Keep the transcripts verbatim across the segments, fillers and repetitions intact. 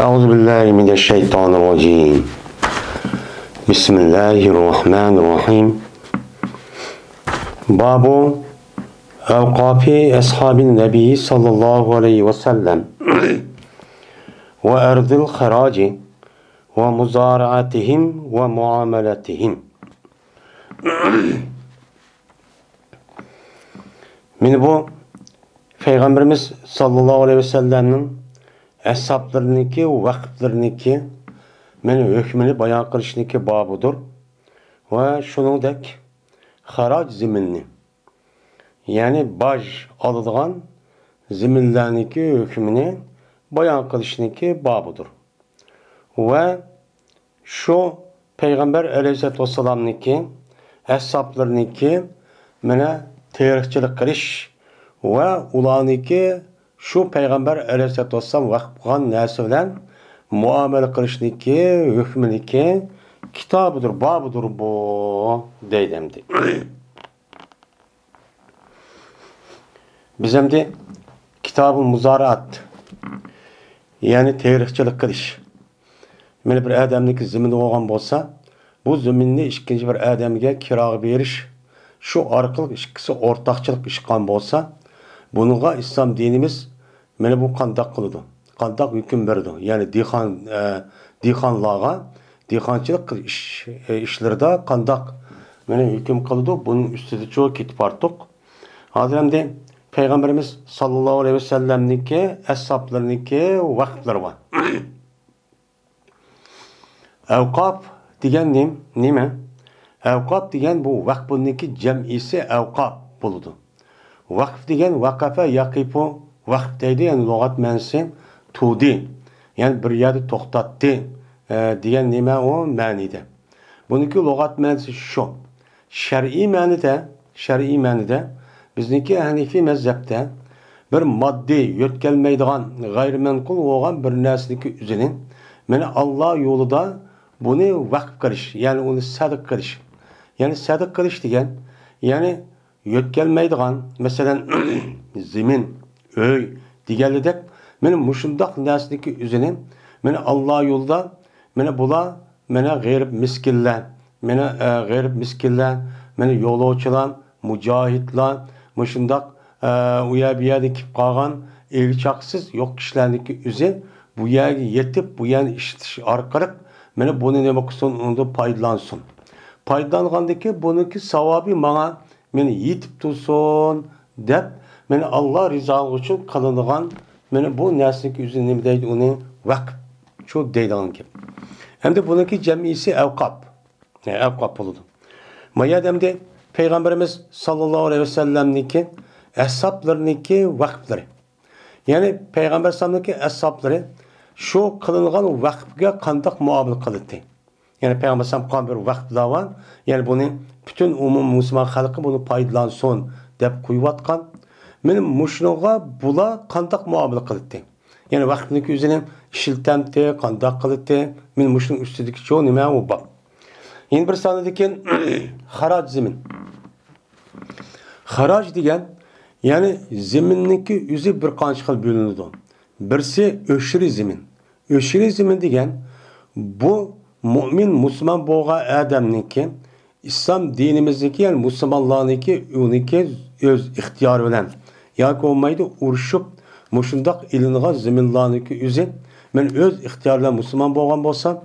أعوذ بالله من الشيطان الرجيم. بسم الله الرحمن الرحيم. باب أوقاف أصحاب النبي صلى الله عليه وسلم وأرض الخراج ومزارعتهم ومعاملتهم. مانا بۇ پەيغەمبىرىمىز ساللاللاھۇ ئەلەيھى ۋەسەللەمنىڭ ئەسھابلىرىنىڭكى، ۋەقىفلىرىنىڭكى مانا ھۆكمىنى بايان قىلىشنىڭكى بابىدۇر. ۋە شۇنىڭدەك خاراج زېمىننى، يەنى باج ئالىدىغان زېمىنلەرنىڭكى ھۆكمىنى بايان قىلىشنىڭكى بابىدۇر. ۋە شۇ پەيغەمبەر ئەلەيھىسسالاتۇ ۋەسسالامنىڭكى، ئەسھابلىرىنىڭكى مانا تېرىقچىلىق قىلىش ۋە ئۇلارنىڭكى شۇ پەيغەمبەر ئەلەيھىسسالاتۇ ۋەسسالام ۋەقىپ قىلغان نەرسە بىلەن مۇئامىلە قىلىشنىڭكى ھۆكمىنىڭكى كىتابىدۇر، بابىدۇر بۇ، دەيدۇ ئەمدى. بىز ئەمدى كىتابۇل مۇزارىئات، يەنى تېرىقچىلىق قىلىش. مانا بىر ئادەمنىڭكى زېمىنى بولغان بولسا، بۇ زېمىننى ئىككىنچى بىر ئادەمگە كىراغا بېرىش، شۇ ئارقىلىق ئىككىسى ئورتاقچىلىق ئىش قىلغان بولسا، بۇنىڭغا ئىسلام دىنىمىز مانا بۇ قانداق قىلىدۇ؟ قانداق ھۆكۈم بېرىدۇ؟ يەنى دېھقان، ئە، دېھقانلارغا دېھقانچىلىق قىل-، ئىش، ئە، ئىشلىرىدا قانداق مانا ھۆكۈم قىلىدۇ؟ بۇنىڭ ئۈستىدىچۇ كېتىپ بارتۇق. ھازىر ئەمدى پەيغەمبىرىمىز ساللاللاھۇ ئەلەيھى ۋەسەللەمنىڭكى ئەسھابلىرىنىڭكى ۋەقىپلىرى بار. ئەۋقاپ دېگەن نېم-، نېمە؟ ئەۋقاپ دېگەن بۇ ۋەقپۇنىڭكى جەمئىسى ئەۋقاپ بولىدۇ. ۋەقف دېگەن ۋەقەفە يەقىپۇ ۋەقف دەيدۇ، يەنى لۇغەت مەنىسى تۇردى، يەنى بىر يەردە توختاتتى، ئە، دېگەن نېمە ئۇ مەنىدە. بۇنىڭكى لۇغەت مەنىسى شۇ. شەرئىي مەنىدە، شەرئىي مەنىدە بىزنىڭكى ھەنىفىي مەزھەپتە بىر ماددىي، يۆتكەلمەيدىغان، غەيرىمەنقۇل بولغان بىر نەرسىنىڭكى ئۆزىنى مانا ئاللا يولىدا بۇنى ۋەقىپ قىلىش، يەنى ئۇنى سەدىقە قىلىش. يەنى سەدىقە قىلىش دېگەن، يەنى يۆتكەلمەيدىغان، مەسىلەن، زېمىن، ئۆي دېگەنلىدەك، مانا مۇشۇنداق نەرسىنىڭكى ئۆزىنى مانا ئاللا يولىدا، مانا بۇلار، مانا غېرىب مىسكىنلەر، مانا، ئە، غېرىب مىسكىنلەر، مانا يولۇچىلار، مۇجاھىدلار، مۇشۇنداق، ئە، ئۇ يەر بۇ يەردىن كېلىپ قالغان ئېگە-چاقىسىز يوق كىشىلەرنىڭكى ئۆزى بۇ يەرگە يېتىپ، بۇ يەرنى ئىشلىتىش ئارقىلىق مانا بۇنى نېمە قىلسۇن، ئۇنىڭدىن پايدىلانسۇن. پايدىلانغاندىن كېيىن بۇنىڭكى ساۋابى ماڭا مانا يېتىپ تۇرسۇن دەپ، مانا ئاللا رىزالىقى ئۈچۈن قىلىنغان، مانا بۇ نەرسىنىڭكى ئۆزى نېمە دەيدۇ، ئۇنى ۋەقىپچۇ دەيدىغان گەپ. ئەمدى بۇنىڭكى جەمئىسى ئەۋقاپ. ئەۋقاپ بولىدۇ. ما يەردە ئەمدى پەيغەمبىرىمىز ساللاللاھۇ ئەلەيھى ۋەسەللەمنىڭكى ئەسھابلىرىنىڭكى ۋەقىپلىرى. يەنى پەيغەمبەر ئەلەيھىسسالامنىڭكى ئەسھابلىرى شۇ قىلىنغان ۋەقىپكە قانداق مۇئامىلە قىلدى؟ يەنى پەيغەمبەر ئەلەيھىسسالام قىلغان بىر ۋەقىپلەر بار. يەنى بۇنى پۈتۈن ئومۇم مۇسۇلمان خەلقى بۇنى پايدىلانسۇن دەپ قويۇۋاتقان. مانا مۇشۇنىڭغا بۇلار قانداق مۇئامىلە قىلدى؟ يەنى ۋەقىپنىڭكى ئۆزىنى ئىشلىتەمتى، قانداق قىلدى؟ مانا مۇشۇنىڭ ئۈستىدىكى چوڭ نېمە ئۇ باب. يەنە بىر سانىدىكى خاراج زېمىن. خاراج دېگەن، يەنى زېمىننىڭكى ئۆزى بىر قانچە خىل بۆلۈنىدۇ. بىرسى ئۆشرى زېمىن. ئۆشرى زېمىن دېگەن، بۇ مۇئمىن، مۇسۇلمان بولغان ئادەمنىڭكى، ئىسلام دىنىمىزنىڭكى، يەنى مۇسۇلمانلارنىڭكى، ئۇنىڭكى ئۆز ئىختىيارى بىلەن ياكى بولمايدۇ ئۇرۇشۇپ مۇشۇنداق ئېلىنغان زېمىنلارنىڭكى ئۆزى، مەن ئۆز ئىختىيارى بىلەن مۇسۇلمان بولغان بولسام،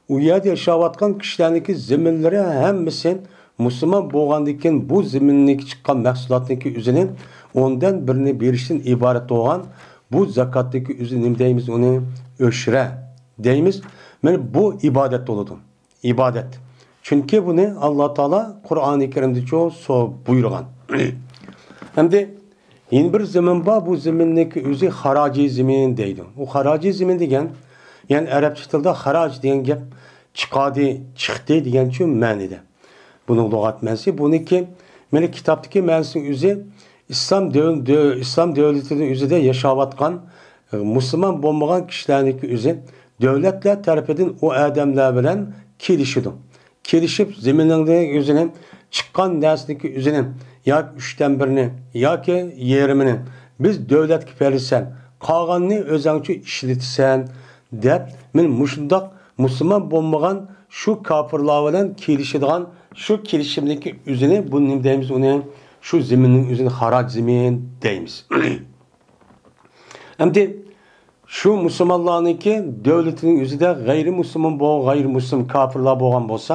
ئۇ يەردە ياشاۋاتقان كىشىلەرنىڭكى زېمىنلىرى ھەممىسى مۇسۇلمان بولغاندىن كېيىن بۇ زېمىننىڭكى چىققان مەھسۇلاتنىڭكى ئۆزىنى ئوندىن بىرىنى بېرىشتىن ئىبارەت بولغان بۇ زاكاتنىڭكى ئۆزى نېمە دەيمىز ئۇنى؟ ئۆشرە دەيمىز. مانا بۇ ئىبادەت بولىدۇ. ئىبادەت. چۈنكى بۇنى ئاللا تائالا قۇرئانى كەرىمدىچۇ سو-، بۇيرۇغان. ئەمدى يەنە بىر زېمىن بار، بۇ زېمىننىڭكى ئۆزى خاراجىي زېمىن دەيدۇ. ئۇ خاراجىي زېمىن دېگەن، يەنى ئەرەبچە تىلدا خاراج دېگەن گەپ چىقادى، چىقتى دېگەنچۇ مەنىدە. بۇنىڭ لۇغەت مەنىسى، بۇنىڭكى مانا كىتابتىكى مەنىسىنىڭ ئۆزى ئىسلام دۆل-، دۆ-، ئىسلام دۆلىتىنىڭ ئۆزىدە ياشاۋاتقان، ئە، مۇسۇلمان بولمىغان كىشىلەرنىڭكى ئۆزى دۆلەتلەر تەرىپىدىن ئۇ ئادەملەر بىلەن كېلىشىدۇ. كېلىشىپ، زېمىنىڭنى ئۆزىنى، چىققان نەرسىنىڭكى ئۆزىنى ياكى ئۈچتىن بىرىنى ياكى يېرىمىنى بىز دۆلەتكە بېرىسەن، قالغاننى ئۆزۈڭچە ئىشلىتىسەن دەپ، مەن مۇشۇنداق مۇسۇلمان بولمىغان شۇ كاپىرلار بىلەن كېلىشىدىغان شۇ كېلىشىمدىكى ئۆزىنى، بۇ نېمە دەيمىز ئۇنى، شۇ زېمىننىڭ ئۆزىنى خاراج زېمىن دەيمىز. ئەمدى شۇ مۇسۇلمانلارنىڭكى دۆلىتىنىڭ ئۆزىدە غەيرىي مۇسۇلمان بولغان، غەيرىي مۇسۇلمان كاپىرلار بولغان بولسا،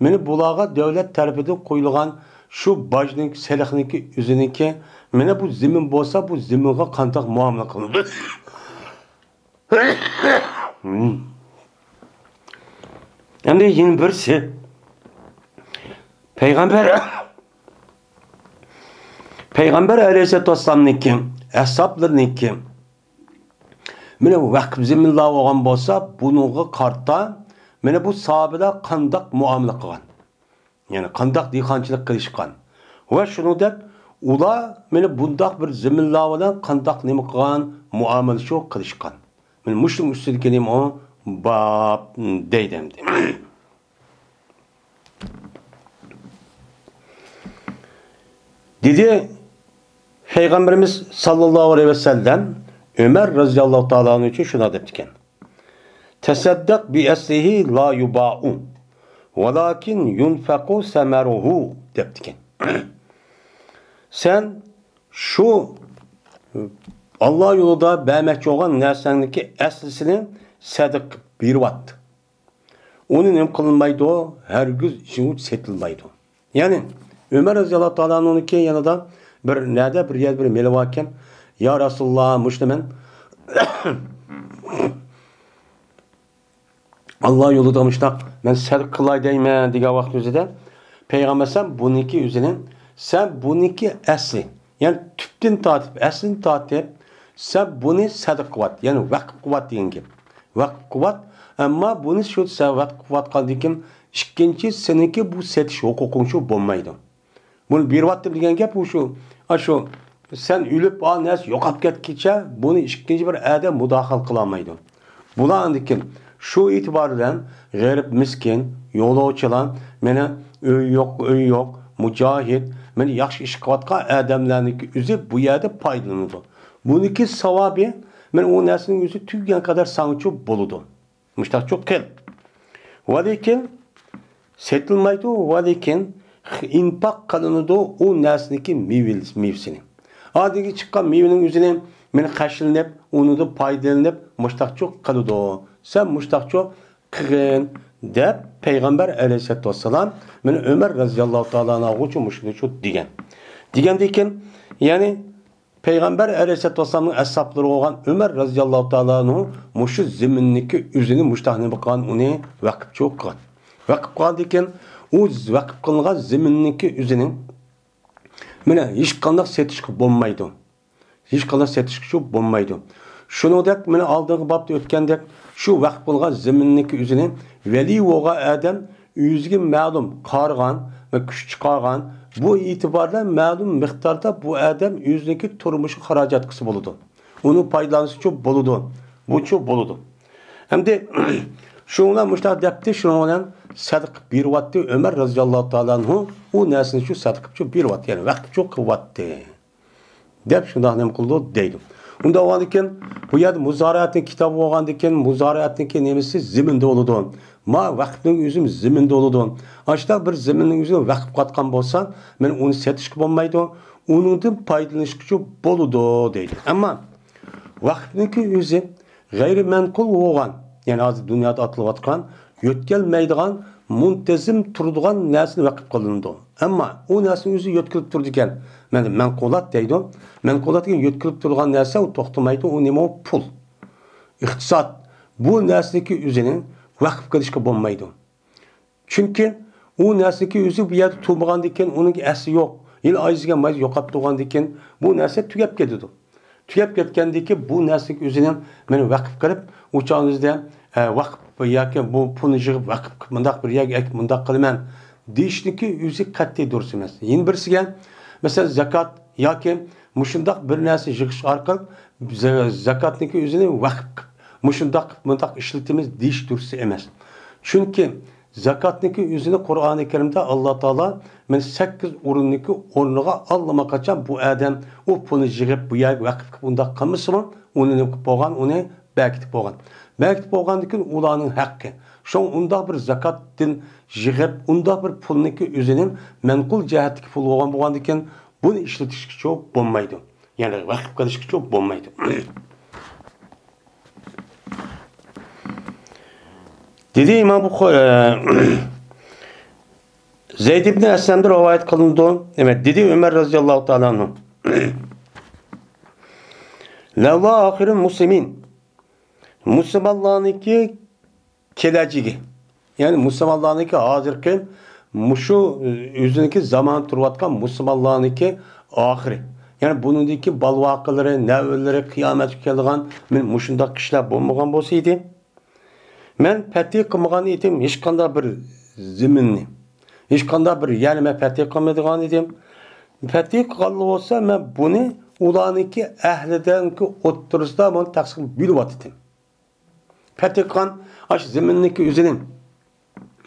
مانا بۇلارغا دۆلەت تەرىپىدىن قويۇلغان شۇ باجنىڭ، سېلىقنىڭكى ئۆزىنىڭكى، مانا بۇ زېمىن بولسا، بۇ زېمىنغا قانداق مۇئامىلە قىلىنىدۇ؟ ئەمدى يەنە بىرسى، پەيغەمبەر، پەيغەمبەر ئەلەيھىسسالاتۇ ۋەسسالامنىڭكى، ئەسھابلىرىنىڭكى، مانا ۋەقىپ زېمىنلار بولغان بولسا، بۇنىڭغا قارىتا، مانا بۇ ساھابىلەر قانداق مۇئامىلە قىلغان؟ يەنى قانداق دېھقانچىلىق قىلىشقان؟ ۋە شۇنىڭدەك ئۇلار مانا بۇنداق بىر زېمىنلار بىلەن قانداق نېمە قىلغان، مۇئامىلە شۇ قىلىشقان؟ مانا مۇشۇنىڭ ئۈستىدىكى نېمە ئۇ؟ باب دەيدۇ ئەمدى. دېدى، پەيغەمبىرىمىز ساللاللاھۇ ئەلەيھى ۋەسەللەم ئۆمەر رەزىياللاھۇ تائالا ئەنھۇ ئۈچۈن شۇنداق دەپتىكەن: تەسەددەق بىئەسلىھى لا يۇبائۇ، ۋالاكىن يۇنفەقۇ سەمەرۇھۇ، دەپتىكەن. سەن شۇ ئاللا يولىدا بەرمەكچى بولغان نەرسەڭنىكى ئەسلىسىنى سەدىقە بېرىۋەت. ئۇنى نېمە قىلىنمايدۇ؟ ھەرگىز ئىچىنى سېتىلمايدۇ. يەنى ئۆمەر رەزىياللاھۇ تائالا ئەنھۇنىڭكى يېنىدا بىر نەدە بىر يەردە بىر مېلى باركەن، يا رەسۇلاللا، مۇشۇنى مەن ئاللا يولىدا مۇشۇنداق مەن سەدىقە قىلاي دەيمەن دېگەن ۋاقىت ئۆزىدە پەيغەمبەر ئەلەيھىسسالام بۇنىڭكى ئۆزىنى، سەن بۇنىڭكى ئەسلى، يەنى تۈپتىن تارتىپ، ئەسلىنى تارتىپ، سەن بۇنى سەدىقە قىلىۋەت، يەنى ۋەقىپ قىلىۋەت دېگەن گەپ. ۋەقىپ قىلىۋەت، ئەمما بۇنى شۇ سەن ۋەقىپ قىلىۋاتقاندىن كېيىن ئىككىنچى سېنىڭكى بۇ سېتىش ھوقۇقۇڭ شۇ بولمايدۇ. بۇنى بېرىۋاتتىم دېگەن گەپ ئۇ شۇ، ئاشۇ سەن ئۆلۈپ، ئا نەرسە يوقاپ كەتكىچە بۇنى ئىككىنچى بىر ئادەم مۇداخىلە قىلالمايدۇ. بۇلار ئاندىن كېيىن شۇ ئېتىبار بىلەن غېرىب، مىسكىن، يولۇچىلار، مانا ئۆي يوق، ئۆي يوق، مۇجاھىد، مانا ياخشى ئىش قىلىۋاتقان ئادەملەرنىڭكى ئۆزى بۇ يەردە پايدىلىنىدۇ. بۇنىڭكى ساۋابى، مانا ئۇ نەرسىنىڭ ئۆزى تۈگىگەن قەدەر ساڭىچۇ بولىدۇ. مۇشتاقچۇ قىل. ۋەلىكىن سېتىلمايدۇ، ۋەلىكىن ئىنپاق قىلىنىدۇ ئۇ نەرسىنىڭكى مېۋىل-، مېۋىسىنى. ئادىگە چىققان مېۋىنىڭ ئۆزىنى مانا خەشلىنىپ، ئۇنىڭدىن پايدىلىنىپ، مۇشتاقچۇ قىلىدۇ. سەن مۇشتاقچۇ قىلغىن، دەپ پەيغەمبەر ئەلەيھىسسالاتۇ ۋەسسالام مانا ئۆمەر رەزىياللاھۇ تائالا ئەنھۇچۇ مۇشۇنىچۇ دېگەن. دېگەندىن كېيىن، يەنى پەيغەمبەر ئەلەيھىسسالاتۇ ۋەسسالامنىڭ ئەسھابلىرى بولغان ئۆمەر رەزىياللاھۇ تائالا ئەنھۇ مۇشۇ زېمىننىكى ئۆزىنى مۇشتاق نېمە قىلغان، ئۇنى ۋەقىپچۇ قىلغان. ۋەقىپ قىلغاندىن كېيىن ئۇ ۋەقىپ قىلىنغان زېمىننىكى ئۆزىنى مانا ھېچقانداق سېتىشقا بولمايدۇ. ھېچقانداق سېتىشقىچۇ بولمايدۇ. شۇنىڭدەك مانا ئالدىنقى بابتا ئۆتكەندەك شۇ ۋەقىپ قىلغان زېمىننىكى ئۆزىنى ۋەلىي بولغان ئادەم ئۆزىگە مەلۇم قارىغان ۋە كۈچ چىقارغان، بۇ ئېتىباردا مەلۇم مىقداردا بۇ ئادەم ئۆزىنىڭكى تۇرمۇشى خىراجەت قىلسا بولىدۇ. ئۇنى پايدىلانسىچۇ بولىدۇ. بۇچۇ بولىدۇ. ئەمدى شۇنىڭ بىلەن مۇشۇنداق دەپتى، شۇنىڭ بىلەن سەدىقە بېرىۋاتتى ئۆمەر رەزىياللاھۇ تائالا ئەنھۇ، ئۇ نەرسىنى شۇ سەدىقىچۇ بېرىۋاتتى، يەنى ۋەقىپچۇ قىلىۋاتتى. دەپ شۇنداق نېمە قىلىدۇ دەيدۇ. ئۇنداق بولغاندىكىن، بۇ يەردە مۇزارىئەتنىڭ كىتابى بولغاندىكىن، مۇزارىئەتنىڭكى نېمىسى زېمىندا بولىدۇ. ما ۋەقىپنىڭ ئۆزىمۇ زېمىندا بولىدۇ. ئاشۇنداق بىر زېمىننىڭ ئۆزىنى ۋەقىپ قىلىۋاتقان بولسا، مانا ئۇنى سېتىشقا بولمايدۇ، ئۇنىڭدىن پايدىلىنىشقىچۇ بولىدۇ دەيدۇ. ئەمما ۋەقىپنىڭكى ئۆزى غەيرىي مەنقۇل بولغان، يەنى ھازىر دۇنيادا ئاتىلىۋاتقان يۆتكەلمەيدىغان، مۇنتەزىم تۇرىدىغان نەرسىنى ۋەقىپ قىلىنىدۇ. ئەمما ئۇ نەرسىنىڭ ئۆزى يۆتكىلىپ تۇرىدىكەن. مەن-، مەنقۇلات دەيدۇ. مەنقۇلات دېگەن يۆتكىلىپ تۇرىدىغان نەرسە، ئۇ توختىمايدۇ. ئۇ نېمە؟ ئۇ پۇل. ئىقتىساد. بۇ نەرسىنىڭكى ئۆزىنى ۋەقىپ قىلىشقا بولمايدۇ. چۈنكى ئۇ نەرسىنىڭكى ئۆزى بۇ يەردە تۇرمىغاندىكىن، ئۇنىڭكى ئەسلى يوق. يىل ئايىزىگە مايىز يوقاپ تۇرغاندىكىن، بۇ نەرسە تۈگەپ كېتىدۇ. تۈگەپ كەتكەندىكى بۇ نەرسىنىڭكى ئۆزىنى مەن ۋەقىپ قىلىپ، ئۇ چاغىمىزدا، ئە، ۋەقىپ ياكى بۇ پۇلنى يىغىپ ۋەقىپ قىلىپ مۇنداق بىر يەرگە ئەكىپ مۇنداق قىلىمەن دېيىشنىڭكى ئۆزى قەتئىي دۇرۇس ئەمەس. يەنە بىرسىگە، مەسىلەن، زاكات ياكى مۇشۇنداق بىر نەرسە يىغىش ئارقىلىق زا-، زاكاتنىڭكى ئۆزىنى ۋەقىپ قىلىپ، مۇشۇنداق قىلىپ مۇنداق ئىشلىتىمىز دېيىش دۇرۇس ئەمەس. چۈنكى زاكاتنىڭكى ئۆزىنى قۇرئانى كەرىمدە ئاللا تائالا مانا سەككىز ئورۇننىڭكى ئورنىغا ئاللىماقاچان بۇ ئادەم ئۇ پۇلنى يىغىپ، بۇ يەرگە ۋەقىپ قىلىپ ئۇنداق قىلمىسىمۇ، ئۇنى نېمە قىلىپ بولغان، ئۇنى بەركىتىپ بولغان. بەركىتىپ بولغاندىن كېيىن ئۇلارنىڭ ھەققى. شۇڭا ئۇنداق بىر زاكاتتىن يىغىپ، ئۇنداق بىر پۇلنىكى ئۆزىنى مەنقۇل جەھەتتىكى پۇل بولغان، بولغاندىكىن، بۇنى ئىشلىتىشكىچۇ بولمايدۇ. يەنى ۋەقىپ قىلىشقىچۇ بولمايدۇ. دېدى ئىمام بۇخارى، زەيد ئىبن ئەسلەمدىن رىۋايەت قىلىنىدۇ. نېمە دېدى ئۆمەر رەزىياللاھۇ تائالا ئەنھۇ؟ لەۋلا ئاخىرۇل مۇسلىمىن. مۇسۇلمانلارنىڭكى كېلەچىكى، يەنى مۇسۇلمانلارنىڭكى ھازىرقى مۇشۇ ئۆزىنىڭكى زامانى تۇرۇۋاتقان مۇسۇلمانلارنىڭكى ئاخىرى. يەنى بۇنىڭدىكى بالىۋاقىلىرى، نەۋرىلىرى، قىيامەتكە كېلىدىغان مەن مۇشۇنداق كىشىلەر بولمىغان بولسا ئىدى، مەن پەتھى قىلمىغان ئىدىم ھېچقانداق بىر زېمىننى، ھېچقانداق بىر يەرنى مەن پەتھى قىلمايدىغان ئىدىم. پەتھى قىلغانلا بولسا، مەن بۇنى ئۇلارنىڭكى ئەھلىدىنكى ئوتتۇرىسىدا بۇنى تەقسىم قىلىپ بۆلۈۋاتىتتىم. پەتھى قىلغان ئاشۇ زېمىننىڭكى ئۆزىنى،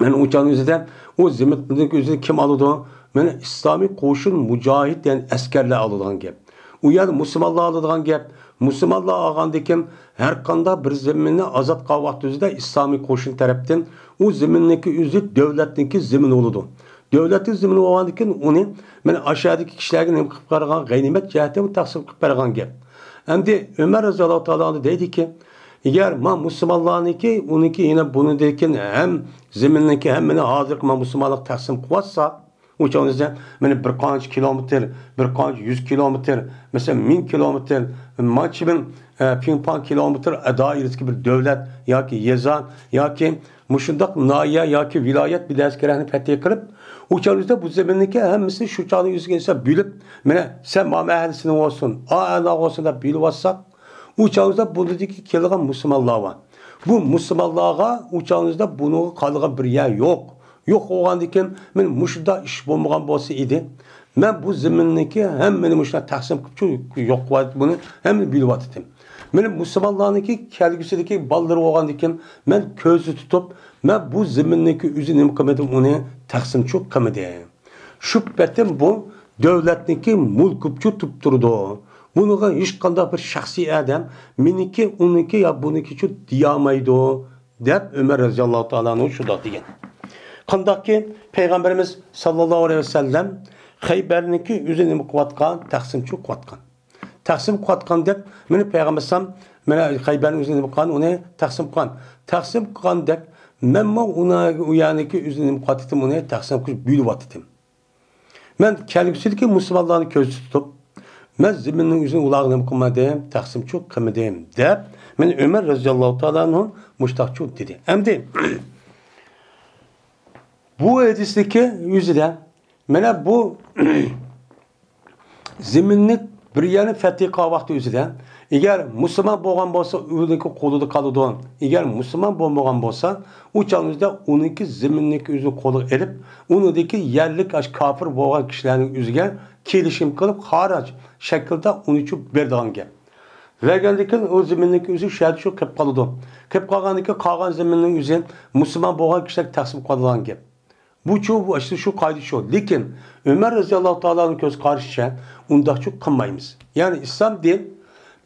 مەن ئۇ چاغنىڭ ئۆزىدە ئۇ زېمىننىڭكى ئۆزىنى كىم ئالىدۇ؟ مەن ئىسلامىي قوشۇن، مۇجاھىد، يەنى ئەسكەرلەر ئالىدىغان گەپ. ئۇ يەردە مۇسۇلمانلار ئالىدىغان گەپ. مۇسۇلمانلار ئالغاندىكىن، ھەر قانداق بىر زېمىننى ئازاد قىلغان ۋاقتىمىزدا ئىسلامىي قوشۇن تەرەپتىن ئۇ زېمىننىڭكى ئۆزى دۆلەتنىڭكى زېمىنى بولىدۇ. دۆلەتنىڭ زېمىنى بولغاندىكىن، ئۇنى مەن ئاشۇ يەردىكى كىشىلەرگە نېمە قىلىپ بەرگەن، غەنىيمەت جەھەتتە تەقسىم قىلىپ بەرگەن گەپ. ئەمدى ئۆمەر رەزىياللاھۇ تائالا ئەنھۇ دەيدىكى، ئەگەر ما مۇسۇلمانلارنىڭكى، ئۇنىڭكى يەنە بۇنىڭدىكى ھەم زېمىننىڭكى ھەممىنى ھازىرقى ما مۇسۇلمانلارغا تەقسىم قىلىۋاتسا، ئۇ چاغدا مەن بىر قانچە كىلومېتىر، بىر قانچە يۈز كىلومېتىر، مەسىلەن، مىڭ كىلومېتىر، مانچە مىڭ، ئە، پىڭ پاڭ كىلومېتىر دائىرىسىدىكى بىر دۆلەت ياكى يېزا ياكى مۇشۇنداق ناھىيە ياكى ۋىلايەت بىلەسكىرەكنى پەتھى قىلىپ، ئۇ چاغدا بۇ زېمىننىڭكى ھەممىسىنى شۇ چاغدا يۈزگە ئىنسان بۆلۈپ، مانا، سەن مانا ئەھلىسىنىڭ بولسۇن، ئا ئەھلىنىڭ بولسۇن دەپ بۆلۈۋاتساق، ئۇ چاغدا بۇنىڭدىكى كېلىدىغان مۇسۇلمانلار بار. بۇ مۇسۇلمانلارغا ئۇ چاغدا بۇنىڭغا قالىدىغان بىر يەر يوق. يوق بولغاندىكىن، مانا مۇشۇنداق ئىش بولمىغان بولسا ئىدى، مەن بۇ زېمىننىڭكى ھەممىنى مۇشۇنداق تەقسىم قىلىپ، شۇ يوق قىلىۋاتىپ، بۇنى ھەممىنى بۆلۈۋاتىتتىم. مانا مۇسۇلمانلارنىڭكى كەلگۈسىدىكى بالىلىرى بولغاندىكىن، مەن كۆزدە تۇتۇپ، مەن بۇ زېمىننىڭكى ئۆزى نېمە قىلمىدىم، ئۇنى تەقسىمچۇ قىلمىدىم. شۇ پېتىم بۇ دۆلەتنىڭكى مۈلكى بولۇپ تۇرۇپ تۇرىدۇ. بۇنىڭغا ھېچقانداق بىر شەخسىي ئادەم مېنىڭكى، ئۇنىڭكى يا بۇنىڭكىچۇ دېيەلمەيدۇ، دەپ ئۆمەر رەزىياللاھۇ تائالا ئەنھۇ شۇنداق دېگەن. قانداقكى پەيغەمبىرىمىز ساللاللاھۇ ئەلەيھى ۋەسەللەم خەيبەرنىڭكى ئۆزى نېمە قىلىۋاتقان؟ تەقسىمچۇ قىلىۋاتقان. تەقسىم قىلىۋاتقاندەك، مانا پەيغەمبەر ئەلەيھىسسالام مانا خەيبەرنىڭ ئۆزىنى نېمە قىلغان، ئۇنى تەقسىم قىلغان. تەقسىم قىلغاندەك، مەنمۇ ئۇنى، ئۇ يەرنىڭكى ئۆزىنى نېمە قىلىۋاتىتتىم، ئۇنى تەقسىم قىلىپ بۆلۈۋاتىتتىم. مەن كەلگۈسىدىكى مۇسۇلمانلارنى كۆزدە تۇتۇپ، مەن زېمىننىڭ ئۆزىنى ئۇلارغا نېمە قىلمىدىم، تەقسىمچۇ قىلمىدىم، دەپ، مانا ئۆمەر رەزىياللاھۇ تائالا ئەنھۇ مۇشتاقچۇ دېدى. ئەمدى بۇ ھەدىستىكى ئۆزىدە مانا بۇ زېمىننى بىر يەرنى پەتھى قىلغان ۋاقتى ئۆزىدە، ئەگەر مۇسۇلمان بولغان بولسا، ئۇنىڭكى قولىدا قالىدۇ. ئەگەر مۇسۇلمان بولمىغان بولسا، ئۇ چاغنىڭ ئۆزىدە ئۇنىڭكى زېمىننىڭكى ئۆزىنى قولىغا ئېلىپ، ئۇنىڭدىكى يەرلىك ئاشۇ كاپىر بولغان كىشىلەرنىڭ ئۆزىگە كېلىشىم قىلىپ، خاراج شەكلىدە ئۇنىچۇ بېرىدىغان گەپ. بەرگەندىن كېيىن ئۇ زېمىننىڭكى ئۆزى شۇ يەردە شۇ قېلىپ قالىدۇ. قېلىپ قالغاندىن كېيىن قالغان زېمىننىڭ ئۆزى مۇسۇلمان بولغان كىشىلەرگە تەقسىم قىلىدىغان گەپ. بۇچۇ، بۇ ئەسلى شۇ قائىدە شۇ. لېكىن ئۆمەر رەزىياللاھۇ تائالا ئەنھۇنىڭ كۆز قارىشىچە ئۇنداقچۇ قىلمايمىز. يەنى ئىسلام دىن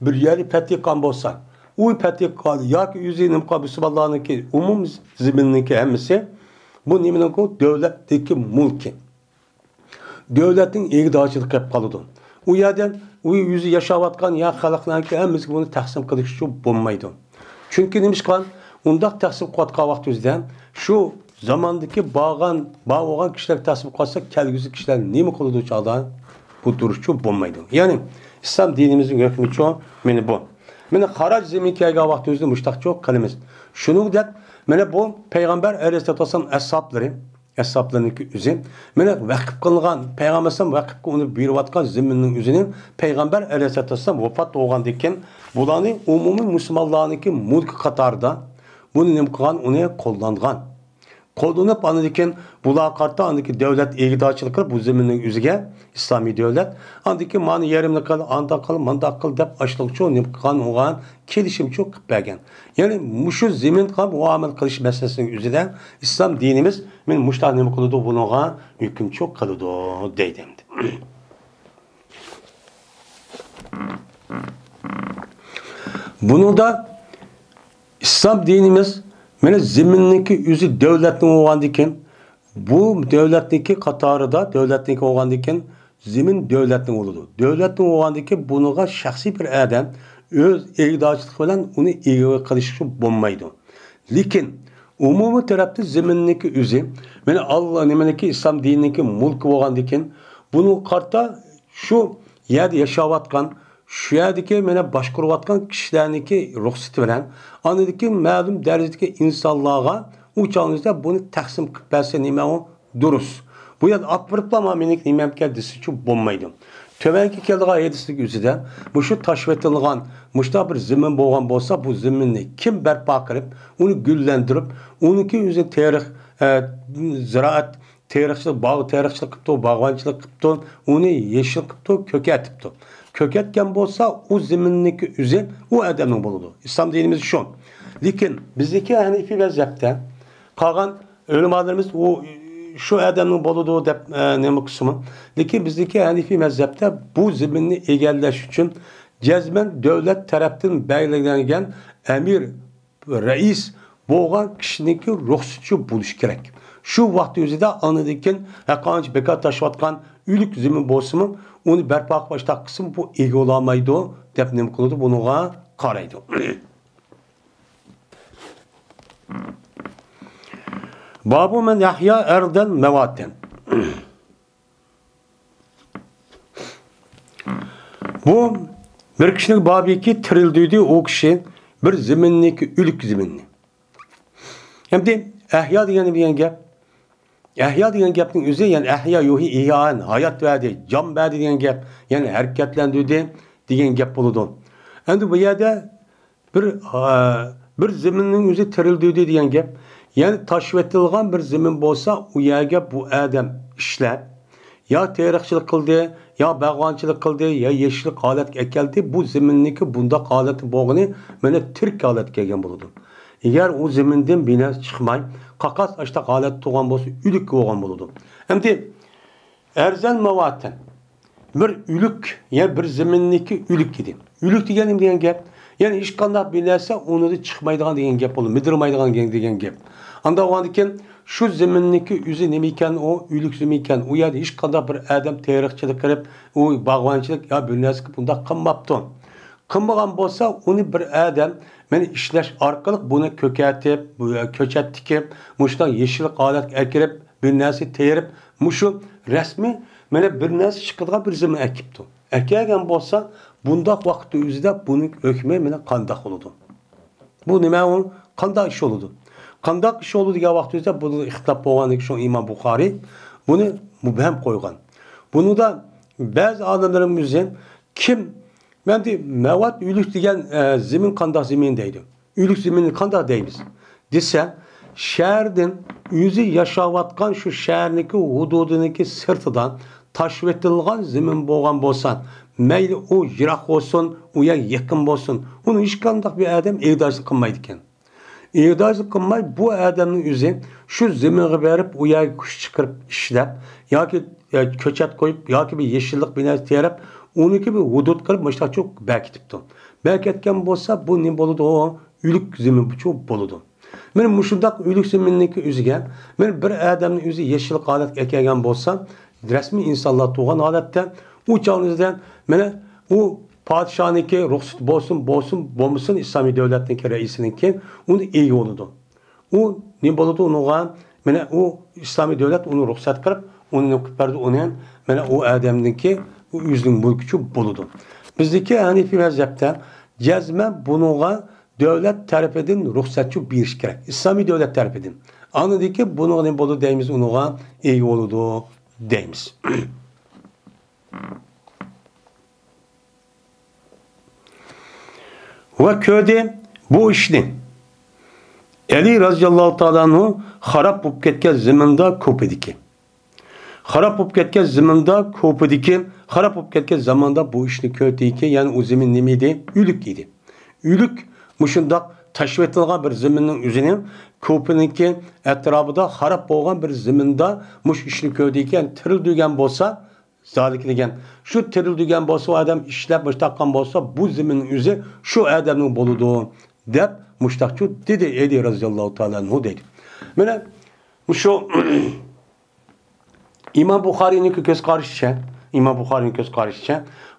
بىر يەرنى پەتھى قىلغان بولسا، ئۇ پەتھى قىلغان ياكى ئۆزى نېمە قىلغان مۇسۇلمانلارنىڭكى ئومۇمىي زېمىننىڭكى ھەممىسى، بۇ نېمىنىڭكى؟ دۆلەتنىڭكى مۈلكى. دۆلەتنىڭ ئىگىدارچىلىقى قىلىپ قالىدۇ. ئۇ يەردە ئۇ ئۆزى ياشاۋاتقان يا خەلقلەرنىڭكى ھەممىسىگە بۇنى تەقسىم قىلىشچۇ بولمايدۇ. چۈنكى نېمىشقا؟ ئۇنداق تەقسىم قىلىۋاتقان ۋاقتىمىزدا شۇ زاماندىكى بارغان، بار بولغان كىشىلەرگە تەقسىم قىلسا، كەلگۈسى كىشىلەر نېمە قىلىدۇ چاغدا؟ بۇ دۇرۇسچۇ بولمايدۇ. يەنى ئىسلام دىنىمىزنىڭ ھۆكمىچۇ مانا بۇ. مانا خاراج زېمىن كەلگەن ۋاقتىمىزدا مۇشتاقچۇ قىلىمىز. شۇنىڭدەك مانا بۇ پەيغەمبەر ئەلەيھىسسالاتۇ ۋەسسالام ئەسھابلىرى، ئەسھابلىرىنىڭكى ئۆزى مانا ۋەقىپ قىلىنغان، پەيغەمبەر ئەلەيھىسسالام ۋەقىپكە ئۇنى بېرىۋاتقان زېمىننىڭ ئۆزىنى پەيغەمبەر ئەلەيھىسسالاتۇ ۋەسسالام ۋاپات بولغاندىن كېيىن بۇلارنى ئومۇمىي مۇسۇلمانلارنىڭكى مۈلكى قاتارىدا بۇنى نېمە قىلغان؟ ئۇنى قوللانغان. قوللىنىپ، ئاندىن كېيىن بۇلارغا قارىتا ئاندىن كېيىن دۆلەت ئىگىدارچىلىق قىلىپ، بۇ زېمىننىڭ ئۆزىگە ئىسلامىي دۆلەت. ئاندىن كېيىن مانا يېرىمنى قىل، ئانداق قىل، مانداق قىل دەپ ئاشلىقچۇ نېمە قىلغان، ئۇنىڭغا كېلىشىمچۇ قىلىپ بەرگەن. يەنى مۇشۇ زېمىن قىلغان مۇئامىلە قىلىش مەسىلىسىنىڭ ئۆزىدە ئىسلام دىنىمىز مانا مۇشۇنداق نېمە قىلىدۇ، بۇنىڭغا ھۆكۈمچۇ قىلىدۇ دەيدۇ ئەمدى. بۇنىڭدا ئىسلام دىنىمىز، مانا، زېمىننىڭكى ئۆزى دۆلەتنىڭ بولغاندىكىن، بۇ دۆلەتنىڭكى قاتارىدا، دۆلەتنىڭكى بولغاندىكىن، زېمىن دۆلەتنىڭ بولىدۇ. دۆلەتنىڭ بولغاندىكىن، بۇنىڭغا شەخسىي بىر ئادەم ئۆز ئىگىدارچىلىقى بىلەن ئۇنى ئىگە قىلىشقا بولمايدۇ. لېكىن ئومۇمىي تەرەپتە زېمىننىڭكى ئۆزى، مانا، ئاللا نېمىنىڭكى، ئىسلام دىنىنىڭكى مۈلكى بولغاندىكىن، بۇنىڭغا قارىتا شۇ يەردە ياشاۋاتقان، شۇ يەردىكى، مانا، باشقۇرۇۋاتقان كىشىلەرنىڭكى رۇخسىتى بىلەن، ئاندىن كېيىن مەلۇم دەرىجىدىكى ئىنسانلارغا ئۇ چاغنىڭىزدا بۇنى تەقسىم قىلىپ بەرسە نېمە ئۇ دۇرۇس. بۇ يەردە ئاپىرىپلا، مانا، مېنىڭكى نېمەمكەن دېسىچۇ بولمايدۇ. تۆۋەنكى كەلدىغان ھەدىسلىك ئۆزىدە مۇشۇ تاشىۋېتىلغان مۇشۇنداق بىر زېمىن بولغان بولسا، بۇ زېمىننى كىم بەرپا قىلىپ، ئۇنى گۈللەندۈرۈپ، ئۇنىڭكى ئۆزىنى تېرىق، ئە، زىرائەت، تېرىقچىلىق، باغ تېرىقچىلىق قىپتۇ، باغۋەنچىلىك قىپتۇ، ئۇنى يېشىل قىپتۇ، كۆكەرتىپتۇ. كۆكەرتكەن بولسا، ئۇ زېمىننىڭكى ئۆزى ئۇ ئادەمنىڭ بولىدۇ. ئىسلام دىنىمىز شۇ. لېكىن بىزدىكى ھەنىفىي مەزھەپتە قالغان ئۆلىمالىرىمىز ئۇ شۇ ئادەمنىڭ بولىدۇ دەپ، ئە، نېمە قىلسىمۇ، لېكىن بىزدىكى ھەنىفىي مەزھەپتە بۇ زېمىننى ئىگىلەش ئۈچۈن جەزمەن دۆلەت تەرەپتىن بەلگىلەنگەن ئەمىر، رەئىس بولغان كىشىنىڭكى رۇخسىتى بولۇشى كېرەك. شۇ ۋاقىت ئۆزىدە ئاندىن كېيىن ھەرقانچە بىكار تاشلاۋاتقان ئۆلۈك زېمىن بولسىمۇ، ئۇنى بەرپا قىلىپ ئاشتاق قىلسىمۇ، بۇ ئىگە بولالمايدۇ دەپ نېمە قىلىدۇ، بۇنىڭغا قارايدۇ. بابۇ مەن يەھيا ئەردەن مەۋاتەن. بۇ بىر كىشىنىڭ بابىكى تىرىلدۈردى ئۇ كىشى بىر زېمىننىكى ئۆلۈك زېمىننى. ئەمدى ئەھيا دېگەن نېمە دېگەن گەپ؟ ئەھيا دېگەن گەپنىڭ ئۆزى، يەنى ئەھيا يۇھي ئىھيائەن، ھايات بەردى، جان بەردى دېگەن گەپ، يەنى ھەرىكەتلەندۈردى دېگەن گەپ بولىدۇ. ئەمدى بۇ يەردە بىر، ئا، بىر زېمىننىڭ ئۆزى تىرىلدۈردى دېگەن گەپ. يەنى تاشىۋېتىلغان بىر زېمىن بولسا، ئۇ يەرگە بۇ ئادەم ئىشلەپ، يا تېرىقچىلىق قىلدى، يا باغۋەنچىلىق قىلدى، يا يېشىللىق ھالەتكە ئەكەلدى. بۇ زېمىننىڭكى بۇنداق ھالەتتە بولغىنى مانا تىرىك ھالەتكە كەلگەن بولىدۇ. ئەگەر ئۇ زېمىندىن بىر نەرسە چىقماي، قاقاس ئاشتاق ھالەتتە تۇرغان بولسا، ئۆلۈك بولغان بولىدۇ. ئەمدى ئەرزەن مەۋاتەن. بىر ئۆلۈك، يەنى بىر زېمىننىكى ئۆلۈك ئىدى. ئۆلۈك دېگەن نېمە دېگەن گەپ؟ يەنى ھېچقانداق بىر نەرسە ئۇنىڭدىن چىقمايدىغان دېگەن گەپ بولىدۇ، مىدىرمايدىغان دېگەن، دېگەن گەپ. ئانداق بولغاندىكىن شۇ زېمىننىكى ئۆزى نېمە ئىكەن، ئۇ ئۆلۈك زېمىن ئىكەن، ئۇ يەردە ھېچقانداق بىر ئادەم تېرىقچىلىق قىلىپ، ئۇ باغۋەنچىلىك يا بىر نەرسە قىلىپ ئۇنداق قىلماپتۇ. قىلمىغان بولسا، ئۇنى بىر ئادەم مانا ئىشلەش ئارقىلىق بۇنى كۆكەرتىپ، بۇ كۆچەت تىكىپ، مۇشۇنداق يېشىللىق ھالەتكە ئەكىرىپ، بىر نەرسە تېرىپ، مۇشۇ رەسمىي مانا بىر نەرسە چىقىدىغان بىر زېمىن ئەكىپتۇ. ئەكەلگەن بولسا، بۇنداق ۋاقىتتا ئۆزىدە بۇنىڭ ھۆكمى مانا قانداق بولىدۇ؟ بۇ نېمە ئۇ؟ قانداق ئىش بولىدۇ؟ قانداق ئىش بولىدۇ دېگەن ۋاقىت ئۆزىدە بۇنىڭدا ئىختىلاپ بولغاندىكىن شۇ ئىمام بۇخارىي بۇنى مۇبھەم قويغان. بۇنىڭدا بەزى ئالىملىرىمىز ئۆزى كىم، مەندە مەۋات ئۆلۈك دېگەن، ئە، زېمىن قانداق زېمىن دەيدۇ. ئۆلۈك زېمىننى قانداق دەيمىز دېسە، شەھەردىن ئۆزى ياشاۋاتقان شۇ شەھەرنىڭكى ھۇدۇدىنىڭكى سىرتىدا تاشىۋېتىلغان زېمىن بولغان بولسا، مەيلى ئۇ يىراق بولسۇن، ئۇ يەر يېقىن بولسۇن، ئۇنى ھېچقانداق بىر ئادەم ئىگىدارچىلىق قىلمايدىكەن. ئىگىدارچىلىق قىلماي، بۇ ئادەمنىڭ ئۆزى شۇ زېمىنغا بېرىپ، ئۇ يەرگە كۈچ چىقىرىپ ئىشلەپ، ياكى، ئە، كۆچەت قويۇپ، ياكى بىر يېشىللىق بىر نەرسە تېرىپ، ئۇنىڭكى بىر ھۇدۇد قىلىپ، مۇشۇنداقچۇ بەركىتىپتۇ. بەركەتكەن بولسا، بۇ نېمە بولىدۇ؟ ئۆلۈك زېمىنچۇ بولىدۇ. مانا مۇشۇنداق ئۆلۈك زېمىننىڭكى ئۆزىگە، مانا بىر ئادەمنىڭ ئۆزى يېشىللىق ھالەتكە ئەكەلگەن بولسا، رەسمىي ئىنسانلار تۇرغان ھالەتتە، ئۇ چاغنىڭ ئۆزىدە، مانا ئۇ پادىشاھنىڭكى رۇخسىتى بولسۇن، بولسۇن، بولمىسۇن، ئىسلامىي دۆلەتنىڭكى رەئىسىنىڭكى ئۇنى ئىگە بولىدۇ. ئۇ نېمە بولىدۇ ئۇنىڭغا؟ مانا ئۇ ئىسلامىي دۆلەت ئۇنى رۇخسەت قىلىپ، ئۇنى نېمە قىلىپ بەردى ئۇنى؟ مانا ئۇ ئادەمنىڭكى، ئۇ ئۆزىنىڭ مۈلكىچۇ بولىدۇ. بىزدىكى ھەنىفىي مەزھەپتە جەزمەن بۇنىڭغا دۆلەت تەرىپىدىن رۇخسەتچۇ بېرىش كېرەك. ئىسلامىي دۆلەت تەرىپىدىن. ئاندىن كېيىن بۇنىڭغا نېمە بولىدۇ دەيمىز، ئۇنىڭغا ئىگە بولىدۇ دەيمىز. ۋە كۆردى بۇ ئىشنى. ئەلى رازىياللاھۇ تائالا ئەنھۇ خاراب بولۇپ كەتكەن زېمىندا كوپىدىكى. خاراب بولۇپ كەتكەن زېمىندا كوپىدىكى، خاراب بولۇپ كەتكەن زاماندا بۇ ئىشنى كۆردىكى، يەنى ئۇ زېمىن نېمە ئىدى؟ ئۆلۈك ئىدى. ئۆلۈك، مۇشۇنداق تاشلىۋېتىلغان بىر زېمىننىڭ ئۆزىنى، كوپىنىڭكى ئەتراپىدا خاراب بولغان بىر زېمىندا مۇشۇ ئىشنى كۆردىكى، يەنى تىرىلدۈرگەن بولسا، زالىكە دېگەن، شۇ تىرىلدۈرگەن بولسا، ئۇ ئادەم ئىشلەپ مۇشۇ تاققان بولسا، بۇ زېمىننىڭ ئۆزى شۇ ئادەمنىڭ بولىدۇ، دەپ مۇشتاقچۇ دېدى ئەلى رەزىياللاھۇ تائالا ئەنھۇ دەيدۇ. مانا مۇشۇ ئىمام بۇخارىينىڭكى كۆز قارىشىچە، ئىمام بۇخارىينىڭ كۆز قارىشىچە،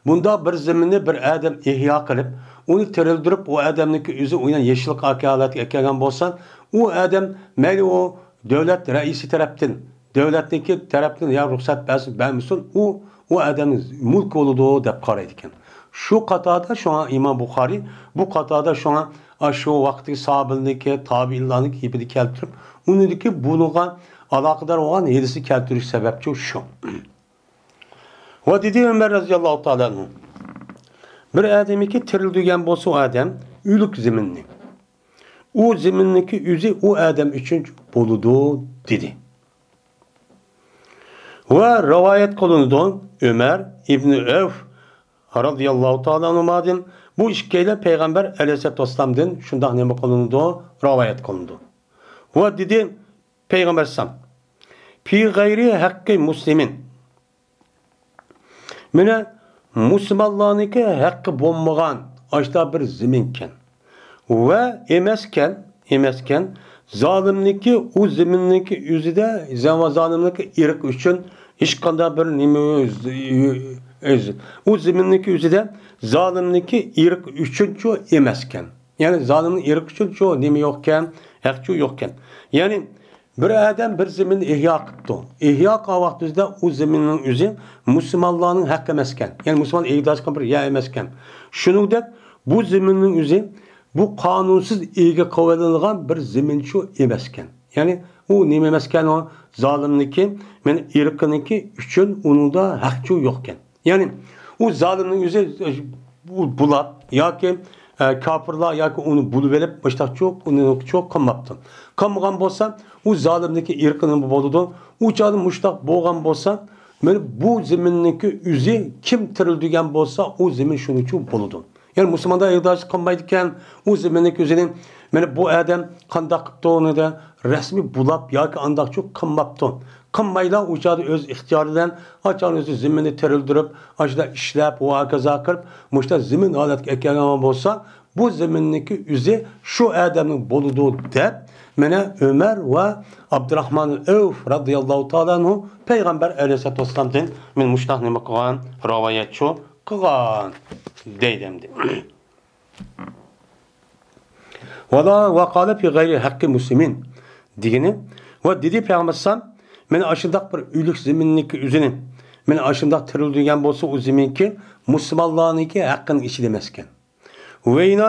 بۇنداق بىر زېمىننى بىر ئادەم ئىھيا قىلىپ، ئۇنى تىرىلدۈرۈپ، ئۇ ئادەمنىڭكى ئۆزى ئۇنى يېشىللىق ھالەتكە ئەكەلگەن بولسا، ئۇ ئادەم مەيلى ئۇ دۆلەت رەئىسى تەرەپتىن، دۆلەتنىڭكى تەرەپتىن يا رۇخسەت بەرسۇن، بەرمىسۇن، ئۇ، ئۇ ئادەمنىڭ مۈلكى بولىدۇ دەپ قارايدىكەن. شۇ قاتاردا شۇڭا ئىمام بۇخارىي، بۇ قاتاردا شۇڭا ئاشۇ ۋاقىتتىكى ساھابىلەرنىڭكى، تابىئىنلارنىڭكى گېپىنى كەلتۈرۈپ، ئۇنىڭدىكى بۇنىڭغا ئالاقىدار بولغان ھەدىسنى كەلتۈرۈش سەۋەبچۇ شۇ. ۋە دېدى ئۆمەر رەزىياللاھۇ تائالا ئەنھۇ، بىر ئادەمنىكى تىرىلدۈرگەن بولسا ئۇ ئادەم ئۆلۈك زېمىننى، ئۇ زېمىننىڭكى ئۆزى ئۇ ئادەم ئۈچۈن بولىدۇ، دېدى. ۋە رىۋايەت قىلىنىدۇ، ئۆمەر ئىبنى ئەۋف رەزىياللاھۇ تائالا ئەنھۇمادىن، بۇ ئىككىيلەن پەيغەمبەر ئەلەيھىسسالاتۇ ۋەسسالامدىن شۇنداق نېمە قىلىنىدۇ، رىۋايەت قىلىنىدۇ. ۋە دېدى پەيغەمبەر ئەلەيھىسسالام، في غير حق مسلم. مانا مۇسۇلمانلارنىڭكى ھەققى بولمىغان ئاشتا بىر زېمىنكەن. ۋە ئەمەسكەن، ئەمەسكەن، زالىمنىڭكى ئۇ زېمىننىڭكى ئۆزىدە، زا-، زالىمنىڭكى ئىرقى ئۈچۈن ھېچقانداق بىر نېمە ئۆز-، ئۆز-، ئۇ زېمىننىڭكى ئۆزىدە زالىمنىڭكى ئىرقى ئۈچۈنچۇ ئەمەسكەن. يەنى زالىمنىڭ ئىرقى ئۈچۈنچۇ نېمە يوقكەن، ھەقچۇ يوقكەن. يەنى بىر ئادەم بىر زېمىننى ئىھيا قىپتۇ. ئىھيا قىلغان ۋاقتىمىزدا ئۇ زېمىننىڭ ئۆزى مۇسۇلمانلارنىڭ ھەققى ئەمەسكەن. يەنى مۇسۇلمان ئىگىدارچىلىق قىلغان بىر يەر ئەمەسكەن. شۇنىڭدەك بۇ زېمىننىڭ ئۆزى بۇ قانۇنسىز ئىگە قىلىۋېلىنغان بىر زېمىنچۇ ئەمەسكەن. يەنى ئۇ نېمە ئەمەسكەن، ئۇ زالىمنىڭكى، مانا ئىرقىنىڭكى ئۈچۈن ئۇنىڭدا ھەقچۇ يوقكەن. يەنى ئۇ زالىمنىڭ ئۆزى، ئۇ بۇلاپ ياكى، ئە، كاپىرلار ياكى ئۇنى بۇلۇۋېلىپ مۇشتاقچۇ ئۇنى چۇ قىلماپتۇ. قىلمىغان بولسا ئۇ زالىمنىڭكى ئىرقى نېمە بولىدۇ؟ ئۇ چاغدا مۇشتاق بولغان بولسا، مانا بۇ زېمىننىڭكى ئۆزى كىم تىرىلدۈرگەن بولسا ئۇ زېمىن شۇنىڭچۇ بولىدۇ. يەنى مۇسۇلماندا ئىگىدارچىلىق قىلمايدىكەن، ئۇ زېمىننىڭكى ئۆزىنى، مانا بۇ ئادەم قانداق قىپتۇ ئۇنى دە، رەسمىي بۇلاپ ياكى ئانداقچۇ قىلماپتۇ. قىلمايلا ئۇ چاغدا ئۆز ئىختىيارى بىلەن ئاچان ئۆزى زېمىننى تىرىلدۈرۈپ، ئاشۇنداق ئىشلەپ، ۋە ھاكازا قىلىپ، مۇشۇنداق زېمىن ھالەتكە ئەكەلگەن بولسا، بۇ زېمىننىڭكى ئۆزى شۇ ئادەمنىڭ بولىدۇ دەپ، مانا ئۆمەر ۋە ئابدۇراھمان ئەۋف رەزىياللاھۇ تائالا ئەنھۇ پەيغەمبەر ئەلەيھىسسالاتۇ ۋەسسالامدىن مانا مۇشۇنداق نېمە قىلغان، رىۋايەتچۇ قىلغان دەيدۇ ئەمدى. ۋالا ۋەقالە في غير حق مسلم دېگىنى، ۋە دېدى پەيغەمبەر ئەلەيھىسسالام، مانا ئاشۇنداق بىر ئۆلۈك زېمىننىڭكى ئۆزىنى، مانا ئاشۇنداق تىرىلدۈرگەن بولسا ئۇ زېمىنكى مۇسۇلمانلارنىڭكى ھەققىنىڭ ئىچىدە ئەمەسكەن. ۋە يەنە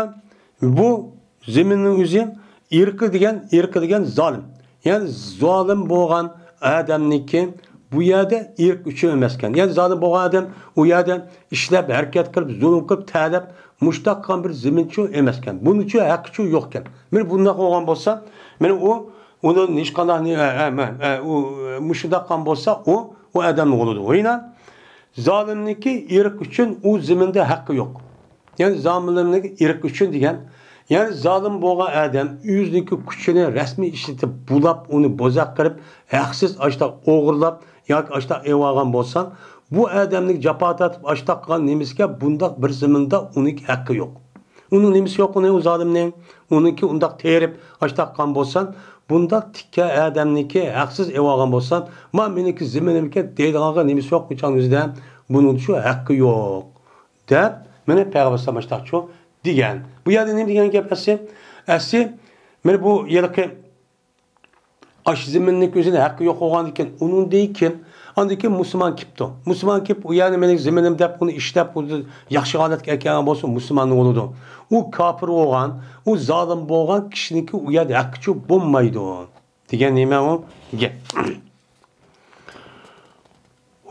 بۇ زېمىننىڭ ئۆزى ئىرقى دېگەن، ئىرقى دېگەن زالىم. يەنى زالىم بولغان ئادەمنىڭكى بۇ يەردە ئىرق ئۈچۈن ئەمەسكەن. يەنى زالىم بولغان ئادەم ئۇ يەردە ئىشلەپ، ھەرىكەت قىلىپ، زۇلۇم قىلىپ، تەلەپ، مۇشتاق قىلغان بىر زېمىنچۇ ئەمەسكەن. بۇنىڭچۇ ھەققىچۇ يوقكەن. مانا بۇنداق بولغان بولسا، مانا ئۇ، ئۇنىڭ ھېچقانداق نى-، ئە، ئە، مە-، ئە، ئۇ، مۇشۇنداق قىلغان بولسا، ئۇ، ئۇ ئادەمنىڭ بولىدۇ. ۋە يەنە زالىمنىڭكى ئىرق ئۈچۈن ئۇ زېمىندا ھەققى يوق. يەنى زالىمنىڭ ئىرقى ئۈچۈن دېگەن، يەنى زالىم بولغان ئادەم ئۆزىنىڭكى كۈچىنى رەسمىي ئىشلىتىپ، بۇلاپ، ئۇنى بوزەك قىلىپ، ھەقسىز ئاشتا ئوغرىلاپ ياكى ئاشتا ئېلىۋالغان بولسا، بۇ ئادەمنىڭ جاپا تارتىپ ئاشتا قىلغان نېمىسىگە بۇنداق بىر زېمىندا ئۇنىڭكى ھەققى يوق. ئۇنىڭ نېمىسى يوق ئۇنى، ئۇ زالىمنىڭ؟ ئۇنىڭكى ئۇنداق تېرىپ ئاشتا قىلغان بولسا، بۇنداق تىككە ئادەمنىڭكى ھەقسىز ئېلىۋالغان بولسا، ما مېنىڭكى زېمىنىمكەن دەيدىغانغا نېمىسى يوق ئۇ چاغنىڭ ئۆزىدە؟ بۇنىڭ شۇ ھەققى يوق. دەپ، مانا پەيغەمبەر ئەلەيھىسسالام ئاشتاقچۇ دېگەن. بۇ يەردە نېمە دېگەن گەپ ئەسلى؟ ئەسلى، مانا بۇ ھېلىقى ئاشۇ زېمىننىڭ ئۆزىنىڭ ھەققى يوق بولغاندىكىن، ئۇنىڭدىن كېيىن، ئاندىن كېيىن مۇسۇلمان كېپتۇ. مۇسۇلمان كېپ، ئۇ يەرنى مېنىڭ زېمىنىم دەپ، ئۇنى ئىشلەپ، ئۇنى ياخشى ھالەتكە ئەكەلگەن بولسا، مۇسۇلمان بولىدۇ. ئۇ كاپىر بولغان، ئۇ زالىم بولغان كىشىنىڭكى ئۇ يەردە ھەققىچۇ بولمايدۇ. دېگەن نېمە ئۇ گەپ؟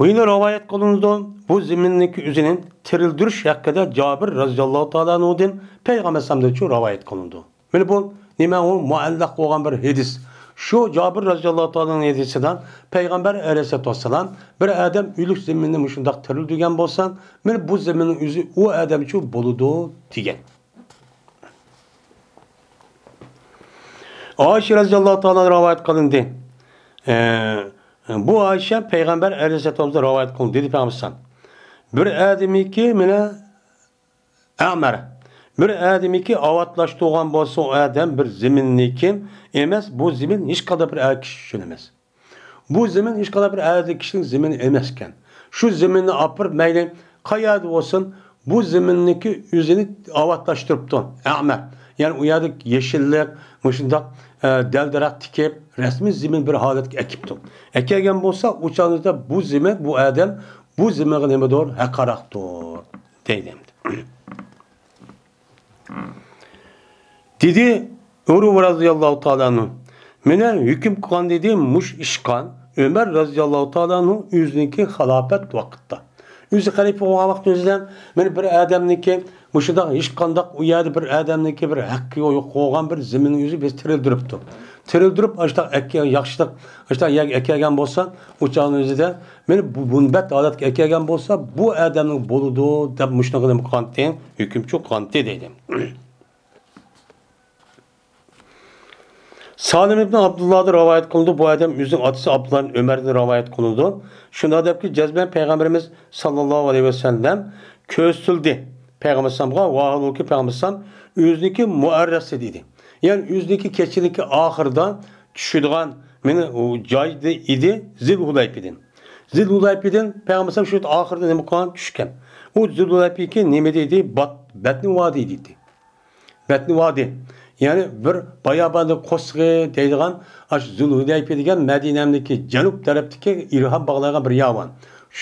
يەنە رىۋايەت قىلىنىدۇ، بۇ زېمىننىڭكى ئۆزىنى تىرىلدۈرۈش ھەققىدە جابىر رەزىياللاھۇ تائالا ئەنھۇدىن پەيغەمبەر ئەلەيھىسسالامدىنچۇ رىۋايەت قىلىنىدۇ. مانا بۇ نېمە ئۇ مۇئەللەق بولغان بىر ھەدىس. شۇ جابىر رەزىياللاھۇ تائالا ئەنھۇ ھەدىسىدە پەيغەمبەر ئەلەيھىسسالاتۇ ۋەسسالام بىر ئادەم ئۆلۈك زېمىننى مۇشۇنداق تىرىلدۈرگەن بولسا، مانا بۇ زېمىننىڭ ئۆزى ئۇ ئادەمچۇ بولىدۇ دېگەن. ئائىشە رەزىياللاھۇ تائالا رىۋايەت قىلىندى. ئە، بۇ ئائىشە پەيغەمبەر ئەلەيھىسسالاتۇ ۋەسسالامدىن رىۋايەت قىلىندى، دېدى پەيغەمبەر ئەلەيھىسسالام. بىر ئادەمكى مانا ئەمەر، بىر ئادەمنىڭكى ئاۋاتلاشتۇرغان بولسا، ئۇ ئادەم بىر زېمىننىڭكى ئەمەس، بۇ زېمىن ھېچقانداق بىر ئەر كىشى ئۈچۈن ئەمەس. بۇ زېمىن ھېچقانداق بىر ئەر كىشىنىڭ زېمىنى ئەمەسكەن. شۇ زېمىننى ئاپىرىپ، مەيلى قايەردە بولسۇن، بۇ زېمىننىڭكى ئۆزىنى ئاۋاتلاشتۇرۇپتۇ، ئەمەك. يەنى ئۇ يەردە يېشىللىق، مۇشۇنداق، ئە، دەل-دەرەخ تىكىپ، رەسمىي زېمىن بىر ھالەتكە ئەكىپتۇ. ئەكەلگەن بولسا، ئۇ چاغدا بۇ زېمىن، بۇ ئادەم بۇ زېمىنغا نېمىدۇر، ھەققاراقتۇر، دەيدۇ ئەمدى. دېدى ئۇرۋا رەزىياللاھۇ تائالا ئەنھۇ، مېنى ھۆكۈم قىلغان، دېدى، مۇشۇ ئىشقا ئۆمەر رەزىياللاھۇ تائالا ئەنھۇ ئۆزىنىڭكى خىلاپەت ۋاقتىدا. ئۆزى خەلىپە بولغان ۋاقتى ئۆزىدە مېنى بىر ئادەمنىڭكى مۇشۇنداق ھېچقانداق ئۇ يەردە بىر ئادەمنىڭكى بىر ھەققى يوق بولغان بىر زېمىننى ئۆزى بىز تىرىلدۈرۈپتۇ. تىرىلدۈرۈپ، ئاشۇنداق ئەككە-، ياخشىلىق، ئاشۇنداق يەرگە ئەكەلگەن بولسا، ئۇ چاغنىڭ ئۆزىدە مېنى بۇ مۇنبەت ھالەتكە ئەكەلگەن بولسا، بۇ ئادەمنىڭ بولىدۇ دەپ مۇشۇنىڭغا نېمە قىلغانتى، ھۆكۈم چىققانتى دەيدۇ. سالىم ئىبن ئابدۇللادىن رىۋايەت قىلىنىدۇ، بۇ ئادەم ئۆزىنىڭ ئاتىسى ئابدۇللا ئىبن ئۆمەردىن رىۋايەت قىلىنىدۇ. شۇنداق دەپكى، جەزمەن پەيغەمبىرىمىز ساللاللاھۇ ئەلەيھى ۋەسەللەم كۆرسىتىلدى پەيغەمبەر ئەلەيھىسسالامغا، ۋاھالۇكى پەيغەمبەر ئەلەيھىسسالام ئۆزىنىڭكى مۇئەررەسى دېدى. يەنى ئۆزىنىڭكى كېچىنىڭكى ئاخىرىدا چۈشىدىغان مېنى ئۇ جايدا ئىدى، زىل ھۇلەيپىدىن. زىل ھۇلەيپىدىن پەيغەمبەر ئەلەيھىسسالام شۇ ئاخىرىدا نېمە قىلغان؟ چۈشكەن. ئۇ زىل ھۇلەيپىكى نېمە دېدى؟ بات-، بەتنى ۋادى دېدى. بەتنى ۋادى، يەنى بىر باياباننىڭ قورسىقى دەيدىغان، ئاشۇ زۇلھۇلەيپە دېگەن مەدىنەمدىكى جەنۇب تەرەپتىكى ئىرھام باغلايدىغان بىر ياۋان.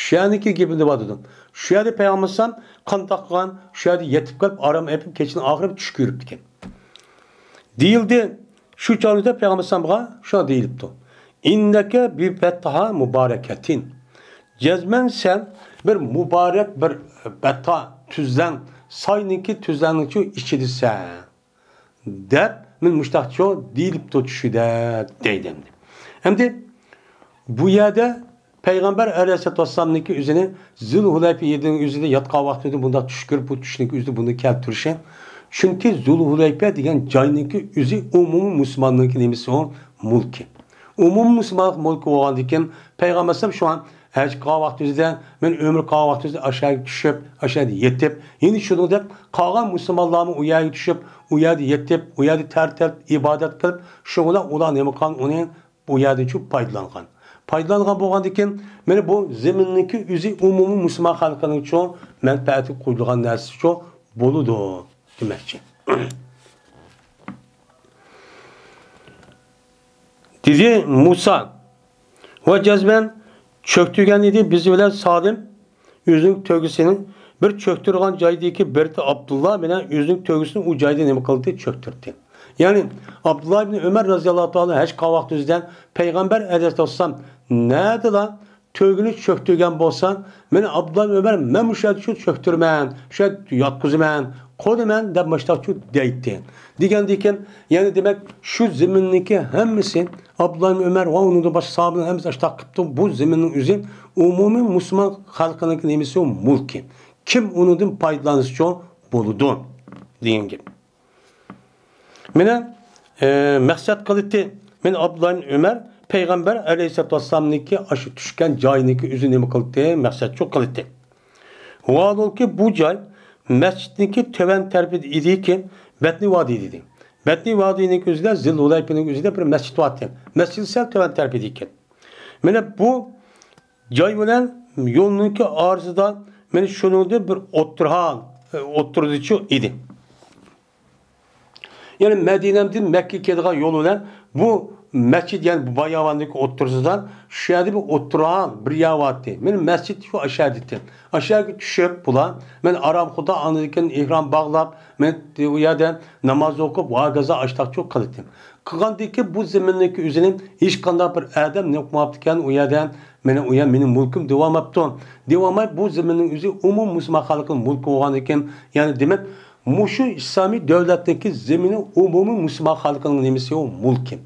شۇ يەرنىڭكى گېپىنى دەۋاتىدۇ. شۇ يەردە پەيغەمبەر ئەلەيھىسسالام قانداق قىلغان؟ شۇ يەردە يېتىپ قېلىپ، ئارام ئېلىپ، كېچىنىڭ ئاخىرى چۈش كۆرۈپتىكەن. دېيىلدى، شۇ چاغدا پەيغەمبەر ئەلەيھىسسالامغا شۇنداق دېيىلىپتۇ. ئىننەكە بىبەتھا مۇبارەكەتىن. جەزمەن سەن بىر مۇبارەك بىر بەتھا، تۈزلەڭ، ساينىڭكى تۈزلەڭنىڭچۇ ئىچىدىسەن، دەپ، مەن مۇشتاقچۇ دېيىلىپتۇ چۈشىدە، دەيدۇ ئەمدى. ئەمدى بۇ يەردە پەيغەمبەر ئەلەيھىسسالاتۇ ۋەسسالامنىڭكى ئۆزىنى زۇلھۇلەيپە يېرىنىڭ ئۆزىدە ياتقان ۋاقتىدا بۇنداق چۈش كۆرۈپ، بۇ چۈشنىڭكى ئۆزىدە بۇنى كەلتۈرۈشى. چۈنكى زۇلھۇلەيپە دېگەن جاينىڭكى ئۆزى ئومۇمىي مۇسۇلماننىڭكى نېمىسى ئۇ؟ مۈلكى. ئومۇمىي مۇسۇلمانلىق مۈلكى بولغاندىكىن، پەيغەمبەر ئەلەيھىسسالام شۇڭا ھەج قىلغان ۋاقتىمىزدا، مەن ئۆمرە قىلغان ۋاقتىمىزدا ئاشۇ يەرگە چۈشۈپ، ئاشۇ يەردە يېتىپ، يەنە شۇنىڭدەك قالغان مۇسۇلمانلارمۇ ئۇ يەرگە چۈشۈپ، ئۇ يەردە يېتىپ، ئۇ يەردە تەر تەرتىپ ئىبادەت قىلىپ، شۇڭا ئۇلار نېمە قىلغان؟ ئۇنى ئۇ يەردىن چۈشۈپ پايدىلانغان. پايدىلانغان بولغاندىكىن، مانا بۇ زېمىننىڭكى ئۆزى ئومۇمىي مۇسۇلمان خەلقىنىڭ چوڭ مەنپەئەتىگە قويۇلغان نەرسە چوڭ بولىدۇ دېمەكچى. دېدى مۇسا، ۋە جەزمەن چۆكتۈرگەن ئىدى بىز بىلەن سالىم ئۆزىنىڭ تۆگىسىنى. بىر چۆكتۈرگەن جايدىكى بىرتى ئابدۇللا بىلەن ئۆزىنىڭ تۆگىسىنى ئۇ جايدا نېمە قىلدى؟ چۆكتۈردى. يەنى ئابدۇللا ئىبن ئۆمەر رەزىياللاھۇ تائالا ھەج قىلغان ۋاقتىمىزدە پەيغەمبەر ئەلەيھىسسالام نەدىلا تۆگىنى چۆكتۈرگەن بولسا، مانا ئابدۇللا ئۆمەر، مەن مۇشۇ يەردە شۇ چۆكتۈرىمەن، شۇ يەردە ياتقۇزىمەن، قونىمەن دەپ مۇشۇنداق شۇ دەيتتى. دېگەندىكىن، يەنى دېمەك، شۇ زېمىننىڭكى ھەممىسى ئابدۇللا ئۆمەر ۋە ئۇنىڭدىن باشقا ساھابىلەر ھەممىسى ئاشۇنداق قىپتۇ. بۇ زېمىننىڭ ئۆزى ئومۇمىي مۇسۇلمان خەلقىنىڭكى نېمىسى، مۈلكى. كىم ئۇنىڭدىن پايدىلانسىچۇ بولىدۇ دېگەن گەپ. مېنى، ئى، مەقسەت قىلىتتى. مېنى ئابدۇللا ئۆمەر پەيغەمبەر ئەلەيھىسسالاتۇ ۋەسسالامنىڭكى ئاشۇ چۈشكەن جايىنىڭكى ئۆزى نېمە قىلىتتى؟ مەقسەتچۇ قىلىتتى. ۋاھالۇكى بۇ جاي مەسچىتنىڭكى تۆۋەن تەرىپىدە ئىدىكى، بەتنى ۋادى دېدى. بەتنى ۋادىنىڭكى ئۆزىدە، زىل ھۇلەيپىنىڭ ئۆزىدە بىر مەسچىت بارتى. مەسچىت سەل تۆۋەن تەرىپىدە ئىكەن. مانا بۇ جاي بىلەن يولنىڭكى ئارىسىدا، مانا شۇنىڭدىن بىر ئوتتۇرا، ئوتتۇرىدىچۇ ئىدى. يەنى مەدىنەدىن مەككىگە كېلىدىغان يول بىلەن بۇ مەسچىت، يەنى بۇ باياۋاندىكى ئوتتۇرىسىدا شۇ يەردە بىر ئوتتۇرا بىر يەر بارتى. مانا مەسچىت شۇ ئاشۇ يەردە ئىدى. ئاشۇ يەرگە چۈشۈپ بۇلار، مانا ئارامخۇدا ئاندىن كېيىن ئېھرام باغلاپ، مانا ئۇ يەردە ناماز ئوقۇپ، ۋاگازا ئاشتاقچۇ قىلدى. قىلغاندىكى بۇ زېمىننىڭكى ئۆزىنى ھېچقانداق بىر ئادەم نېمە قىلماپتىكەن ئۇ يەردە، مانا ئۇ يەر مېنىڭ مۈلكۈم دېۋالماپتۇ. دېۋالماي بۇ زېمىننىڭ ئۆزى ئومۇمىي مۇسۇلمان خەلقىنىڭ مۈلكى بولغاندىكىن، يەنى دېمەك، مۇشۇ ئىسلامىي دۆلەتنىڭكى زېمىنى ئومۇمىي مۇسۇلمان خەلقىنىڭ نېمىسى ئۇ؟ مۈلكى.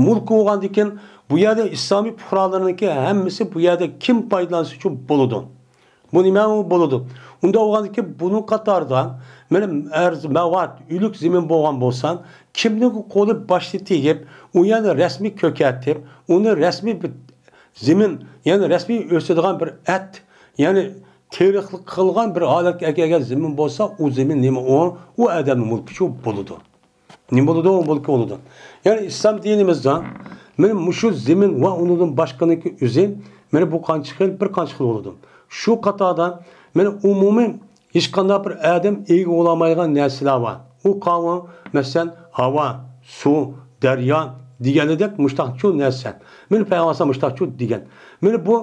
مۈلكى بولغاندىكىن، بۇ يەردە ئىسلامىي پۇقرالىرىنىڭكى ھەممىسى بۇ يەردە كىم پايدىلانسىچۇ بولىدۇ. بۇ نېمە ئۇ بولىدۇ؟ ئۇنداق بولغاندىكىن بۇنىڭ قاتارىدا مانا ئەرز مەۋات، ئۆلۈك زېمىن بولغان بولسا، كىمنىڭ قولى باشتا تېگىپ، ئۇ يەردە رەسمىي كۆكەرتىپ، ئۇنى رەسمىي بىر زېمىن، يەنى رەسمىي ئۆسىدىغان بىر ئەت، يەنى تېرىقلىق قىلغان بىر ھالەتكە ئەكەلگەن زېمىن بولسا، ئۇ زېمىن نېمە ئۇ؟ ئۇ ئادەمنىڭ مۈلكىچۇ بولىدۇ. نېمە بولىدۇ؟ مۇلكى بولىدۇ. يەنى ئىسلام دىنىمىزدا مانا مۇشۇ زېمىن ۋە ئۇنىڭدىن باشقىنىڭكى ئۆزى، مانا بۇ قانچە خىل؟ بىر قانچە خىل بولىدۇ. شۇ قاتاردا مانا ئومۇمىي ھېچقانداق بىر ئادەم ئىگە بولالمايدىغان نەرسىلەر بار. ئۇ قاۋۇ، مەسىلەن، ھاۋا، سۇ، دەريا دېگەنلىدەك مۇشتاقچۇ نەرسە. مانا پەيغەمبەر مۇشتاقچۇ دېگەن. مانا بۇ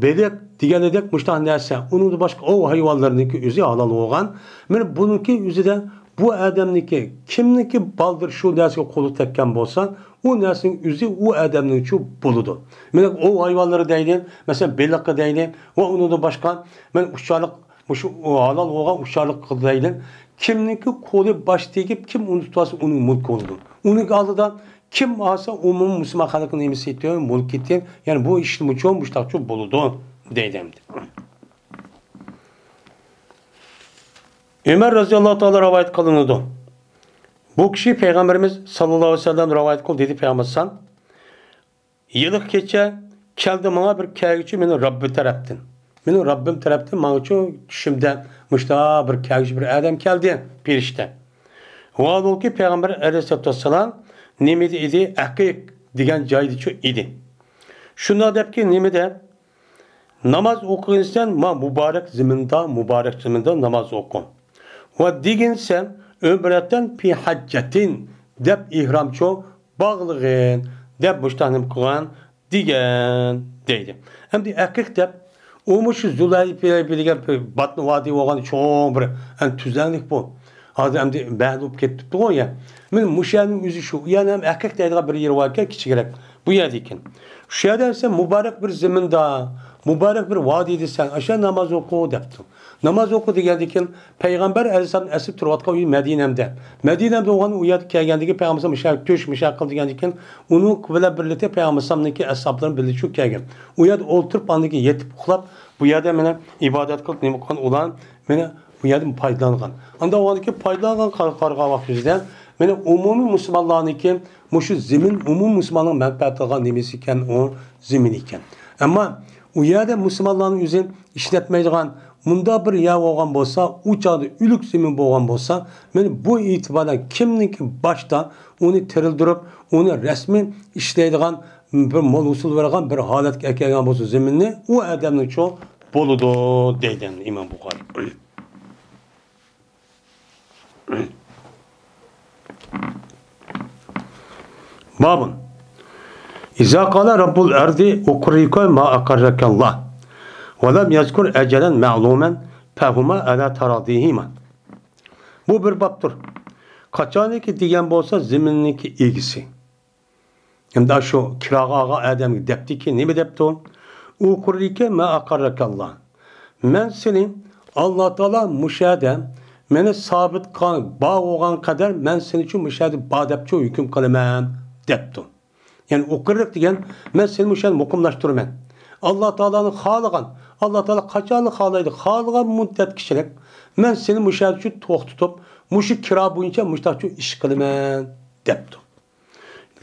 بېلىق دېگەنلىدەك مۇشتاق نەرسە. ئۇنىڭدىن باشقا ئوۋ ھايۋانلىرىنىڭكى ئۆزى ھالال بولغان. مانا بۇنىڭكى ئۆزىدە بۇ ئادەمنىڭكى، كىمنىڭكى بالدۇر شۇ نەرسىگە قولى تەگكەن بولسا، ئۇ نەرسىنىڭ ئۆزى ئۇ ئادەمنىڭچۇ بولىدۇ. مانا ئوۋ ھايۋانلىرى دەيلى، مەسىلەن، بېلىققا دەيلى ۋە ئۇنىڭدىن باشقا، مانا ئۇچارلىق، مۇشۇ ھالال بولغان ئۇچارلىق دەيلى. كىمنىڭكى قولى باش تېگىپ، كىم ئۇنى تۇتۇۋالسا، ئۇنىڭ مۈلكى بولىدۇ. ئۇنىڭ ئالدىدا كىم ئالسا، ئۇمۇمۇ مۇسۇلمان خەلقنىڭ نېمىسى ئىدى؟ مۈلكى ئىدى. يەنى بۇ ئىشمۇچۇ مۇشتاقچۇ بولىدۇ دەيدۇ ئەمدى. ئۆمەر رەزىياللاھۇ تائالا رىۋايەت قىلىنىدۇ. بۇ كىشى پەيغەمبىرىمىز ساللاللاھۇ ئەلەيھى ۋەسەللەم رىۋايەت قىلدى دېدى پەيغەمبەر ئەلەيھىسسالام. يىلقى كېچە كەلدى ماڭا بىر كەلگۈچى مېنىڭ رەببى تەرەپتىن. مېنىڭ رەببىم تەرەپتىن ماڭىچۇ چۈشۈمدە مۇشتا بىر كەلگۈچى بىر ئادەم كەلدى، پېرىشتە. ۋاھالبۇلكى پەيغەمبەر ئەلەيھىسسالاتۇ ۋەسسالام نېمىدە ئىدى؟ ئەقىق دېگەن جايدىچۇ ئىدى. شۇنداق دەپكى، نېمىدە؟ ناماز ئوقۇغىنىسەن ما مۇبارەك زېمىندا، مۇبارەك زېمىندا ناماز ئوقۇ. ۋە دېگىنسەن ئۆمرەتەن پى ھەججەتىن دەپ ئېھرامچۇ باغلىغىن دەپ مۇشتاق نېمە قىلغان دېگەن دەيدۇ. ئەمدى ئەقىق دەپ ئۇمۇ شۇ زۇلھەيفە دېگەن بىر باتنى ۋادى بولغان چوڭ بىر ئەمدى تۈزلەڭلىك بۇ. ھازىر ئەمدى مەھەل بولۇپ كېتىپتىغۇ يا. مانا مۇشۇ يەرنىڭ ئۆزى شۇ. يەنە ھەم ئەقىق دەيدىغان بىر يېرى باركەن، كىچىكرەك. بۇ يەردىكىن. شۇ يەردە سەن مۇبارەك بىر زېمىندا، مۇبارەك بىر ۋادىدە سەن ئاشۇ ناماز ئوقۇ دەپتۇ. ناماز ئوقۇ دېگەندىكىن پەيغەمبەر ئەلەيھىسسالام ئەسلى تۇرۇۋاتقان ئۆيى مەدىنەمدە. مەدىنەمدە بولغان ئۇ يەردە كەلگەندىكىن پەيغەمبەر مۇشۇ يەردە تۆش مۇشۇ يەردە قىل دېگەندىكىن ئۇنىڭ بىلەن بىرلىكتە پەيغەمبەر ئەلەيھىسسالامنىڭكى ئەسھابلىرى بىللە شۇ كەلگەن. ئۇ يەردە ئولتۇرۇپ ئاندىن كېيىن يېتىپ ئۇخلاپ بۇ يەردە مانا ئىبادەت قىلىپ نېمە قىلغان ئۇلار مانا بۇ يەردىن پايدىلانغان. ئاندىن ئۇنىڭدىن كېيىن پايدىلانغان قار-، قارىغان ۋاقتىمىزدا مانا ئومۇمىي مۇسۇلمانلارنىڭكى مۇشۇ زېمىن ئومۇمىي مۇسۇلماننىڭ مەنپەئەتى قىلغان نېمىسى ئىكەن، ئۇ زېمىن ئىكەن. ئەمما ئۇ يەردە مۇسۇلمانلارنىڭ ئۆزى ئىشلەتمەيدىغان مۇنداق بىر يەر بولغان بولسا، ئۇ چاغدا ئۆلۈك زېمىن بولغان بولسا، مانا بۇ ئېتىباردا كىمنىڭكى باشتا ئۇنى تىرىلدۈرۈپ، ئۇنى رەسمىي ئىشلەيدىغان بىر مول ھوسۇل بېرىدىغان بىر ھالەتكە ئەكەلگەن بولسا زېمىننى، ئۇ ئادەمنىڭچۇ بولىدۇ دەيدۇ ئىمام بۇخارىي. بابۇن. إذا قال رب الأرض أقرك ما أقرك الله ولم يذكر أجلا معلوما فهما على تراضيهما. بۇ بىر بابتۇر. قاچانكى دېگەن بولسا زېمىننىڭكى ئىگىسى. ئەمدى شۇ كىراغا ئالغان ئادەمگە دەپتىكى، نېمە دەپتۇ؟ ئۇقرىكە ما ئاقاررەكاللا. مەن سېنى، ئاللا تائالا مۇشۇ يەردە مېنى سابىت قىلغان، بار بولغان قەدەر مەن سېنى شۇ مۇشۇ يەردە بار دەپچۇ ھۆكۈم قىلىمەن، دەپتۇ. يەنى ئۇقرىك دېگەن، مەن سېنى مۇشۇ يەردە مۇقىملاشتۇرىمەن. ئاللا تائالانى خالىغان، ئاللا تائالا قاچانلا خالايدۇ، خالىغان مۇددەتكىچىلىك مەن سېنى مۇشۇ يەردە شۇ توختىتىپ، مۇشۇ كىرا بويىچە مۇشتاق شۇ ئىش قىلىمەن، دەپتۇ.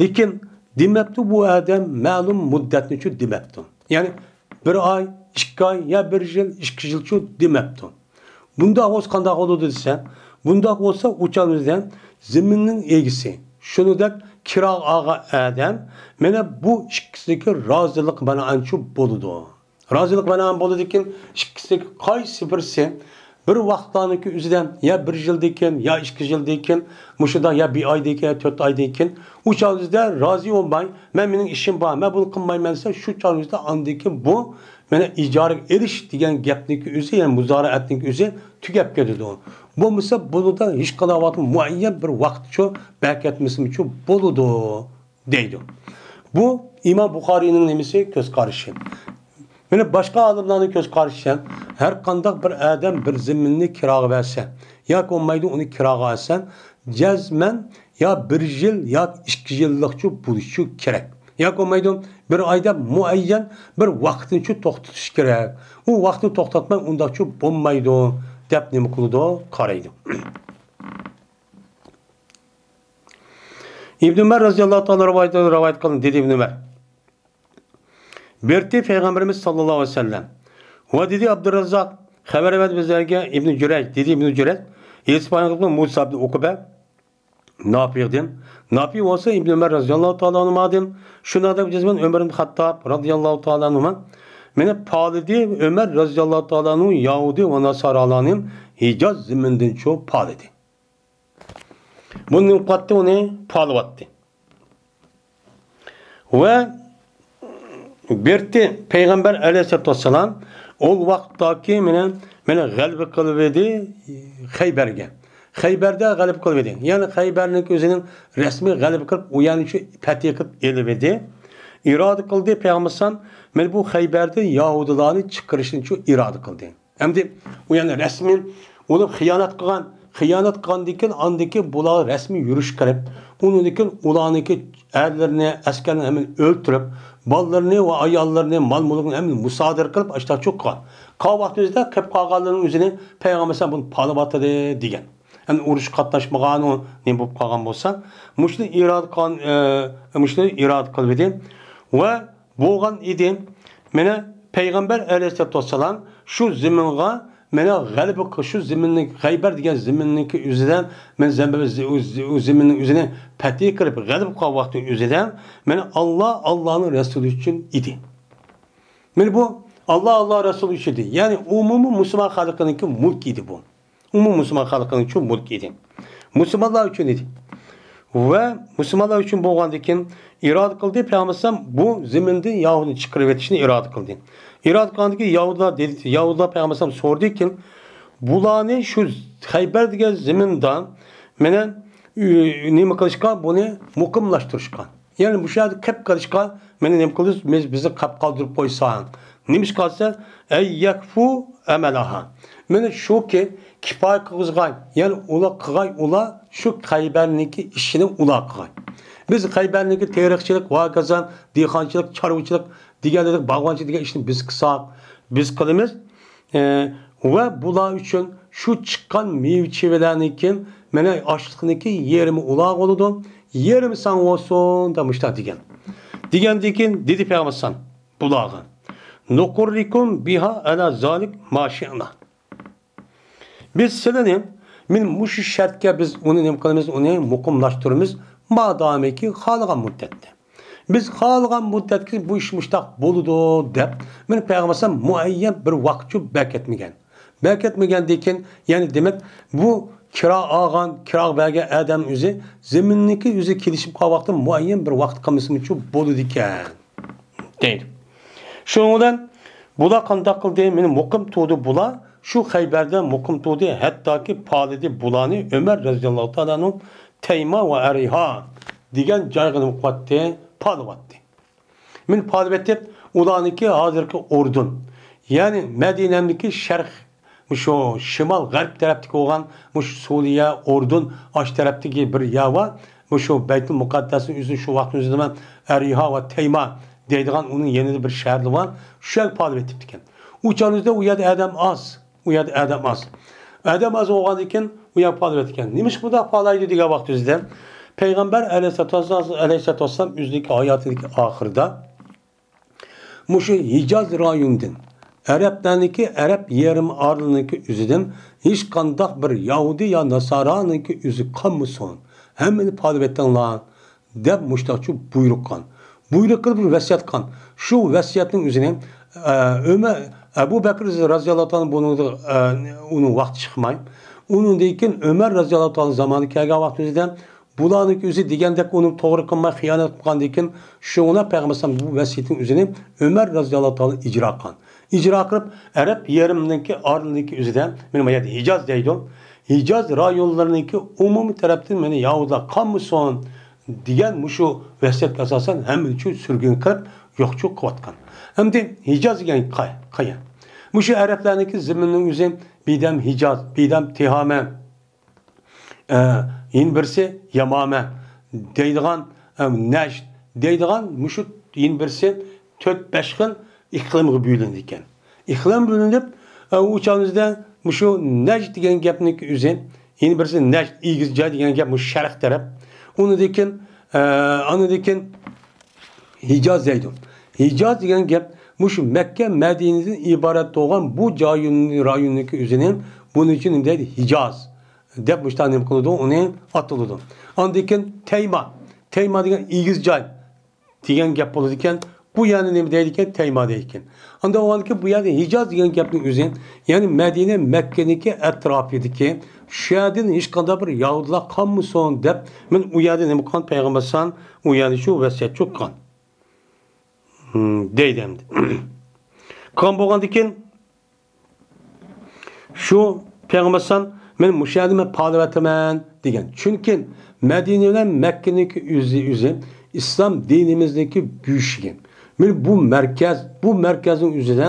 لېكىن دېمەپتۇ بۇ ئادەم مەلۇم مۇددەتنىچۇ دېمەپتۇ. يەنى بىر ئاي، ئىككى ئاي يا بىر يىل، ئىككى يىلچۇ دېمەپتۇ. بۇنداق بولسا قانداق بولىدۇ دېسە، بۇنداق بولسا ئۇ چاغدا زېمىننىڭ ئىگىسى، شۇنىڭدەك كىراغا ئالغان ئادەم مانا بۇ ئىككىسىدىكى رازىلىق بىنائەنچۇ بولىدۇ. رازىلىق بىنائەن بولىدىكىن، ئىككىسىدىكى قايسى بىرسى بىر ۋاقىتلارنىڭكى ئۆزىدە يا بىر يىلدىكىن، يا ئىككى يىلدىكىن، مۇشۇنداق يا بىر ئايدىكىن، يا تۆت ئايدىكىن، ئۇ چاغدا رازى بولماي، مەن مېنىڭ ئىشىم بار، مەن بۇنى قىلمايمەن دېسە، شۇ چاغدا ئاندىكىن بۇ مانا ئىجارىگە ئېلىش دېگەن گەپنىڭكى ئۆزى، يەنى مۇزارەئەتنىڭكى ئۆزى تۈگەپ كېتىدۇ. بولمىسا بۇنىڭدا ھېچقانداق ۋاقىت مۇئەييەن بىر ۋاقىتچۇ بەرىكەتمىسىمۇچۇ بولىدۇ. دەيدۇ. بۇ ئىمام بۇخارىينىڭ نېمىسى؟ كۆز قارىشى. مانا باشقا ئالىملارنىڭ كۆز قارىشىچە، ھەر قانداق بىر ئادەم بىر زېمىننى كىراغا بەرسە، ياكى بولمايدۇ ئۇنى كىراغا ئالسا، جەزمەن يا بىر يىل ياكى ئىككى يىللىقچۇ بولۇشى كېرەك. ياكى بولمايدۇ بىر ئايدا مۇئەييەن بىر ۋاقىتنىچۇ توختىتىش كېرەك. ئۇ ۋاقىتنى توختاتماي ئۇنداقچۇ بولمايدۇ دەپ نېمە قىلىدۇ؟ قارايدۇ. ئىبن ئۆمەر رەزىياللاھۇ تائالا رىۋايەت، رىۋايەت قىلدى، دېدى ئىبن ئۆمەر. بېرىپتى پەيغەمبىرىمىز ساللاللاھۇ ئەلەيھى ۋەسەللەم. ۋە دېدى ئابدۇرراززاق، خەۋەر بەردى بىزلەرگە ئىبنى جۈرەج، دېدى ئىبنى جۈرەج، ئىسپاھانغا مۇسا ئىبنى ئۇقبە، نافىغدىن، نافىغ بولسا ئىبنى ئۆمەر رەزىياللاھۇ تائالا ئەنھۇمادىن، شۇنداق دەپ جەزمەن ئۆمەر ئىبنى خەتتاب رەزىياللاھۇ تائالا ئەنھۇما مېنى پالىدى، ئۆمەر رەزىياللاھۇ تائالا ئەنھۇ يەھۇدىي ۋە ناسارالارنى ھىجاز زېمىنىدىنچۇ پالىدى. بۇنى قاتتى ئۇنى پالىۋاتتى. ۋە بىرتى پەيغەمبەر ئەلەيھىسسالاتۇ ۋەسسالام ئول ۋاقىتتاكى مېنى، مېنى غەلىبە قىلىۋىدى خەيبەرگە. خەيبەردە غەلىبە قىلىۋىدى. يەنى خەيبەرنىڭكى ئۆزىنىڭ رەسمىي غەلىبە قىلىپ، ئۇ يەرنى شۇ پەتھى قىلىپ ئېلىۋىدى. ئىرادە قىلدى پەيغەمبەر ئەلەيھىسسالام، مېنى بۇ خەيبەردىن يەھۇدىيلارنى چىقىرىشنى شۇ ئىرادە قىلدى. ئەمدى ئۇ يەنى رەسمىي ئۇلار خىيانەت قىلغان، خىيانەت قىلغاندىن كېيىن، ئاندىن كېيىن بۇلارغا رەسمىي يۈرۈش قىلىپ، ئۇنىڭدىن كېيىن ئۇلارنىڭكى ئەرلىرىنى، ئەسكەرلىرىنى ھەممىنى ئۆلتۈرۈپ، بالىلىرىنى ۋە ئاياللىرىنى، مال-مۈلكىنى ھەممىنى مۇسادىرە قىلىپ، ئاشتاق چوققان. قالغان ۋاقىت ئۆزىدە قېلىپ قالغانلىرىنىڭ ئۆزىنى پەيغەمبەر ئەلەيھىسسالام بۇنى پالىۋاتىدۇ دېگەن. ئەمدى ئۇرۇشقا قاتناشمىغان ئۇ نېمە بولۇپ قالغان بولسا، مۇشۇنى ئىرادە قىلغان، ئە، مۇشۇنى ئىرادە قىلىۋىدى. ۋە بولغان ئىدى. مانا پەيغەمبەر ئەلەيھىسسالاتۇ ۋەسسالام شۇ زېمىنغا، مانا غەلىبە قىل-، شۇ زېمىننى، خەيبەر دېگەن زېمىننىڭكى ئۆزىدە، مانا زەمبە-، زې-، ئۇ زېمىننىڭ ئۆزىنى پەتھى قىلىپ، غەلىبە قىلغان ۋاقتى ئۆزىدە، مانا ئاللا، ئاللانىڭ رەسۇلى ئۈچۈن ئىدى. مانا بۇ ئاللا، ئاللا رەسۇلى ئۈچۈن ئىدى. يەنى ئومۇمىي مۇسۇلمان خەلقىنىڭكى مۈلكى ئىدى بۇ. ئومۇمىي مۇسۇلمان خەلقىنىڭ شۇ مۈلكى ئىدى. مۇسۇلمانلار ئۈچۈن ئىدى. ۋە مۇسۇلمانلار ئۈچۈن بولغاندىن كېيىن ئىرادە قىلدى، پەيغەمبەر ئەلەيھىسسالام بۇ زېمىندىن يەھۇدىينى چىقىرىۋېتىشنى ئىرادە قىلدى. ئىرادە قىلغاندىن كېيىن يەھۇدىيلار دېدى، يەھۇدىيلار پەيغەمبەر ئەلەيھىسسالام سورىدىكىن، بۇلارنى شۇ خەيبەر دېگەن زېمىندا مانا، ئۈ، نېمە قىلىشقا، بۇنى مۇقىملاشتۇرۇشقا. يەنى مۇشۇ يەردە قېپ قېلىشقا مېنى نېمە قىلدىڭىز؟ مېنى، بىزنى قاپ قالدۇرۇپ قويساڭ. نېمىشقا دېسە، ئەن يەكفۇ ئەمەلەھا. مېنى شۇكى، كىپايە قىلغۇزغاي، يەنى ئۇلار قىلغاي، ئۇلار شۇ خەيبەرنىڭكى ئىشىنى ئۇلار قىلغاي. بىز خەيبەرنىڭكى تېرىقچىلىق، ۋاكازان، دېھقانچىلىق، چارۋىچىلىق دېگەنلىرى، باغۋەنچىلىك دېگەن ئىشنى بىز قىلساق، بىز قىلىمىز. ئە، ۋە بۇلار ئۈچۈن شۇ چىققان مېۋە-چېۋىلەرنىڭكى، مانا، ئاشلىقنىڭكى يېرىمى ئۇلارغا بولىدۇ، يېرىمى ساڭا بولسۇن، دەپ مۇشۇنداق دېگەن. دېگەندىن كېيىن دېدى پەيغەمبەر ئەلەيھىسسالام بۇلارغا، نۇقىررىكۇم بىھا ئەلا زالىك ما شىئنا. بىز سىلىنى، مانا مۇشۇ شەرتكە بىز ئۇنى نېمە قىلىمىز، ئۇنى مۇقىملاشتۇرىمىز، مادامىكى خالىغان مۇددەتتە. بىز خالىغان مۇددەتكە بۇ ئىش مۇشتاق بولىدۇ دەپ، مانا پەيغەمبەر ئەلەيھىسسالام مۇئەييەن بىر ۋاقىتچۇ بەركەتمىگەن. بەركەتمىگەندىن كېيىن، يەنى دېمەك، بۇ كىرا ئالغان، كىراغا بەرگەن ئادەم ئۆزى زېمىننىڭكى ئۆزى كېلىشىپ قالغان ۋاقىتتا مۇئەييەن بىر ۋاقىت قىلمىسىمۇچۇ بولىدىكەن. دەيدۇ. شۇنىڭ بىلەن بۇلار قانداق قىلدى؟ مېنى مۇقىم تۇردى بۇلار. شۇ خەيبەردە مۇقىم تۇردى. ھەتتاكى پالىدى بۇلارنى ئۆمەر رەزىياللاھۇ تائالا ئەنھۇ تەيما ۋە ئەرىھا دېگەن جايغا نېمە قىلىۋاتتى؟ پالىۋاتتى. مېنى پالىۋېتىپ، ئۇلارنىڭكى ھازىرقى ئوردۇن، يەنى مەدىنەمدىكى شەرق مۇشۇ شىمال غەرب تەرەپتىكى بولغان مۇشۇ سۇرىيە، ئوردۇن، ئاشۇ تەرەپتىكى بىر يەر بار. مۇشۇ بەيتۇل مۇقەددەسنىڭ ئۆزىنى شۇ ۋاقىتنىڭ ئۆزىدە مەن ئەرىھا ۋە تەيما دەيدىغان ئۇنىڭ يېنىدا بىر شەھەرلا بار. شۇ يەرگە پالىۋېتىپتىكەن. ئۇ چاغنىڭ ئۆزىدە ئۇ يەردە ئادەم ئاز. ئۇ يەردە ئادەم ئاز. ئادەم ئاز بولغاندىن كېيىن ئۇ يەرگە پالىۋېتىپتىكەن. نېمىشقا بۇنداق پالايدۇ دېگەن ۋاقتىمىزدا پەيغەمبەر ئەلەيھىسسالاتۇ ۋەسسالام، ئەلەيھىسسالاتۇ ۋەسسالام ئۆزىنىڭكى ھاياتىنىڭكى ئاخىرىدا مۇشۇ ھىجاز رايونىدىن، ئەرەبلەرنىڭكى، ئەرەب يېرىم ئارىلىنىڭكى ئۆزىدىن ھېچقانداق بىر يەھۇدىي يا ناسارانىڭكى ئۆزى قالمىسۇن، ھەممىنى پالىۋېتىڭلار دەپ مۇشتاقچۇ بۇيرۇق قىلغان. بۇيرۇق قىلىپ بىر ۋەسىيەت قىلغان. شۇ ۋەسىيەتنىڭ ئۆزىنى، ئە، ئۆمەر، ئەبۇ بەكرى رەزىياللاھۇ تائالا بۇنىڭدا، ئە، ئۇنىڭ ۋاقتى چىقماي، ئۇنىڭدىن كېيىن ئۆمەر رەزىياللاھۇ تائالا زامانى كەلگەن ۋاقتىمىزدا بۇلارنىڭكى ئۆزى دېگەندەك ئۇنى توغرا قىلماي، خىيانەت قىلغاندىن كېيىن، شۇڭا پەيغەمبەر ئەلەيھىسسالام بۇ ۋەسىيىتىنىڭ ئۆزىنى ئۆمەر رەزىياللاھۇ تائالا ئىجرا قىلغان. ئىجرا قىلىپ، ئەرەب يېرىمىنىڭكى ئارىلىنىڭكى ئۆزىدە، مانا بۇ يەردە ھىجاز دەيدۇ. ھىجاز رايونلىرىنىڭكى ئومۇمىي تەرەپتىن مانا يەھۇدىيلار قالمىسۇن دېگەن مۇشۇ ۋەسىيەتكە ئاساسەن ھەممىنى شۇ سۈرگۈن قىلىپ يوقچۇ قىلىۋاتقان. ئەمدى ھىجاز دېگەن قا-، قايا؟ مۇشۇ ئەرەبلەرنىڭكى زېمىنىنىڭ ئۆزى بىردەم ھىجاز، بىردەم تىھامە، ئە، يەنە بىرسى يامامە دەيدىغان، ئە، نەجد دەيدىغان مۇشۇ يەنە بىرسى تۆت، بەش خىل ئىقلىمغا بۆلۈنىدىكەن. ئىقلىم بۆلۈنۈپ، ئە، ئۇ چاغىمىزدا مۇشۇ نەجد دېگەن گەپنىڭ ئۆزى، يەنە بىرسى نەجد، ئېگىز جاي دېگەن گەپ مۇشۇ شەرق تەرەپ. ئۇنىڭدىن كېيىن، ئە، ئاندىن كېيىن ھىجاز دەيدۇ. ھىجاز دېگەن گەپ مۇشۇ مەككە، مەدىنىدىن ئىبارەت بولغان بۇ جايۇن-، رايوننىڭكى ئۆزىنى بۇنىڭ ئۈچۈن نېمە دەيدۇ؟ ھىجاز دەپ مۇشۇنداق نېمە قىلىدۇ؟ ئۇنى ئاتىلىدۇ. ئاندىن كېيىن تەيما. تەيما دېگەن ئېگىز جاي دېگەن گەپ بولىدىكەن. بۇ يەرنى نېمە دەيدىكەن؟ تەيما دەيدىكەن. ئانداق بولغاندىكىن بۇ يەردە ھىجاز دېگەن گەپنىڭ ئۆزى، يەنى مەدىنە، مەككىنىڭكى ئەتراپىدىكى، شۇ يەردىن ھېچقانداق بىر يەھۇدىيلار قالمىسۇن دەپ، مەن ئۇ يەردە نېمە قىلغان؟ پەيغەمبەر ئەلەيھىسسالام ئۇ يەردە شۇ ۋەسىيەت قىلغان. ھىم، دەيدۇ ئەمدى. قىلغان بولغاندىكىن، شۇ پەيغەمبەر ئەلەيھىسسالام، «مەن مۇشۇ يەردە مەن پالىۋېتىمەن» دېگەن. چۈنكى مەدىنە بىلەن مەككىنىڭكى ئۆزى، ئۆزى ئىسلام دىنىمىزنىڭكى بۆشۈكى. مانا بۇ مەركەز، بۇ مەركەزنىڭ ئۆزىدە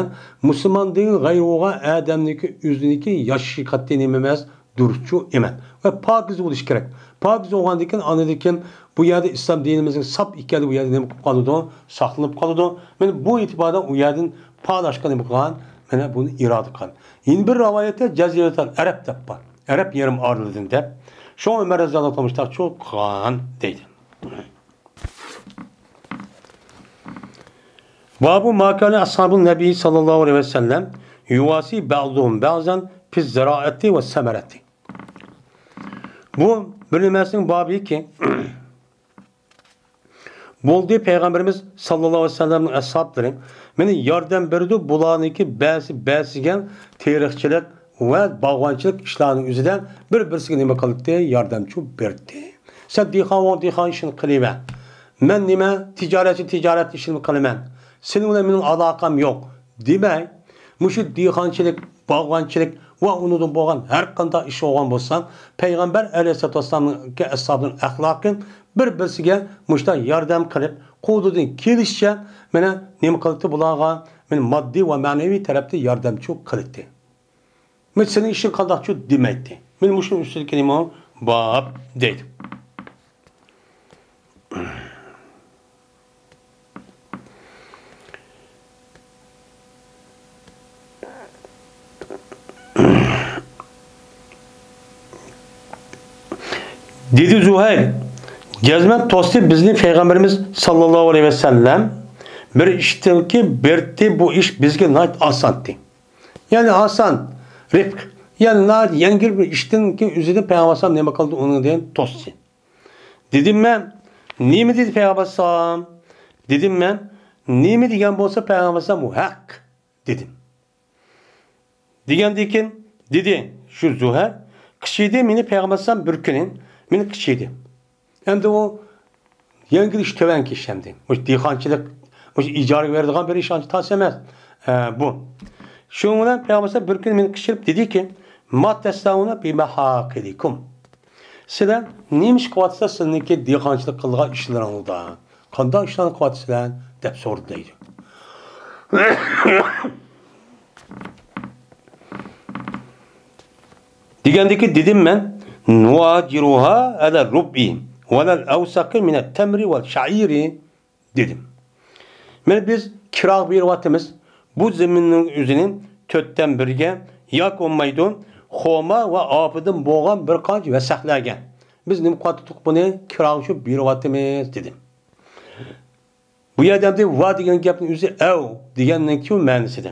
مۇسۇلمان دىنى غەيرى بولغان ئادەمنىڭكى ئۆزىنىڭكى ياشىشى قەتئىي نېمە ئەمەس، دۇرۇسچۇ ئەمەس. ۋە پاكىز بولۇشى كېرەك. پاكىز بولغاندىن كېيىن، ئاندىن كېيىن بۇ يەردە ئىسلام دىنىمىزنىڭ ساپ ئىكەنلىكى بۇ يەردە نېمە قىلىپ قالىدۇ؟ ساقلىنىپ قالىدۇ. مانا بۇ ئېتىباردىن ئۇ يەردىن پالاشقا نېمە قىلغان؟ مانا بۇنى ئىرادە قىلغان. يەنە بىر رىۋايەتتە جەزىرەتۇل ئەرەب دەپ بار. ئەرەب يېرىم ئارىلىدىن دەپ. شۇڭا ئۆمەر رەزىياللاھۇ تائالا مۇشۇنداق چوققان دەيدۇ. بابۇ ما كان ئەسھابۇن نەبىي ساللاللاھۇ ئەلەيھى ۋەسەللەم يۇۋاسى بەزۇھۇم بەزەن فىز زىرائەتى ۋەس سەمەرەتى. بۇ بىر نېمىسىنىڭ بابىكى، بولدى، پەيغەمبىرىمىز ساللاللاھۇ ئەلەيھى ۋەسەللەمنىڭ ئەسھابلىرى مانا ياردەم بېرىدۇ، بۇلارنىڭكى بەزى، بەزىگە تېرىقچىلىق ۋە باغۋەنچىلىك ئىشلارنىڭ ئۆزىدە بىر-بىرسىگە نېمە قىلاتتى؟ ياردەمچى بېرەتتى. سەن دېھقان بولغان دېھقان ئىشىنى قىلىۋەر. مەن نېمە، تىجارەتچى تىجارەت ئىشىنى قىلىمەن. سېنىڭ بىلەن مېنىڭ ئالاقەم يوق دېمەي، مۇشۇ دېھقانچىلىق، باغۋەنچىلىك ۋە ئۇنىڭدىن بولغان ھەر قانداق ئىش بولغان بولسا، پەيغەمبەر ئەلەيھىسسالاتۇ ۋەسسالامنىڭ ئەسھابىنىڭ ئەخلاقى بىر-بىرسىگە مۇشۇنداق ياردەم قىلىپ، قولىدىن كېلىشىچە مانا نېمە قىلاتتى بۇلارغا؟ مانا ماددىي ۋە مەنىۋى تەرەپتىن ياردەمچى قىلاتتى. مەن سېنىڭ ئىشىڭ قانداقچۇ دېمەيتتى. مەن مۇشۇنىڭ ئۈستىدىكى نېمە بار دەيدۇ. دېدى زۇھەير، جەزمەن توستى بىزنى پەيغەمبىرىمىز ساللاللاھۇ ئەلەيھى ۋەسەللەم بىر ئىشتىنكى بىرتى، بۇ ئىش بىزگە ناھايىتى ئاسانتى. يەنى ئاسان، رىفق. يەنى ناھايىتى يەڭگىل بىر ئىشتىنكى ئۆزىنى پەيغەمبەر ئەلەيھىسسالام نېمە قىلدى؟ ئۇنىڭدىن توستى. دېدىم مەن، نېمە دېدى پەيغەمبەر ئەلەيھىسسالام؟ دېدىم مەن، نېمە دېگەن بولسا پەيغەمبەر ئەلەيھىسسالام، بۇ ھەق، دېدىم. دېگەندىن كېيىن دېدى، شۇ زۇھەر، قىچىيدى مېنى پەيغەمبەر ئەلەيھىسسالام بىر كۈنى، مېنى قىچىيدى. ئەمدى ئۇ يەڭگىل ئىش، تۆۋەنكى ئىش ئەمدى. مۇشۇ دېھقانچىلىق، مۇشۇ ئىجارىگە بېرىدىغان بىر ئىش ئانچە تاس ئەمەس. ئە، بۇ. شۇنىڭ بىلەن پەيغەمبەر بىر كۈنى مېنى قىچىرىپ دېدىكى، ما تەسنەئۇنە بىمەھاقىلىكۇم. سىلەر نېمە ئىش قىلىۋاتىسىلەر، سىلەرنىڭكى دېھقانچىلىق قىلىدىغان ئىشلىرىڭلاردا؟ قانداق ئىشلارنى قىلىۋاتىسىلەر؟ دەپ سورىدى دەيدۇ. دېگەندىكى دېدىم مەن، نۇئاجىرۇھا ئەلە رۇبئى ۋەلەل ئەۋسەقى مىنەت تەمرى ۋەل شەئىرى، دېدىم. مانا بىز كىراغا بېرىۋاتىمىز. بۇ زېمىننىڭ ئۆزىنى تۆتتىن بىرگە ياكى بولمايدۇ، خورما ۋە ئاپىدىن بولغان بىر قانچە ۋەسەقلەرگە. بىز نېمە قىلىۋاتىدۇق بۇنى؟ كىراغا شۇ بېرىۋاتىمىز، دېدىم. بۇ يەردە ئەمدى ۋا دېگەن گەپنىڭ ئۆزى ئەۋ دېگەننىڭكى مەنىسىدە.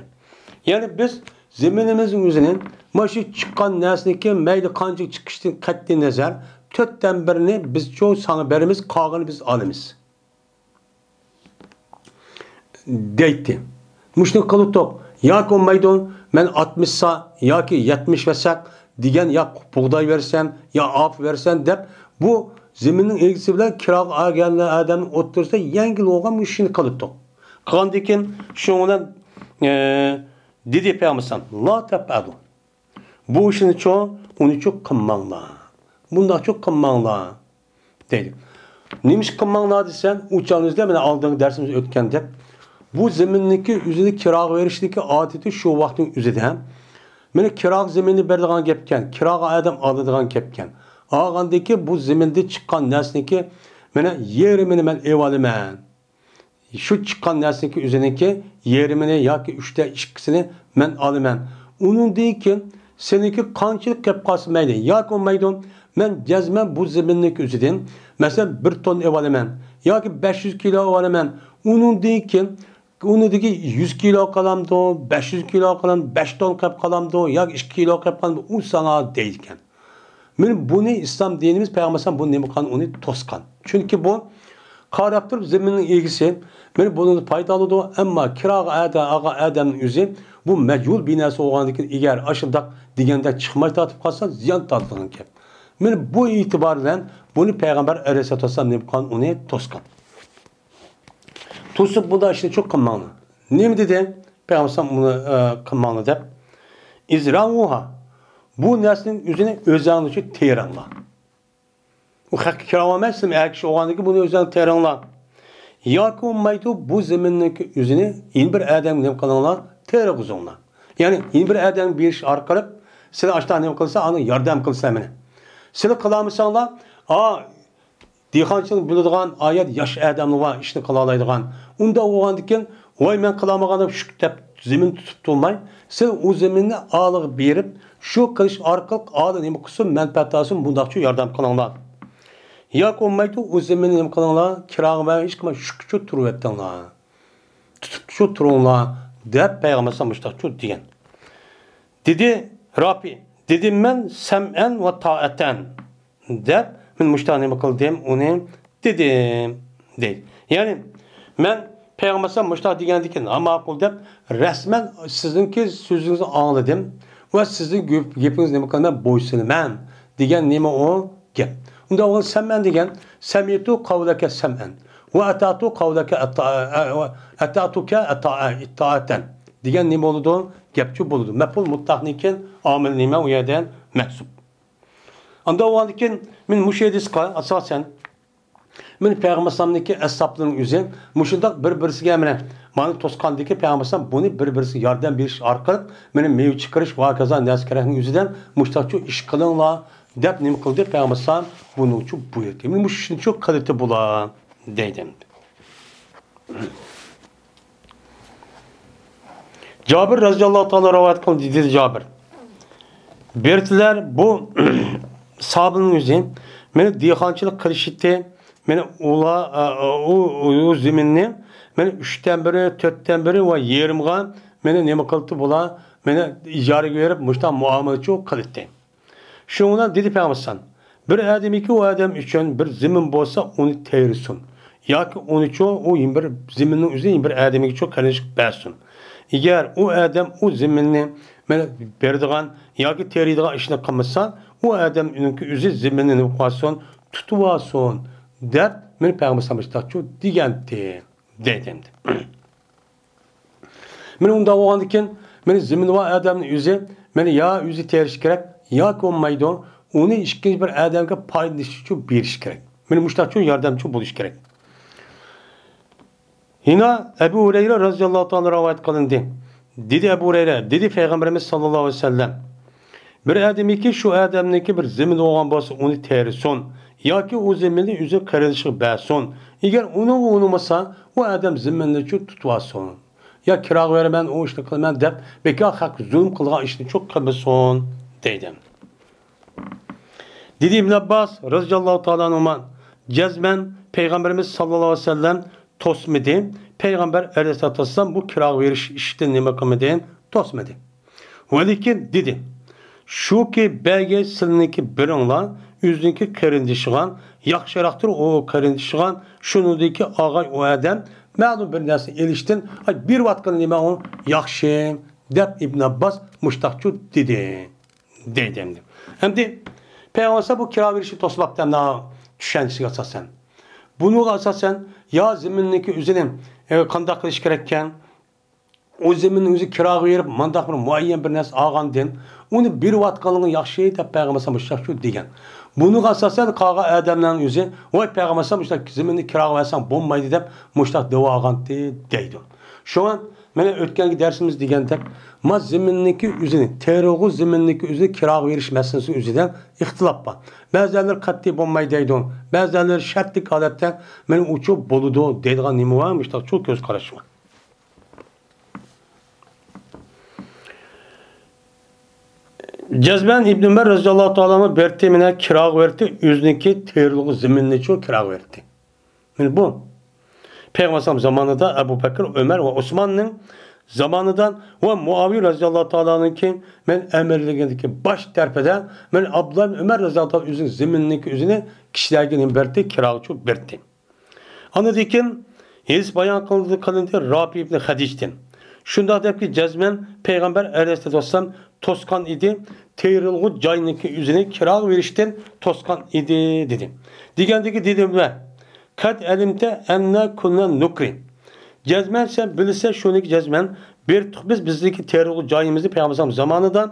يەنى بىز زېمىنىمىزنىڭ ئۆزىنى، مانا شۇ چىققان نەرسىنىڭكى مەيلى قانچە چىقىشتىن قەتئىينەزەر، تۆتتىن بىرىنى بىز شۇ ساڭا بېرىمىز، قالغىنىنى بىز ئالىمىز. دەيتتى. مۇشۇنى قىلىۋاتىدۇق. ياكى بولمايدۇ، مەن ئاتمىش سا ياكى يەتمىش ۋەسەق دېگەن، يا بۇغداي بەرسەم، يا ئاپا بەرسەم دەپ، بۇ زېمىننىڭ ئىگىسى بىلەن كىراغا ئالغان ئادەمنىڭ ئوتتۇرىسىدا يەڭگىل بولغان مۇشۇنى قىلىۋاتىدۇق. قىلغاندىن كېيىن شۇنىڭ بىلەن، ئە، دېدى پەيغەمبەر ئەلەيھىسسالام، لا تەپئەلۇ. بۇ ئىشنىچۇ، ئۇنىچۇ قىلماڭلار. بۇنداقچۇ قىلماڭلار، دەيدۇ. نېمىش قىلماڭلار دېسە، ئۇ چاغنىڭىزدا مانا ئالدىنقى دەرسىمىزدە ئۆتكەندەك، بۇ زېمىننىڭكى ئۆزىنى كىراغا بېرىشنىڭكى ئادىتى شۇ ۋاقىتنىڭ ئۆزىدە، مانا كىراغا زېمىننى بېرىدىغان گەپكەن، كىراغا ئادەم ئالىدىغان گەپكەن. ئالغاندىكى بۇ زېمىندىن چىققان نەرسىنىڭكى مانا يېرىمىنى مەن ئېلىۋالىمەن. شۇ چىققان نەرسىنىڭكى ئۆزىنىڭكى يېرىمىنى ياكى ئۈچتە ئىككىسىنى مەن ئالىمەن. ئۇنىڭدىن كېيىن سېنىڭكى قانچىلىك كەپ قالسا مەيلى، ياكى بولمايدۇ، مەن جەزمەن بۇ زېمىننىڭكى ئۆزىدىن، مەسىلەن، بىر توننا ئېلىۋالىمەن ياكى بەش يۈز كىلو ئېلىۋالىمەن. ئۇنىڭدىن كېيىن ئۇنىڭدىكى يۈز كىلو قالامدۇ، بەش يۈز كىلو قالامدۇ، بەش تون قېلىپ قالامدۇ ياكى ئىككى كىلو قېلىپ قالامدۇ، ئۇ ساڭا دەيدىكەن. مانا بۇنى ئىسلام دىنىمىز، پەيغەمبەر ئەلەيھىسسالام بۇنى نېمە قىلغان؟ ئۇنى توسقان. چۈنكى بۇ قاراپ تۇرۇپ زېمىننىڭ ئىگىسى، مانا بۇنىڭدىن پايدا ئالىدۇ، ئەمما كىراغا ئادە-، ئالغان ئادەمنىڭ ئۆزى بۇ مەجھۇل بىناسى بولغاندىكىن، ئەگەر ئاشۇنداق دېگەندەك چىقماي تارتىپ قالسا، زىيان تارتىدىغان گەپ. مانا بۇ ئېتىبار بىلەن بۇنى پەيغەمبەر ئەلەيھىسسالاتۇ ۋەسسالام نېمە قىلغان؟ ئۇنى توسقان. توسۇپ بۇنداق ئىشنى چوق قىلماڭلار. نېمە دېدى؟ پەيغەمبەر ئەلەيھىسسالام ئۇنى، ئە، قىلماڭلار دەپ. ئىزرەئۇھا. بۇ نەرسىنىڭ ئۆزىنى ئۆزۈڭلارچە تېرىڭلار. ئۇ خەققە كىرا ئەمەس، سىلەر ئەر كىشى بولغاندىن كېيىن بۇنى ئۆزۈڭلار تېرىڭلار. ياكى بولمايدۇ، بۇ زېمىننىڭكى ئۆزىنى يەنە بىر ئادەمگە نېمە قىلىڭلار؟ تېرىغۇزۇڭلار. يەنى يەنە بىر ئادەمگە بېرىش ئارقىلىق سىلەر ئاشۇنداق نېمە قىلسا، ئاندىن ياردەم قىلسا مېنى. سىلەر قىلالمىساڭلار، ئا، دېھقانچىلىق بىلىدىغان، ئايەت ياش ئادەملەر بار، ئىشنى قىلالايدىغان. ئۇنداق بولغاندىكىن، ۋاي، مەن قىلالمىغان دەپ شۈك دەپ زېمىن تۇتۇپ تۇرماي، سىلەر ئۇ زېمىننى ئالىغا بېرىپ، شۇ قىلىش ئارقىلىق ئالىغا نېمە قىلسۇن، مەنپەئەت ئالسۇن، بۇنداقچۇ ياردەم قىلىڭلار. ياكى بولمايدۇ، ئۇ زېمىننى نېمە قىلىڭلار، كىراغا بەرمەي، ھېچ قىلماي شۈكچۇ تۇرۇۋېتىڭلار. تۇتۇپچۇ تۇرۇڭلار، دەپ پەيغەمبەر ئەلەيھىسسالام مۇشۇنداقچۇ دېگەن. دېدى رافى، دېدىم مەن سەمئەن ۋە تائەتەن. دەپ، مەن مۇشۇنداق نېمە قىلدىم، ئۇنى دېدىم، دەيدۇ. يەنى، مەن پەيغەمبەر ئەلەيھىسسالام مۇشۇنداق دېگەندىكىن، ھامان قىل دەپ، رەسمەن سىزنىڭكى سۆزىڭىزنى ئاڭلىدىم ۋە سىزنىڭ گۆپ-، گېپىڭىزنى نېمە قىلىمەن، بويسۇنىمەن دېگەن نېمە ئۇ گەپ. ئۇنداق بولغاندا سەمئەن دېگەن، سەمىئتۇ قەۋلەكە سەمئەن ۋە ئەتەتۇ قەۋلەكە ئەتا-، ئە، ۋە ئەتەتۇكە ئەتا-، ئە، ئىتائەتەن دېگەن نېمە بولىدۇ؟ گەپچۇ بولىدۇ. مەپئۇل مۇتلەقنىڭكى ئامىلى نېمە؟ ئۇ يەردە مەھسۇپ. ئانداق بولغاندىكىن، مەن مۇشۇ ھەدىسقا ئاساسەن، مەن پەيغەمبەر ئەلەيھىسسالامنىڭكى ئەسھابلىرىنىڭ ئۆزى مۇشۇنداق بىر-بىرسىگە مانا، مانا توسقاندىكى پەيغەمبەر ئەلەيھىسسالام بۇنى بىر-بىرسىگە ياردەم بېرىش ئارقىلىق، مانا مېۋە چىقىرىش ۋە ھاكازا نەرسە كېرەكنىڭ ئۆزىدىن مۇشۇنداقچۇ ئىش قىلىڭلار دەپ نېمە قىلدى؟ پەيغەمبەر ئەلەيھىسسالام بۇنىڭچۇ بۇيرۇدى. مانا مۇشۇنىچۇ قىلىتى بۇلار دەيدۇ. جابىر رەزىياللاھۇ تائالا رىۋايەت قىلدى، دېدى جابىر. بېرىتىلەر بۇ ساھابىنىڭ ئۆزى، مانا دېھقانچىلىق قىلىشىتى، مانا ئۇلار، ئۇ، ئۇ، ئۇ زېمىننى، مانا ئۈچتىن بىرى، تۆتتىن بىرى ۋە يېرىمغا، مانا نېمە قىلدى بۇلار، مانا ئىجارىگە بېرىپ، مۇشۇنداق مۇئامىلىچۇ قىلىتتى. شۇنىڭ بىلەن دېدى پەيغەمبەر ئەلەيھىسسالام، بىر ئادەمكى ئۇ ئادەم ئۈچۈن بىر زېمىن بولسا، ئۇنى تېرىسۇن. ياكى ئۇنىچۇ، ئۇ يەنە بىر زېمىننىڭ ئۆزىنى يەنە بىر ئادەمگىچۇ قېرىندىشىغا بەرسۇن. ئەگەر ئۇ ئادەم ئۇ زېمىننى مانا بېرىدىغان ياكى تېرىيدىغان ئىشنى قىلمىسا، ئۇ ئادەم ئۇنىڭكى ئۆزى زېمىننى نېمە قىلىۋالسۇن، تۇتۇۋالسۇن، دەپ مانا پەيغەمبەر ئەلەيھىسسالام مۇشۇنداقچۇ دېگەنتى، دەيدۇ ئەمدى. مانا ئۇنداق بولغاندىكىن، مانا زېمىنى بار ئادەمنىڭ ئۆزى، مانا يا ئۆزى تېرىشى كېرەك، ياكى بولمايدۇ، ئۇنى ئىككىنچى بىر ئادەمگە پايدىلىنىش ئۈچۈن بېرىشى كېرەك. مانا مۇشۇنداقچۇ ياردەمچى بولۇشى كېرەك. يەنە ئەبۇ ھۇرەيرە رەزىياللاھۇ تائالا رىۋايەت قىلىندى. دېدى ئەبۇ ھۇرەيرە، دېدى پەيغەمبىرىمىز ساللاللاھۇ ئەلەيھى ۋەسەللەم، بىر ئادەمكى شۇ ئادەمنىڭكى بىر زېمىنى بولغان بولسا، ئۇنى تېرىسۇن ياكى ئۇ زېمىننى ئۆزى قېرىندىشىغا بەرسۇن. ئەگەر ئۇنىڭغا ئۇنىمىسا، ئۇ ئادەم زېمىننىچۇ تۇتۇۋالسۇن. يا كىراغا بېرىمەن، ئۇ ئىشنى قىلىمەن دەپ، بىكار خەققە زۇلۇم قىلىدىغان ئىشنىچۇ قىلمىسۇن، دەيدۇ. دېدى ئىبن ئابباس رەزىياللاھۇ تائالا ئەنھۇما، جەزمەن پەيغەمبىرىمىز ساللاللاھۇ ئەلەيھى ۋەسەللەم توسمىدى. پەيغەمبەر ئەلەيھىسسالاتۇ ۋەسسالام بۇ كىراغا بېرىش ئىشتىن نېمە قىلمىدى؟ توسمىدى. ۋەلىكىن دېدى، شۇكى بەرگەي سىلىنىڭكى بىرىڭلار ئۆزىنىڭكى قېرىندىشىغا ياخشىراقتۇر، ئۇ قېرىندىشىغا شۇنىڭدىكى ئاغاي ئۇ ئادەم مەلۇم بىر نەرسە ئېلىشتىن، ئاي، بېرىۋاتقىنى نېمە ئۇ ياخشى، دەپ ئىبن ئابباس مۇشتاقچۇ دېدى. دەيدۇ ئەمدى. ئەمدى پەيغەمبەر بۇ كىرا بېرىشنى توسۇپ ئەمدى چۈشەنچىسىگە ئاساسەن. بۇنىڭغا ئاساسەن يا زېمىننىڭكى ئۆزىنى، ئە، قانداق قىلىش كېرەككەن؟ ئۇ زېمىننى ئۆزى كىراغا بېرىپ، مانداق بىر مۇئەييەن بىر نەرسە ئالغاندىن، ئۇنى بېرىۋاتقانلىقى ياخشى دەپ پەيغەمبەر مۇشۇنداق شۇ دېگەن. بۇنىڭغا ئاساسەن قالغان ئادەملەرنىڭ ئۆزى، ۋاي پەيغەمبەر مۇشۇنداق زېمىننى كىراغا بەرسەڭ بولمايدۇ دەپ مۇشۇنداق دەۋا ئالغانتى دەيدۇ. شۇڭا مانا ئۆتكەنكى دەرسىمىز دېگەندەك، ما زېمىننىڭكى ئۆزىنى، تېرىلغۇ زېمىننىڭكى ئۆزىنى كىراغا بېرىش مەسىلىسى ئۆزىدە ئىختىلاپ بار. بەزىلەر قەتئىي بولمايدۇ دەيدۇ، بەزىلەر شەرتلىك ھالەتتە مانا ئۇچۇ بولىدۇ دەيدىغان نېمە بار، مۇشۇنداق چوڭ كۆز قاراش بار. جەزمەن ئىبن ئۆمەر رەزىياللاھۇ تائالا ئەنھۇ بەردى، مانا كىراغا بەردى، ئۆزىنىڭكى تېرىلغۇ زېمىنىنىچۇ كىراغا بەردى. مانا بۇ. پەيغەمبەر ئەلەيھىسسالام زامانىدا ئەبۇ بەكىر، ئۆمەر ۋە ئوسماننىڭ زامانىدا ۋە مۇئاۋىيە رەزىياللاھۇ تائالا ئەنھۇ مەن ئەمىرلىكىدىكى باش تەرىپىدە مەن ئابدۇللا ئىبن ئۆمەر رەزىياللاھۇ تائالا ئۆزىنىڭ زېمىنىنىڭكى ئۆزىنى كىشىلەرگە نېمە بەردى؟ كىراغا چوپ بەردى. ئاندىن كېيىن ھەدىس بايان قىلىندى، قىلىندى رافىئ ئىبن خەدىجدىن. شۇنداق دەپكى، جەزمەن پەيغەمبەر ئەلەيھىسسالاتۇ ۋەسسالام توسقان ئىدى، تېرىلغۇ جاينىڭكى ئۆزىنى كىراغا بېرىشتىن توسقان ئىدى، دېدى. دېگەندىكى دېدى ۋە قەد ئەلىمتە ئەننا كۇننا نۇكرى. جەزمەن سەن بىلىسەن، شۇنىكى جەزمەن بېرىتتۇق بىز بىزنىڭكى تېرىلغۇ جايىمىزنى پەيغەمبەر ئەلەيھىسسالام زامانىدا.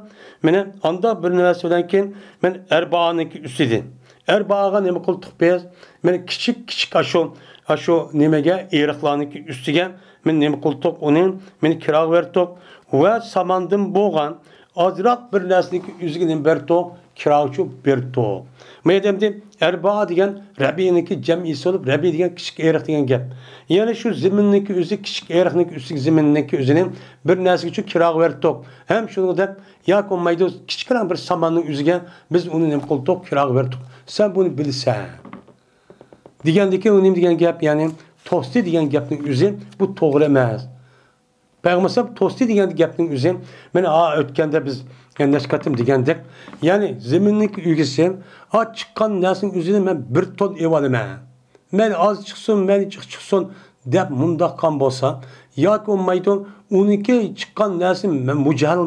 مانا ئاندا بىر نەرسە بىلەن كېيىن مەن ئەربائانىڭكى ئۈستىدىن. ئەربائاغا نېمە قىلدۇق بىز؟ مانا كىچىك، كىچىك ئاشۇ، ئاشۇ نېمىگە، ئېرىقلارنىڭكى ئۈستىگە مانا نېمە قىلدۇق ئۇنى؟ مانا كىراغا بەرتتۇق ۋە ساماندىن بولغان ئازراق بىر نەرسىنىڭكى ئۆزىگە نېمە بەرتتۇق؟ كىراغا چوپ بەرتتۇق. ما يەردە ئەربائا دېگەن رەبىئنىڭكى جەمئىسى بولۇپ، رەبىئ دېگەن كىچىك ئېرىق دېگەن گەپ. يەنى شۇ زېمىننىڭكى ئۆزى، كىچىك ئېرىقنىڭكى ئۈستىگە زېمىننىڭكى ئۆزىنى بىر نەرسىگە چوپ كىراغا بەرتتۇق. ھەم شۇنىڭغا دەپ ياكى بولمايدۇ، كىچىككىنە بىر ساماننىڭ ئۆزىگە بىز ئۇنى نېمە قىلدۇق؟ كىراغا بەرتتۇق. سەن بۇنى بىلىسەن. دېگەندىكى ئۇ نېمە دېگەن گەپ؟ يەنى توستى دېگەن گەپنىڭ ئۆزى بۇ توغرا ئەمەس. پەيغەمبەر ئەلەيھىسسالام توستى دېگەن گەپنىڭ ئۆزى مانا ئا ئۆتكەندە بىز نەچچە قېتىم دېگەندەك، يەنى زېمىننىڭكى ئىگىسى ئا چىققان نەرسىنىڭ ئۆزىنى مەن بىر تون ئېلىۋالىمەن. مەيلى ئاز چىقسۇن، مەيلى جىق چىقسۇن دەپ مۇنداق قىلغان بولسا، ياكى بولمايدۇ، ئۇنىڭكى چىققان نەرسە مە-، مۇجھەل،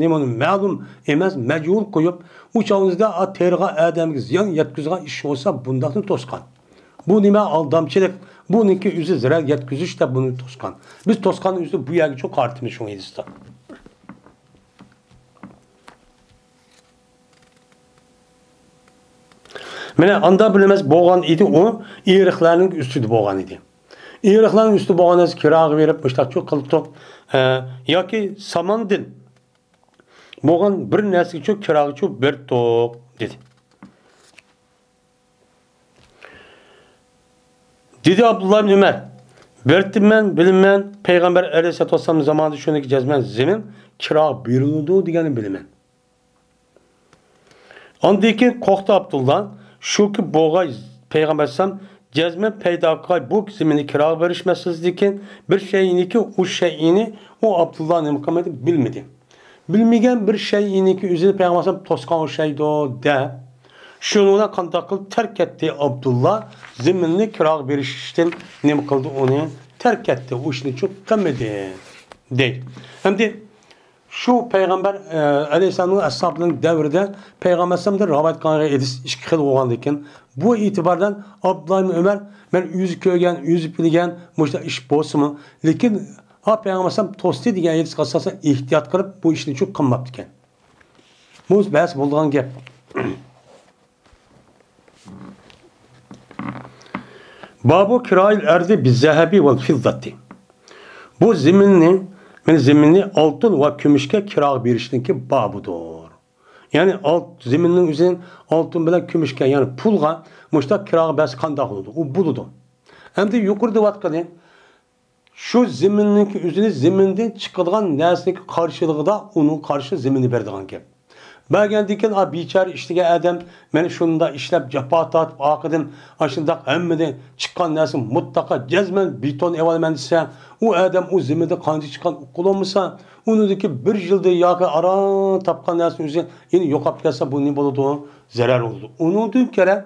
نېمە، مەلۇم ئەمەس، مەجھۇل قويۇپ، ئۇ چاغىمىزدا ئا تېرىغان ئادەمگە زىيان يەتكۈزىدىغان ئىش بولسا، بۇنداقنى توسقان. بۇ نېمە؟ ئالدامچىلىق. بۇنىڭكى ئۆزى زەرەر يەتكۈزۈش دەپ بۇنى توسقان. بىز توسقاننىڭ ئۆزىدە بۇ يەرگىچۇ قارىتىمىز شۇ ھەدىستە. مانا ئاندا بىلىمىز بولغان ئىدى، ئۇ ئېرىقلارنىڭ ئۈستىدە بولغان ئىدى. ئېرىقلارنىڭ ئۈستىدە بولغان نەرسە كىراغا بېرىپ مۇشتاقچۇ قىلدۇق، ئە، ياكى ساماندىن بولغان بىر نەرسىگىچۇ كىراغىچۇ بېرىتتۇق، دېدى. دېدى ئابدۇللا ئىبن ئۆمەر، بېرىتتىممەن، بىلىمەن، پەيغەمبەر ئەلەيھىسسالاتۇ ۋەسسالام زامانىدا شۇنىڭكى جەزمەن زېمىن كىراغا بېرىلىدۇ دېگەننى بىلىمەن. ئاندىن كېيىن قوختا ئابدۇللا، شۇكى بوغاي پەيغەمبەر ئەلەيھىسسالام جەزمەن پەيدا قىلغاي بۇ زېمىننى كىراغا بېرىش مەسىلىسىدىكى بىر شەيئىنىكى ئۇ شەيئىنى ئۇ ئابدۇللا نېمە قىلمىدى؟ بىلمىدى. بىلمىگەن بىر شەيئىنىكى ئۆزىنى پەيغەمبەر ئەلەيھىسسالام توسقان ئوخشايدۇ دەپ، شۇنىڭ بىلەن قانداق قىلىپ تەرك ئەتتى ئابدۇللا؟ زېمىننى كىراغا بېرىشتىن نېمە قىلدى ئۇنى؟ تەرك ئەتتى، ئۇ ئىشنى چوق قىلمىدى، دەيدۇ. ئەمدى شۇ پەيغەمبەر، ئە، ئەلەيھىسسالامنىڭ ئەسھابلىرىنىڭ دەۋرىدە پەيغەمبەر ئەلەيھىسسالامدىن رىۋايەت قىلغان ھەدىس ئىككى خىل بولغاندىكىن، بۇ ئېتىباردىن ئابدۇللا ئىبن ئۆمەر، مەن ئۆزى كۆرگەن، ئۆزى بىلگەن مۇشۇنداق ئىش بولسىمۇ، لېكىن ھا پەيغەمبەر ئەلەيھىسسالام توستى دېگەن ھەدىسكە ئاساسەن ئېھتىيات قىلىپ بۇ ئىشنى چوق قىلماپتىكەن. بۇ بەس بولىدىغان گەپ. بابۇ كىرائىل ئەردى بىززەھەبى ۋەل فىززاتى. بۇ زېمىننى، مەن زېمىننى ئالتۇن ۋە كۈمۈشكە كىراغا بېرىشنىڭكى بابىدۇر. يەنى ئالت-، زېمىننىڭ ئۆزىنى ئالتۇن بىلەن كۈمۈشكە، يەنى پۇلغا مۇشتاق كىراغا بەرسە قانداق بولىدۇ؟ ئۇ بولىدۇ. ئەمدى يۇقىرىدا دەۋاتقىنى، شۇ زېمىننىڭكى ئۆزىنى زېمىندىن چىقىدىغان نەرسىنىڭكى قارشىلىقىدا ئۇنىڭ قارشى زېمىننى بېرىدىغان گەپ. بەرگەندىن كېيىن، ئا، بىچارە ئىشلىگەن ئادەم، مەن شۇنداق ئىشلەپ، جاپا تارتىپ، ئارقىدىن ئاشۇنداق ھەممىدىن چىققان نەرسە مۇتلەقا جەزمەن بىتون ئېلىۋالىمەن دېسە، ئۇ ئادەم ئۇ زېمىندىن قانچە چىققان ئۇقۇلالمىسا، ئۇنىڭدىكى بىر يىلدا ياكى ئاران تاپقان نەرسىنىڭ ئۆزى يەنە يوقاپ كەتسە، بۇ نېمە بولىدۇ؟ زەرەر بولىدۇ. ئۇنىڭدىن كۆرە،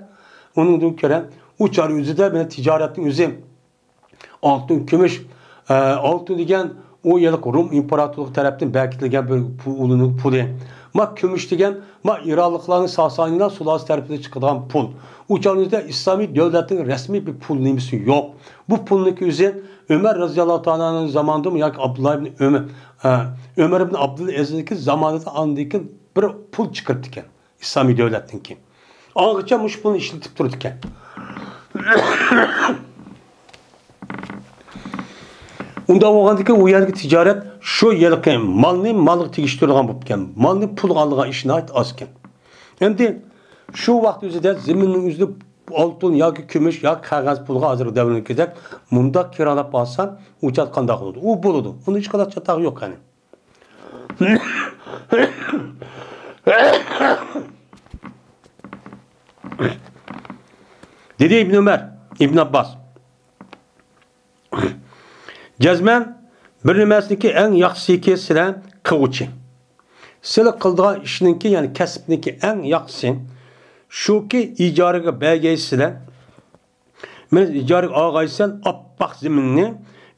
ئۇنىڭدىن كۆرە، ئۇ چاغ ئۆزىدە مەن تىجارەتنىڭ ئۆزى ئالتۇن، كۈمۈش، ئە، ئالتۇن دېگەن ئۇ ھېلىقى رۇم ئىمپېراتورلۇقى تەرەپتىن بېكىتىلگەن بىر پۇ-، ئۇلىنىڭ پۇلى. ما كۈمۈش دېگەن، ما ئىرانلىقلارنىڭ ساسانىيلار سۇلالىسى تەرىپىدىن چىقىدىغان پۇل. ئۇ چاغلىرىدا ئىسلامىي دۆلەتنىڭ رەسمىي بىر پۇل نېمىسى يوق. بۇ پۇلنىڭكى ئۆزى ئۆمەر رەزىياللاھۇ تائالا ئەنھۇ زامانىدىمۇ ياكى ئابدۇللا ئىبن ئۆمەر، ئە، ئۆمەر ئىبن ئابدۇل ئەزىزنىڭكى زامانىدا ئاندىن كېيىن بىر پۇل چىقىرىپتىكەن. ئىسلامىي دۆلەتنىڭكى. ئاڭغىچە مۇشۇ پۇلنى ئىشلىتىپ تۇرىدىكەن. ئۇنداق بولغاندىكىن ئۇ يەردىكى تىجارەت شۇ ھېلىقى مالنى مالغا تېگىشتۈرىدىغان بوپتىكەن. مالنى پۇلغا ئالىدىغان ئىش ناھايىتى ئاز ئىكەن. ئەمدى شۇ ۋاقىت ئۆزىدە زېمىننىڭ ئۆزىدە ئالتۇن ياكى كۈمۈش ياكى قەغەز پۇلغا ھازىرقى دەۋرنىڭكىدەك مۇنداق كىرالاپ ئالسا، ئۇ چاغدا قانداق بولىدۇ؟ ئۇ بولىدۇ. ئۇنىڭ ھېچقانداق چاتاقى يوق يەنى. دېدى ئىبن ئۆمەر، ئىبن ئابباس. جەزمەن بىر نېمەسىنىڭكى ئەڭ ياخشىسىكى سىلەر قىلغۇچى. سىلەر قىلىدىغان ئىشنىڭكى، يەنى كەسىپنىڭكى ئەڭ ياخشىسى شۇكى، ئىجارىگە بەرگەيسىلەر. مەن ئىجارىگە ئالغايسەن ئاپئاق زېمىننى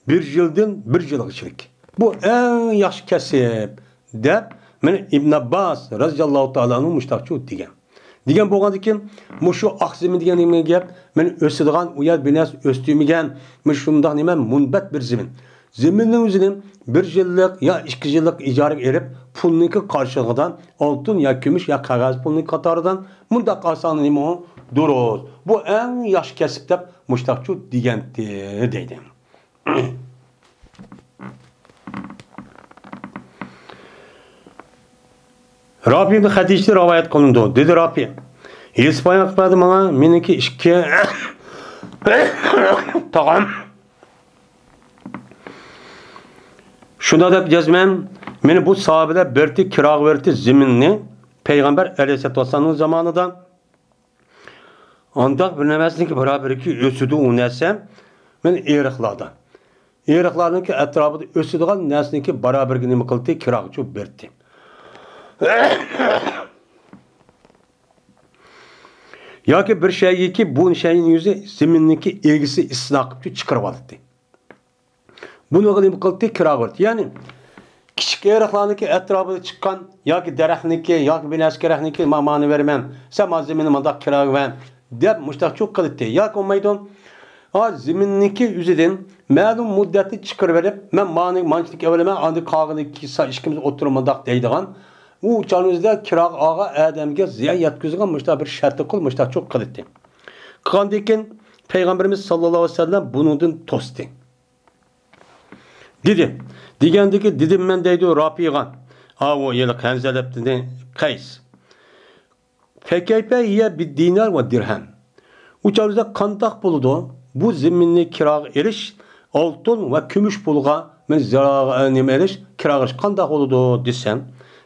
بىر يىلدىن بىر يىلغىچىلىك. بۇ ئەڭ ياخشى كەسىپ، دەپ، مانا ئىبن ئابباس رەزىياللاھۇ تائالا ئەنھۇ مۇشۇنداقچۇ دېگەن. دېگەن بولغاندىكىن، مۇشۇ ئاق زېمىن دېگەن نېمە گەپ؟ مانا ئۆسىدىغان، ئۇ يەر بىر نەرسە ئۆستۈرمىگەن، مۇشۇنداق نېمە، مۇنبەت بىر زېمىن. زېمىننىڭ ئۆزىنى بىر يىللىق يا ئىككى يىللىق ئىجارىگە ئېلىپ، پۇلنىڭكى قارشىلىقىدا ئالتۇن يا كۈمۈش يا قەغەز پۇلنىڭ قاتارىدا مۇنداق ئالساڭ نېمە ئۇ؟ دۇرۇس. بۇ ئەڭ ياخشى كەسىپ دەپ مۇشۇنداقچۇ دېگەنتى دەيدۇ. رافىئدىن خەدىچىدىن رىۋايەت قىلىنىدۇ. دېدى رافىئ: ھېسىپ ئايان قىلىپ بەردى ماڭا، مېنىڭكى ئىككى تاغام. شۇنداق دەپ جەزمەن، مېنى بۇ ساھابىلەر بېرىتى، كىراغا بېرىتى زېمىننى پەيغەمبەر ئەلەيھىسسالاتۇ ۋەسسالامنىڭ زامانىدا ئانداق بىر نەرسىنىڭكى بارابىرىكى ئۆسىدۇ ئۇ نەرسە. مەن ئېرىقلاردا، ئېرىقلارنىڭكى ئەتراپىدا ئۆسىدىغان نەرسىنىڭكى بارابىرىكى نېمە قىلدى؟ كىراغىچۇ بېرىتتى. ياكى بىر شەيگىكى بۇ شەينىڭ ئۆزى زېمىننىڭكى ئىگىسى ئىستىنا قىلىپچۇ چىقىرىۋالاتتى. بۇنىڭغا نېمە قىلدى؟ كىراغا بەردى. يەنى كىچىك ئېرىقلارنىڭكى ئەتراپىدا چىققان ياكى دەرەخنىڭكى ياكى بىر نەرسە كېرەكنىكى، ما-، مانا بېرىمەن، سەن ما زېمىننى مۇنداق كىراغا بەر، دەپ مۇشتاقچۇ قىلدى. ياكى بولمايدۇ، ھا، زېمىننىڭكى ئۆزىدىن مەلۇم مۇددەتنى چىقىرىۋېلىپ، مەن مانى مانچىلىك ئېلىمەن، ئاندىن قالغىنىنى كېيىن سەن ئىككىمىز ئوتتۇرا مۇنداق دەيدىغان، ئۇ چاغنىڭ ئۆزىدە كىراغا ئالغان ئادەمگە زىيان يەتكۈزىدىغان مۇشتاق بىر شەرتنى قىل، مۇشتاقچۇ قىلدى. قىلغاندىن كېيىن پەيغەمبىرىمىز ساللاللاھۇ ئەلەيھى ۋەسەللەم بۇنىڭدىن توستى. دېدى. دېگەندىكى دېدىم مەن دەيدۇ رافىئغا. ئاۋۇ ھېلىقى ھەنزەلە ئىبنى قەيس. فەكەيفە ھىيە بىددىنار ۋە دىرھەم. ئۇ چاغدا قانداق بولىدۇ؟ بۇ زېمىننى كىراغا ئېلىش، ئالتۇن ۋە كۈمۈش پۇلغا مەن زىرا-، نېمە ئېلىش، كىراغا ئېلىش قانداق بولىدۇ دېسەم،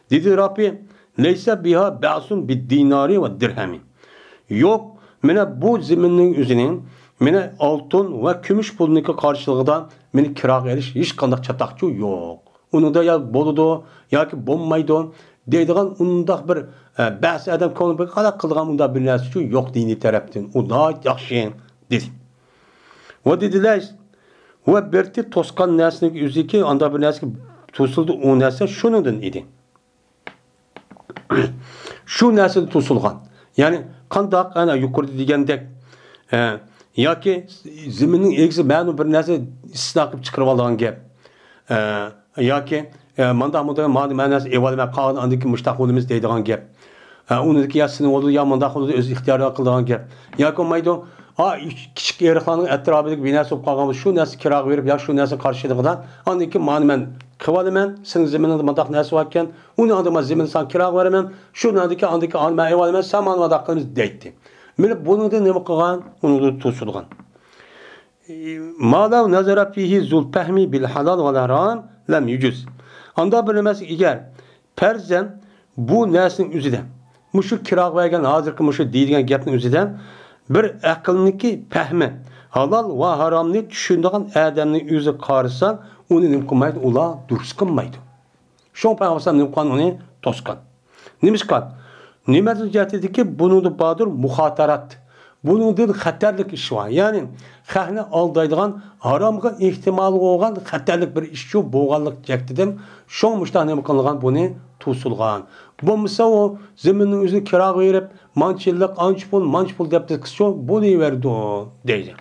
دېدى رافىئ، لەيسە بىھا بەئسۇن بىددىنارى ۋە دىرھەمى. يوق، مانا بۇ زېمىننىڭ ئۆزىنى، مانا ئالتۇن ۋە كۈمۈش پۇلنىڭكى قارشىلىقىدا مېنى كىراغا ئېلىش ھېچقانداق چاتاقچۇ يوق. ئۇنىڭدا يا بولىدۇ ياكى بولمايدۇ دەيدىغان ئۇنداق بىر، ئە، بەزى ئادەم كۆڭلى بىر قالاق قىلىدىغان ئۇنداق بىر نەرسىچۇ يوق دىنىي تەرەپتىن. ئۇ ناھايىتى ياخشى دېدى. ۋە دېدىلەر، ۋە بىرتى توسقان نەرسىنىڭ ئۆزىكى ئانداق بىر نەرسىگە توسۇلدى، ئۇ نەرسە شۇنىڭدىن ئىدى. شۇ نەرسىدە توسۇلغان. يەنى قانداق، ئەنە يۇقىرىدا دېگەندەك، ئە، ياكى زېمىننىڭ ئىگىسى مەلۇم بىر نەرسە ئىستىسنا قىلىپ چىقىرىۋالىدىغان گەپ. ئە، ياكى، ئە، مانداق، مانداق، مانا مەن نەرسە ئېلىۋالىمەن، قالغىنى ئاندىن كېيىن مۇشتاق بولىمىز دەيدىغان گەپ. ئە، ئۇنىڭدىكى يا سېنىڭ بولىدۇ، يا مانداق بولىدۇ، ئۆز ئىختىيارى قىلىدىغان گەپ. ياكى بولمايدۇ، ئا، كىچىك ئېرىقلارنىڭ ئەتراپىدىكى بىر نەرسە بولۇپ قالغان بولسا، شۇ نەرسە كىراغا بېرىپ، يا شۇ نەرسە قارشى ئېلىدىغان، ئاندىن كېيىن مانا مەن قىلىۋالىمەن، سېنىڭ زېمىنىڭدا مانداق نەرسە باركەن، ئۇنى ئاندىن مانا زېمىننى ساڭا كىراغا بېرىمەن، شۇ نەردىكى ئاندىكى ئاندىن مەن ئېلىۋالىمەن، سەن مانا مانداق قىلىمىز دەيتتى. مانا بۇنىڭدىن نېمە قىلغان؟ ئۇنىڭدىن توسۇلغان. ما لو نەزەرە فىھى زۇل پەھمى بىل ھالال ۋەل ھارام لەم يۇجۇز. ئانداق بىر نېمەسى ئەگەر پەرزەن بۇ نەرسىنىڭ ئۆزىدە، مۇشۇ كىراغا بەرگەن ھازىرقى مۇشۇ دېيىلگەن گەپنىڭ ئۆزىدە بىر ئەقىلنىڭكى پەھمى، ھالال ۋە ھارامنى چۈشىنىدىغان ئادەمنىڭ ئۆزى قارىسا، ئۇنى نېمە قىلمايدۇ؟ ئۇلار دۇرۇس قىلمايدۇ. شۇڭا پەيغەمبەر نېمە قىلغان؟ ئۇنى توسقان. نېمىشقا؟ نېمە جەھەتتىكى بۇنىڭدا باردۇر مۇخاتىرات. بۇنىڭدىن خەتەرلىك ئىش بار. يەنى خەقنى ئالدايدىغان، ھارامغا ئېھتىمال بولغان خەتەرلىك بىر ئىشچۇ بولغانلىق جەھىتىدىن شۇڭا مۇشۇنداق نېمە قىلغان، بۇنى توسۇلغان. بولمىسا ئۇ زېمىننىڭ ئۆزىنى كىراغا بېرىپ، مانچە يىللىق ئانچە پۇل، مانچە پۇل دەپ دېسىچۇ بولۇۋېرىدۇ دەيدۇ.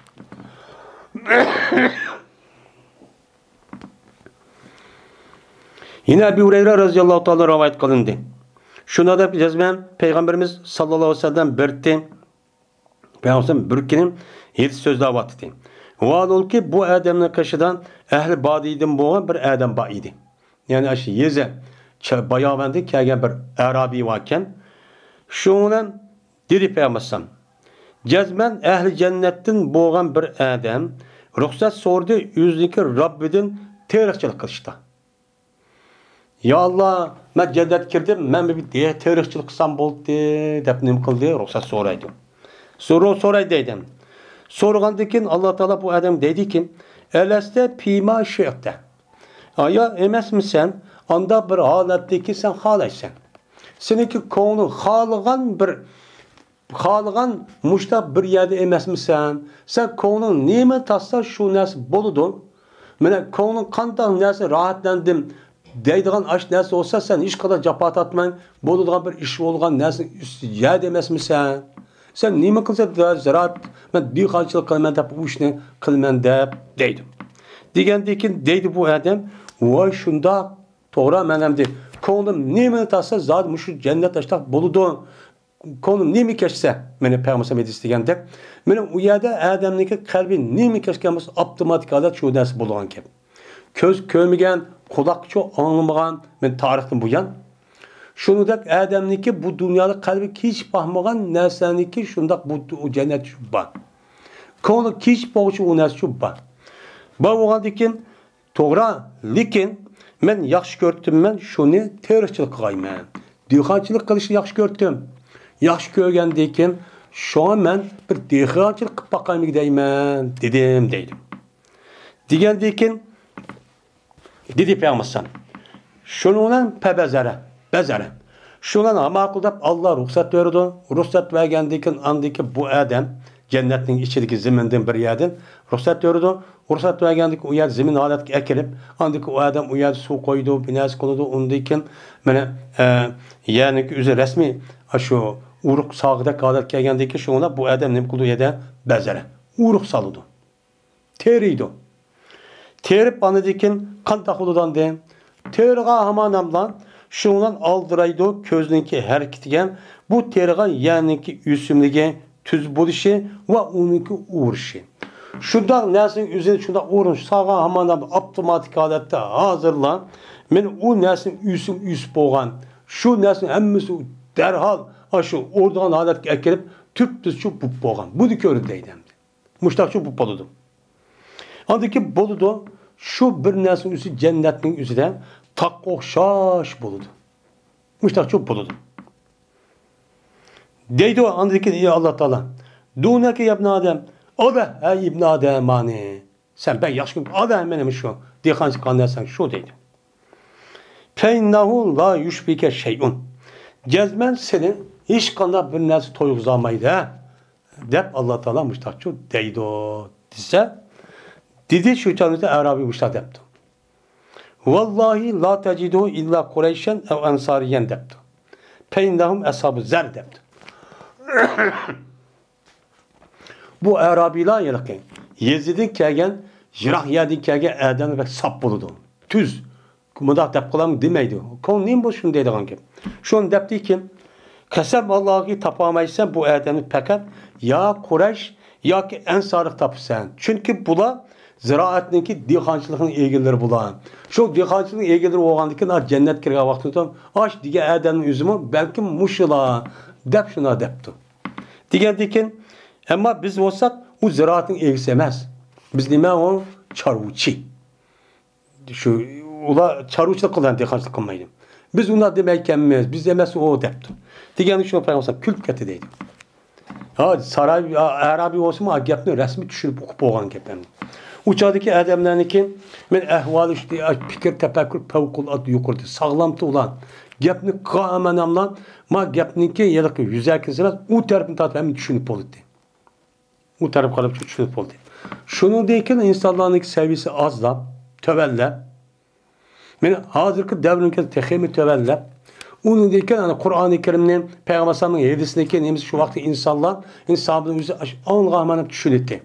يەنە ئەبۇ ھۇرەيرە رەزىياللاھۇ تائالا رىۋايەت قىلىندى. شۇنداق دەپ جەزمەن پەيغەمبىرىمىز ساللاللاھۇ ئەلەيھى ۋەسەللەم بىر تى-، پەيغەمبەر بىر كۈنى ھېدىس سۆزلەۋاتىدۇ. ۋاھالۇكى، بۇ ئادەمنىڭ قېشىدا ئەھلى بادىيدىن بولغان بىر ئادەم بار ئىدى. يەنى ئاشۇ يېزا، چا-، باياۋاندىن كەلگەن بىر ئەرابىي باركەن. شۇنىڭ بىلەن دېدى پەيغەمبەر ئەلەيھىسسالام، جەزمەن ئەھلى جەننەتتىن بولغان بىر ئادەم رۇخسەت سورىدى ئۆزىنىڭكى رەببىدىن تېرىقچىلىق قىلىشتا. يا ئاللا، مەن جەننەتكە كىردىم، مەن بىر تېرىقچىلىق قىلسام بولدى دەپ نېمە قىلدى؟ رۇخسەت سورايدۇ. سورا-، سورايدۇ دەيدۇ. سورىغاندىن كېيىن ئاللا تائالا بۇ ئادەمگە دەيدىكى، ئەلەستە پىما شىئتە. يا ئەمەسمىسەن، ئانداق بىر ھالەتتىكى سەن خالايسەن. سېنىڭكى كۆڭلۈڭ خالىغان بىر، خالىغان مۇشتاق بىر يەردە ئەمەسمىسەن؟ سەن كۆڭلۈڭ نېمە تارتسا، شۇ نەرسە بولىدۇ. مانا، كۆڭلۈڭ قانداق نەرسە راھەتلەندىم دەيدىغان ئاش نەرسە بولسا، سەن ھېچقانداق جاپا تارتماي بولىدىغان بىر ئىش بولغان نەرسىنىڭ ئۈستى يەردە ئەمەسمىسەن؟ سەن نېمە قىلسا، زىرائەت، مەن دېھقانچىلىق قىلىمەن دەپ، ئۇ ئىشنى قىلىمەن دەپ دەيدۇ. دېگەندىن كېيىن دەيدۇ بۇ ئادەم، ۋاي شۇنداق، توغرا، مەن ئەمدى كۆڭلۈم نېمىنى تارتسا، زادى مۇشۇ جەننەت ئاشتاق بولىدۇ. كۆڭلۈم نېمە كەچسە، مېنى پەيغەمبەر ھەدىس دېگەندەك، مېنىڭ ئۇ يەردە ئادەمنىڭكى قەلبى نېمە كەچكەن بولسا، ئاپتوماتىك ھالەت شۇ نەرسە بولىدىغان گەپ. كۆز كۆرمىگەن، قۇلاقچۇ ئاڭلىمىغان، مەن تارىختىن بۇيان. شۇنىڭدەك ئادەمنىڭكى بۇ دۇنيادا قەلبى كېچىپ باقمىغان نەرسىنىڭكى شۇنداق بۇ، ئۇ جەننەت شۇ بار. كۆڭلى كېچىپ بولغۇچە ئۇ نەرسە شۇ بار. بار بولغاندىن كېيىن، توغرا، لېكىن مەن ياخشى كۆرۈپتىممەن شۇنى تېرىقچىلىق قىلغايمەن. دېھقانچىلىق قىلىشنى ياخشى كۆرۈپتىم. ياخشى كۆرگەندىن كېيىن، شۇڭا مەن بىر دېھقانچىلىق قىلىپ باقايمىكىن دەيمەن، دېدىم، دەيدۇ. دېگەندىن كېيىن، دېدى پەيغەمبەر ئەلەيھىسسالام. شۇنىڭ بىلەن پەبەزەرە، بەزەرە. شۇنىڭ بىلەن ھاماقۇل دەپ ئاللا رۇخسەت بېرىدۇ. رۇخسەت بەرگەندىن كېيىن، ئاندىن كېيىن بۇ ئادەم جەننەتنىڭ ئىچىدىكى زېمىندىن بىر يەردىن رۇخسەت بېرىدۇ. رۇخسەت بەرگەندىن كېيىن ئۇ يەر زېمىن ھالەتكە ئەكىرىپ، ئاندىن كېيىن ئۇ ئادەم ئۇ يەردە سۇ قويىدۇ، بىر نەرسە قىلىدۇ. ئۇندىن كېيىن مانا، ئە، يەرنىڭكى ئۆزى رەسمىي شۇ ئۇرۇق ساغىدەك ھالەتكە كەلگەندىن كېيىن شۇڭا بۇ ئادەم نېمە قىلىدۇ؟ يەردە بەزەرە، ئۇرۇق سالىدۇ. تېرىيدۇ. تېرىپ ئاندىن كېيىن قانداق بولىدۇ ئاندىن؟ تېرىغان ھامان ئاملان شۇنىڭ بىلەن ئالدىرايدۇ، كۆزنىڭكى ھەرىكىتىگە بۇ تېرىغان يەرنىڭكى ئۆسۈملۈكى تۈز بولۇشى ۋە ئۇنىڭكى ئورۇشى. شۇنداق نەرسىنىڭ ئۆزىنى شۇنداق ئورۇش سالغان ھامان ئاملان ئاپتوماتىك ھالەتتە ھازىرلا مەن ئۇ نەرسىنىڭ ئۆسۈم ئۆسۈپ بولغان، شۇ نەرسىنىڭ ھەممىسى دەرھال ئاشۇ ئورىدىغان ھالەتكە ئەكىرىپ، تۈپتۈز شۇ بولۇپ بولغان. بۇنى كۆردى دەيدۇ ئەمدى. مۇشتاقچۇ بولۇپ بولىدۇ. ئاندىن كېيىن بولىدۇ، شۇ بىر نەرسىنىڭ ئۆزى جەننەتنىڭ ئۆزىدە تاغقا ئوخشاش بولىدۇ. مۇشتاقچۇ بولىدۇ. دەيدۇ ئاندىن كېيىن، ئى ئاللا تائالا، دۇنەكە يەبنە ئادەم، ئالە، ھەي ئىبنى ئادەم، مانى. سەن بەك ياخشى كۆرۈپ، ئالە، مېنىڭ شۇ دېھقانچىلىق قىلغان نەرسەڭ شۇ دەيدۇ. فەئىننەھۇ لا يۇشبىكە شەيئۇن. جەزمەن سېنى ھېچقانداق بىر نەرسە تويغۇزالمايدۇ، ھە؟ دەپ ئاللا تائالا مۇشتاقچۇ دەيدۇ دېسە، دېدى شۇ چاغدا ئەرابىي مۇشتاق دەپتۇ. ۋاللاھى لا تەجىدۇ ئىللا قۇرەيشەن ئەۋ ئەنسارىيەن دەپتۇ. فەئىننەھۇم ئەسھابۇ زەر دەپتۇ. بۇ ئەرابىيلار ھېلىقى يېزىدىن كەلگەن، يىراق يەردىن كەلگەن ئادەملەر بەك ساپ بولىدۇ. تۈز، مۇنداق دەپ قالامدۇ دېمەيدۇ. كۆڭلى نېمە بولسا شۇنى دەيدىغان گەپ. شۇنى دەپتىكىن، قەسەم ئاللاغا تاپالمايسەن بۇ ئادەمنى پەقەت يا قۇرەيش ياكى ئەنسارلىق تاپىسەن. چۈنكى بۇلار زىرائەتنىڭكى، دېھقانچىلىقنىڭ ئىگىلىرى بۇلار. شۇ دېھقانچىلىقنىڭ ئىگىلىرى بولغاندىكىن، جەننەتكە كىرگەن ۋاقتىدا ئاش دېگەن ئادەمنىڭ ئۆزىمۇ بەلكىم مۇشۇلار دەپ شۇنداق دەپتۇ. دېگەندىكىن، ئەمما بىز بولساق ئۇ زىرائەتنىڭ ئىگىسى ئەمەس. بىز نېمە ئۇ؟ چارۋىچى. شۇ، ئۇلار چارۋىچىلىق قىلىدۇ، دېھقانچىلىق قىلمايدۇ. بىز ئۇنداق دېمەيكەنمىز، بىز ئەمەس ئۇ دەپتۇ. دېگەندە شۇ پەيغەمبەر كۈلۈپ كەتتى دەيدۇ. ھا، ساراي، ئەرابىي بولسىمۇ، ھا، گەپنى رەسمىي چۈشىنىپ ئۇقۇپ بولغان گەپ ئەمدى. ئۇ چاغدىكى ئادەملەرنىڭكى، مەن ئەھۋالى شۇ، پىكىر، تەپەككۇر پەۋقۇلئاددە يۇقىرىدى. ساغلامتى ئۇلار. گەپنى قىلغان ئەمەنەملا، ما گەپنىڭكى ھېلىقى يۈزەكىسى ئەمەس، ئۇ تەرىپىنى تارتىپ ھەممە چۈشىنىپ بولدى. ئۇ تەرەپ قاراپ چۈشىنىپ بولدى. شۇنىڭدىن كېيىن ئىنسانلارنىڭكى سەۋىيەسى ئازلاپ، تۆۋەنلەپ، مانا ھازىرقى دەۋرنىڭكى تېخىمۇ تۆۋەنلەپ، ئۇنىڭدىن كېيىن ئانا قۇرئانى كەرىمنى، پەيغەمبەر ئەلەيھىسسالامنىڭ ھەدىسىنى كېيىن نېمىسى شۇ ۋاقىتتا ئىنسانلار، ئىنسان ئۆزى ئاش-، ئاڭلىغان مانا چۈشىنەتتى.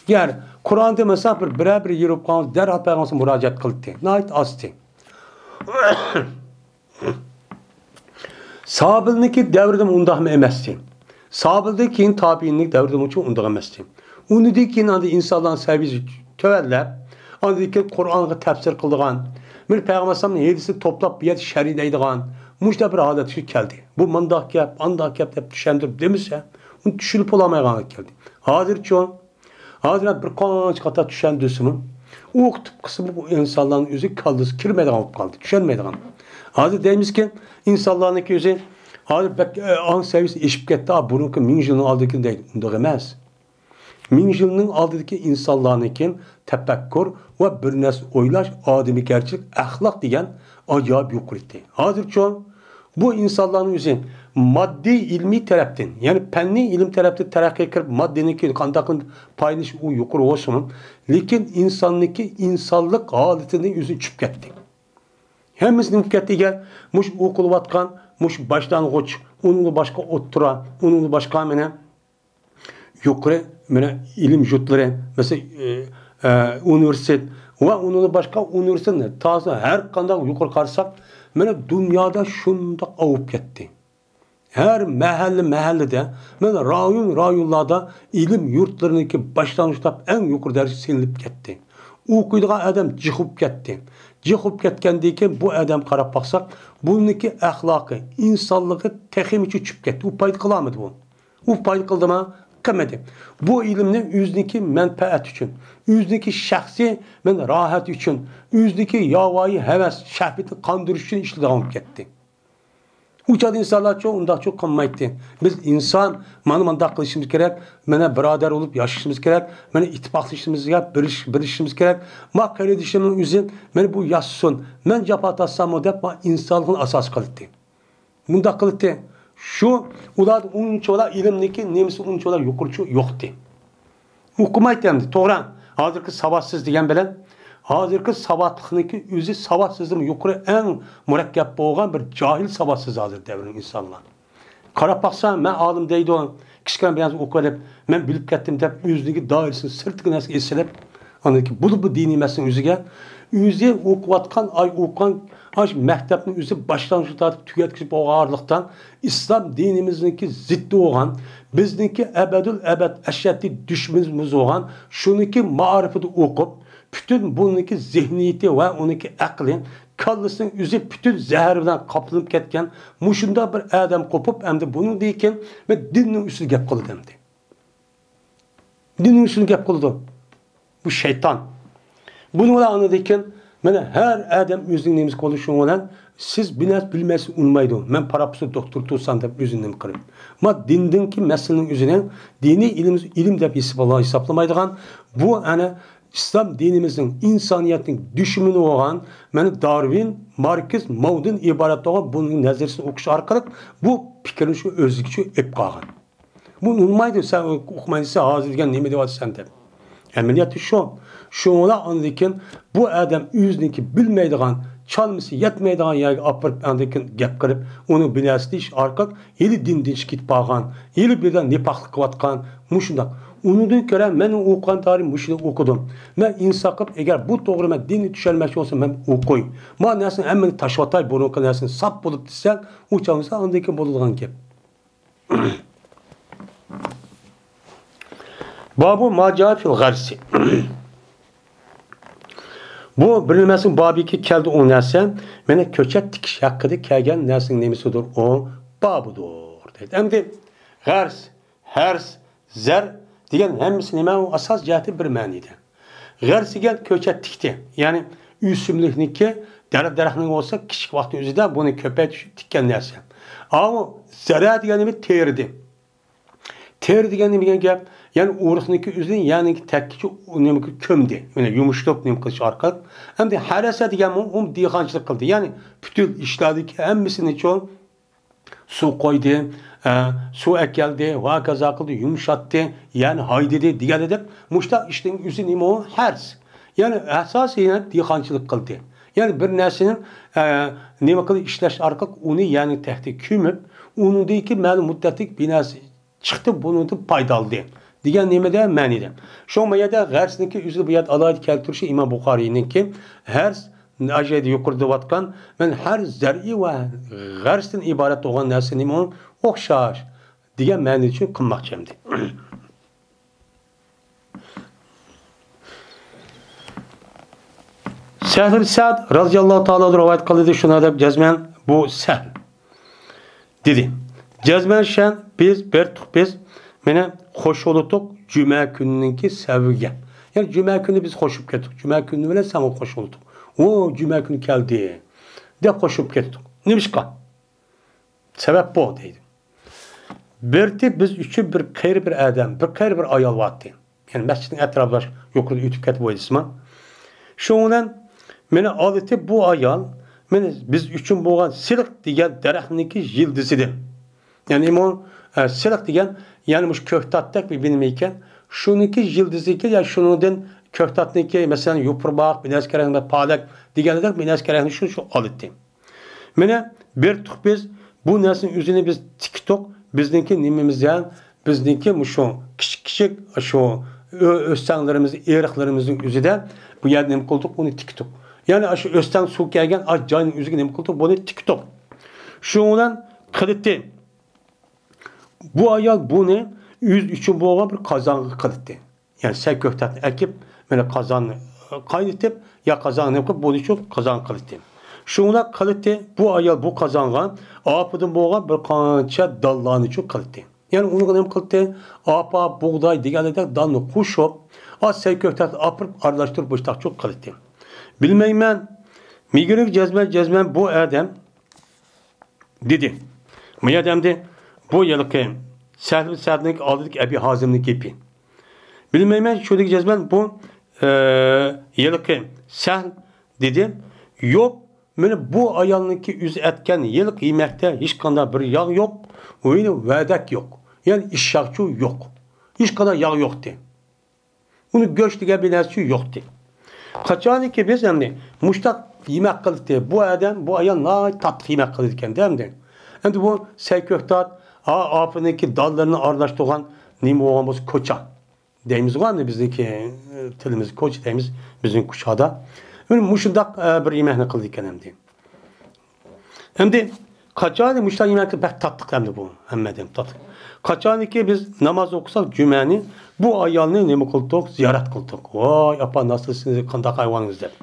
يەنى قۇرئان دېمىسە بىر، بىرەر بىر يېرى بولۇپ قالغان دەرھال پەيغەمبەر مۇراجىئەت قىلاتتى. ناھايىتى ئازتى. سابىلنىڭكى دەۋرىدىمۇ ئۇنداقمۇ ئەمەستى. سابىلدىن كېيىن تابىئىننىڭ دەۋرىدىمۇ ئۇنداق ئەمەستى. ئۇنىڭدىن كېيىن ئاندىن ئىنسانلارنىڭ سەۋىيەسى تۆۋەنلەپ، ئاندىن كېيىن قۇرئانغا تەپسىر قىلىدىغان، مانا پەيغەمبەر ئەلەيھىسسالامنىڭ ھەدىسىنى توپلاپ بۇ يەردە شەرھلەيدىغان مۇشۇنداق بىر ھالەتكە كەلدى. بۇ مۇنداق گەپ، ئانداق گەپ دەپ چۈشەندۈرۈپ دېمىسە، ئۇنى چۈشىنىپ بولالمايدىغان ھالەتكە كەلدى. ھازىرچۇ؟ ھازىر بىر قانچە قاتار چۈشەندۈرسىمۇ، ئۇ قىسمى بۇ ئىنسانلارنىڭ ئۆزى كاللىسى كىرمەيدىغان بولۇپ قالدى، چۈشەنمەيدىغان. ھازىر دەيمىزكى، ئىنسانلارنىڭكى ئۆزى ھازىر بەك، ئە، ئاڭ سەۋىيەسى ئېشىپ كەتتى، ئا، بۇرۇنقى مىڭ يىلنىڭ ئالدىدىكى دەيدۇ. ئۇنداق ئەمەس. مىڭ يىلنىڭ ئالدىدىكى ئىنسانلارنىڭكى تەپەككۇر ۋە بىر نەرسە ئويلاش، ئادىمىيگەرچىلىك، ئەخلاق دېگەن ئاجايىپ يۇقىرى ئىدى. ھازىرچۇ؟ بۇ ئىنسانلارنىڭ ئۆزى ماددىي ئىلمىي تەرەپتىن، يەنى پەننىي ئىلىم تەرەپتىن تەرەققىي قىلىپ، ماددىنىڭكى قانداق قىلىپ پايدىلىنىشى ئۇ يۇقىرى بولسىمۇ، لېكىن ئىنساننىڭكى ئىنسانلىق ھالىتىنى ئۆزى چۈشۈپ كەتتى. ھەممىسىنى ئۆتۈپ كەتتى. ئەگەر مۇشۇ ئوقۇلۇۋاتقان، مۇشۇ باشلانغۇچ، ئۇنىڭدىن باشقا ئوتتۇرا، ئۇنىڭدىن باشقا مانا يۇقىرى، مانا ئىلىم يۇرتلىرى، مەسىلەن، ئە، ئە، ئۇنىۋېرسىتېت ۋە ئۇنىڭدىن باشقا ئۇنىۋېرسىتېت، تازا ھەر قانداق يۇقىرى قارىساق، مانا دۇنيادا شۇنداق ئاۋۇپ كەتتى. ھەر مەھەللە، مەھەللىدە، مانا رايون، رايونلاردا ئىلىم يۇرتلىرىنىڭكى باشلانغۇچ تاپ ئەڭ يۇقىرى دەرىجىگە سېلىنىپ كەتتى. ئوقۇيدىغان ئادەم جىق بولۇپ كەتتى. جىق بولۇپ كەتكەندىن كېيىن بۇ ئادەم قاراپ باقساق، بۇنىڭكى ئەخلاقى، ئىنسانلىقى تېخىمۇ چۈشۈپ كەتتى. ئۇ پايدا قىلالمىدى بۇ. ئۇ پايدا قىلدىمۇ؟ قىلمىدى. بۇ ئىلىمنى ئۆزىنىڭكى مەنپەئەت ئۈچۈن، ئۆزىنىڭكى شەخسىي، مانا، راھەت ئۈچۈن، ئۆزىنىڭكى ياۋايى ھەۋەس، شەھۋىتىنى قاندۇرۇش ئۈچۈن ئىشلىتىدىغان بولۇپ كەتتى. ئۇ چاغدا ئىنسانلارچۇ ئۇنداقچۇ قىلمايتتى. بىز ئىنسان، مانا مۇنداق قىلىشىمىز كېرەك، مانا بىرادەر بولۇپ ياشىشىمىز كېرەك، مانا ئىتتىپاقلىشىشىمىز كېرەك، بىرلىش-، بىرلىشىشىمىز كېرەك. ما قېرىندىشىمنىڭ ئۆزى مانا بۇ ياشىسۇن، مەن جاپا تارتساممۇ دەپ ما ئىنسانلىقنى ئاساس قىلاتتى. مۇنداق قىلاتتى. شۇ ئۇلاردا ئۇنچىۋالا ئىلىمنىڭكى نېمىسى ئۇنچىۋالا يۇقىرىچۇ يوقتى. ئوقۇمايتتى ئەمدى، توغرا. ھازىرقى ساۋاتسىز دېگەن بىلەن، ھازىرقى ساۋاتلىقنىڭكى ئۆزى ساۋاتسىزدىن يۇقىرى ئەڭ مۇرەككەپ بولغان بىر جاھىل ساۋاتسىز ھازىر دەۋرنىڭ ئىنسانلار. قاراپ باقسا، مەن ئالىم دەيدۇ، كىچىككىنە بىر نەرسە ئوقۇۋېلىپ، مەن بىلىپ كەتتىم دەپ، ئۆزىنىڭكى دائىرىسىنىڭ سىرتىدىكى نەرسىگە ئېسىلىپ، ئاندىن كېيىن بولۇپمۇ دىنىي ئەمەسنىڭ ئۆزىگە، ئۆزى ئوقۇۋاتقان، ئاي ئوقۇغان، ئاشۇ مەكتەپنىڭ ئۆزى باشلانغۇچتىن تارتىپ تۈگەتكۈچە بولغان ئارىلىقتا، ئىسلام دىنىمىزنىڭكى زىددى بولغان، بىزنىڭكى ئەبەدۇل ئەبەد ئەشەددىي دۈشمىنىمىز بولغان، شۇنىڭكى مائارىپىدا ئوقۇپ، پۈتۈن بۇنىڭكى زېھنىيىتى ۋە ئۇنىڭكى ئەقلى، كاللىسىنىڭ ئۆزى پۈتۈن زەھەر بىلەن قاپلىنىپ كەتكەن مۇشۇنداق بىر ئادەم قوپۇپ، ئەمدى بۇنىڭدىن كېيىن مەن دىننىڭ ئۈستىدە گەپ قىلىدۇ ئەمدى. دىننىڭ ئۈستىدە گەپ قىلىدۇ. بۇ شەيتان. بۇنى بىلەن ئاندىن كېيىن مانا ھەر ئادەم ئۆزىنىڭ نېمىسى بولۇشى بىلەن سىز بىر نەرسە بىلمەيسىز ئۇنىمايدۇ. مەن پاراپسۇ دوختۇر تۇرسام دەپ ئۆزىنى نېمە قىلىپ. ما دىندىنكى مەسىلىنىڭ ئۆزىنى دىنىي ئىلىم، ئىلىم دەپ ھېسابلا-، ھېسابلىمايدىغان بۇ ئەنە ئىسلام دىنىمىزنىڭ ئىنسانىيەتنىڭ دۈشمىنى بولغان، مانا دارۋىن، ماركس، ماۋدىن ئىبارەت بولغان بۇنىڭ نەزەرىيىسىنى ئوقۇش ئارقىلىق بۇ پىكىرنى شۇ ئۆزىگىچە ئېلىپ قالغان. بۇ ئۇنىمايدۇ، سەن ئوقۇمايسەن، ھازىر دېگەن نېمە دەۋاتىسەن دەپ. ئەمەلىيەتتە شۇ. شۇڭا ئاندىن كېيىن بۇ ئادەم ئۆزىنىڭكى بىلمەيدىغان، چالمىسى يەتمەيدىغان يەرگە ئاپىرىپ، ئاندىن كېيىن گەپ قىلىپ، ئۇنىڭ بىناسى دېيىش ئارقىلىق ھېلى دىندىن چىقىپ قالغان، ھېلى بىردەم نىپاقلىق قىلىۋاتقان، مۇشۇنداق. ئۇنىڭدىن كۆرە مەن ئوقۇغان تارىخ مۇشۇنى ئوقۇدۇم. مەن ئىنسان قىلىپ، ئەگەر بۇ توغرا مەن دىننى چۈشەنمەكچى بولسام، مەن ئوقۇي. ما نەرسىنى ھەممىنى تاشلىۋاتاي، بۇرۇنقى نەرسىنى ساپ بولۇپ دېسە، ئۇ چاغدا ئاندىن كېيىن بولىدىغان گەپ. بابۇ ما جاء فىل غەرسى. بۇ بىر نېمىسىنىڭ بابىكى كەلدى ئۇ نەرسە، مانا كۆچەت تىكىش ھەققىدە كەلگەن نەرسىنىڭ نېمىسىدۇر ئۇ بابىدۇر دەيدۇ. ئەمدى غەرس، ھەرس، زەر دېگەن ھەممىسى نېمە؟ ئۇ ئاساس جەھەتتە بىر مەنىدە. غەرس دېگەن كۆچەت تىكتى، يەنى ئۆسۈملۈكنىڭكى، دەرەخ، دەرەخنىڭ بولسا كىچىك ۋاقتى ئۆزىدە بۇنى كۆپەيتىش تىككەن نەرسە. ئاۋۇ زەرە دېگەن نېمە؟ تېرىدى. تېرە دېگەن نېمە دېگەن گەپ؟ يەنى ئۇرۇقنىڭكى ئۆزىنى يەرنىڭكى تەككىچە نېمىگە كۆمدى. يەنى يۇمشىتىپ نېمە قىلىش ئارقىلىق. ئەمدى ھەرەسە دېگەنمۇ ئۇ دېھقانچىلىق قىلدى. يەنى پۈتۈن ئىشلاردىكى ھەممىسىنىچۇ سۇ قويدى، ئە، سۇ ئەكەلدى، ۋە ھاكازا قىلدى، يۇمشاتتى، يەنى ھايدىدى دېگەندەك مۇشۇنداق ئىشنىڭ ئۆزى نېمە ئۇ؟ ھەرس. يەنى ئاساسىي يەنە دېھقانچىلىق قىلدى. يەنى بىر نەرسىنى، ئە، نېمە قىلىپ ئىشلەش ئارقىلىق ئۇنى يەرنىڭ تەكتىگە كۆمۈپ، ئۇنىڭدىن كېيىن مەلۇم مۇددەتلىك بىناسى چىقتى، بۇنىڭدىن پايدا ئالدى دېگەن نېمىدە مەنىدە. شۇ ما يەردە غەرسنىڭكى ئۆزىنى بۇ يەردە ئالاھىدە كەلتۈرۈشى ئىمام بۇخارىينىڭكى ھەرس ئاجايىدا يۇقىرىدا دەۋاتقان، مەن ھەر زەرئى ۋە غەرسدىن ئىبارەت بولغان نەرسە نېمە ئۇ؟ ئوخشاش دېگەن مەنىدە چۈشىنىپ قىلماقچى ئەمدى. سەھل سەد رازىياللاھۇ تائالا رىۋايەت قىلدى، شۇنى دەپ جەزمەن بۇ سەھل دېدى. جەزمەن شەن بىز بىر تۇق بىز مېنى خوش بولۇتۇق جۈمە كۈنىنىڭكى سەۋىگە. يەنى جۈمە كۈنى بىز خوشۇپ كەتتۇق. جۈمە كۈنى بىلەن سەن خوش بولۇتۇق. ئۇ جۈمە كۈنى كەلدى دەپ خوشۇپ كەتتۇق. نېمىشقا؟ سەۋەب بۇ دەيدۇ. بىرتى بىز ئۈچۈن بىر قېرى بىر ئادەم، بىر قېرى بىر ئايال بارتى. يەنى مەسچىتنىڭ ئەتراپىدا يۇقىرىدا ئۆتۈپ كەتتى بۇ ھەدىسمۇ. شۇنىڭ بىلەن مېنى ئالدىتىپ بۇ ئايال مېنى بىز ئۈچۈن بولغان سىلىق دېگەن دەرەخنىڭكى يىلدىزىدىن. يەنى مۇ-، ئە، سىلىق دېگەن، يەنى مۇشۇ كۆكتاتتەك بىر نېمە ئىكەن. شۇنىڭكى يىلدىزىكى يا شۇنىڭدىن كۆكتاتنىڭكى، مەسىلەن، يوپۇرماق، بىر نەرسە كېرەك، پالەك دېگەندەك بىر نەرسە كېرەكنى شۇ، شۇ ئالدىتى. مانا بىر تۇق بىز بۇ نەرسىنىڭ ئۆزىنى بىز تىكتۇق. بىزنىڭكى نېمىمىز ھەم، بىزنىڭكى مۇشۇ كىچىك كىچىك شۇ ئۆ-، ئۆستەڭلىرىمىز، ئېرىقلىرىمىزنىڭ ئۆزىدە بۇ يەردە نېمە قىلدۇق؟ ئۇنى تىكتۇق. يەنى شۇ ئۆستەڭ سۇ كەلگەن ئاش جاينىڭ ئۆزىگە نېمە قىلدۇق؟ بۇنى تىكتۇق. شۇنىڭ بىلەن قىلىتى بۇ ئايال بۇنى ئۆزى ئۈچۈن بولغان بىر قازانغا قىلىتى. يەنى سەي كۆكتاتنى ئەكىپ، مانا قازاننى قاينىتىپ، يا قازانغا نېمە قىلىپ، بۇنى شۇ قازانغا قىلىتى. شۇڭا قىلىتى، بۇ ئايال بۇ قازانغا ئاپىدىن بولغان بىر قانچە دانلارنى شۇ قىلىتى. يەنى ئۇنىڭغا نېمە قىلىتى؟ ئاپا، بۇغداي دېگەندەك داننى قوشۇپ، ئاز سەي كۆكتاتنى ئاپىرىپ ئارىلاشتۇرۇپ مۇشتاق شۇ قىلىتى. بىلمەيمەن، مىگرىك جەزمەن، جەزمەن بۇ ئادەم دېدى. مۇيەدەمدى بۇ ھېلىقى سەھل سەدنىڭ ئالدىدىكى ئەبى ھازىمنىڭ گېپى. بىلمەيمەن، شۇدىكى جەزمەن بۇ، ئە، ھېلىقى سەھل دېدى. يوق، مانا بۇ ئايالنىڭكى ئۆزى ئەتكەن ھېلىقى يېمەكتە ھېچقانداق بىر ياغ يوق، ئۇ يەنە ۋەدەك يوق. يەنى ئىششاقچۇ يوق. ھېچقانداق ياغ يوقتى. ئۇنى گۆش دېگەن بىر نەرسىسى يوقتى. قاچانكى بىز ئەمدى مۇشتاق يېمەك قىلدى، بۇ ئادەم، بۇ ئايال ناھايىتى تاتلىق يېمەك قىلىدىكەن-دە ئەمدى. ئەمدى بۇ سەي كۆكتات، ھا، ئاپىنىڭكى دانلىرىنى ئارىلاشتۇرغان نېمە بولغان بولسا، كوچا دەيمىزغۇ ئەمدى بىزنىڭكى، ئە، تىلىمىز كوچا دەيمىز بىزنىڭ كۇشادا. مانا مۇشۇنداق، ئە، بىر يېمەكنى قىلدىكەن ئەمدى. ئەمدى قاچانكى مۇشۇنداق يېمەكلەر بەك تاتلىق ئەمدى بۇ، ھەممە ئادەم تاتلىق. قاچانكى بىز ناماز ئوقۇساق جۈمەنى، بۇ ئايالنى نېمە قىلدۇق؟ زىيارەت قىلدۇق. ۋاي، ئاپا، ناسىلسىز قانداق ھايۋانىڭىز دەپ.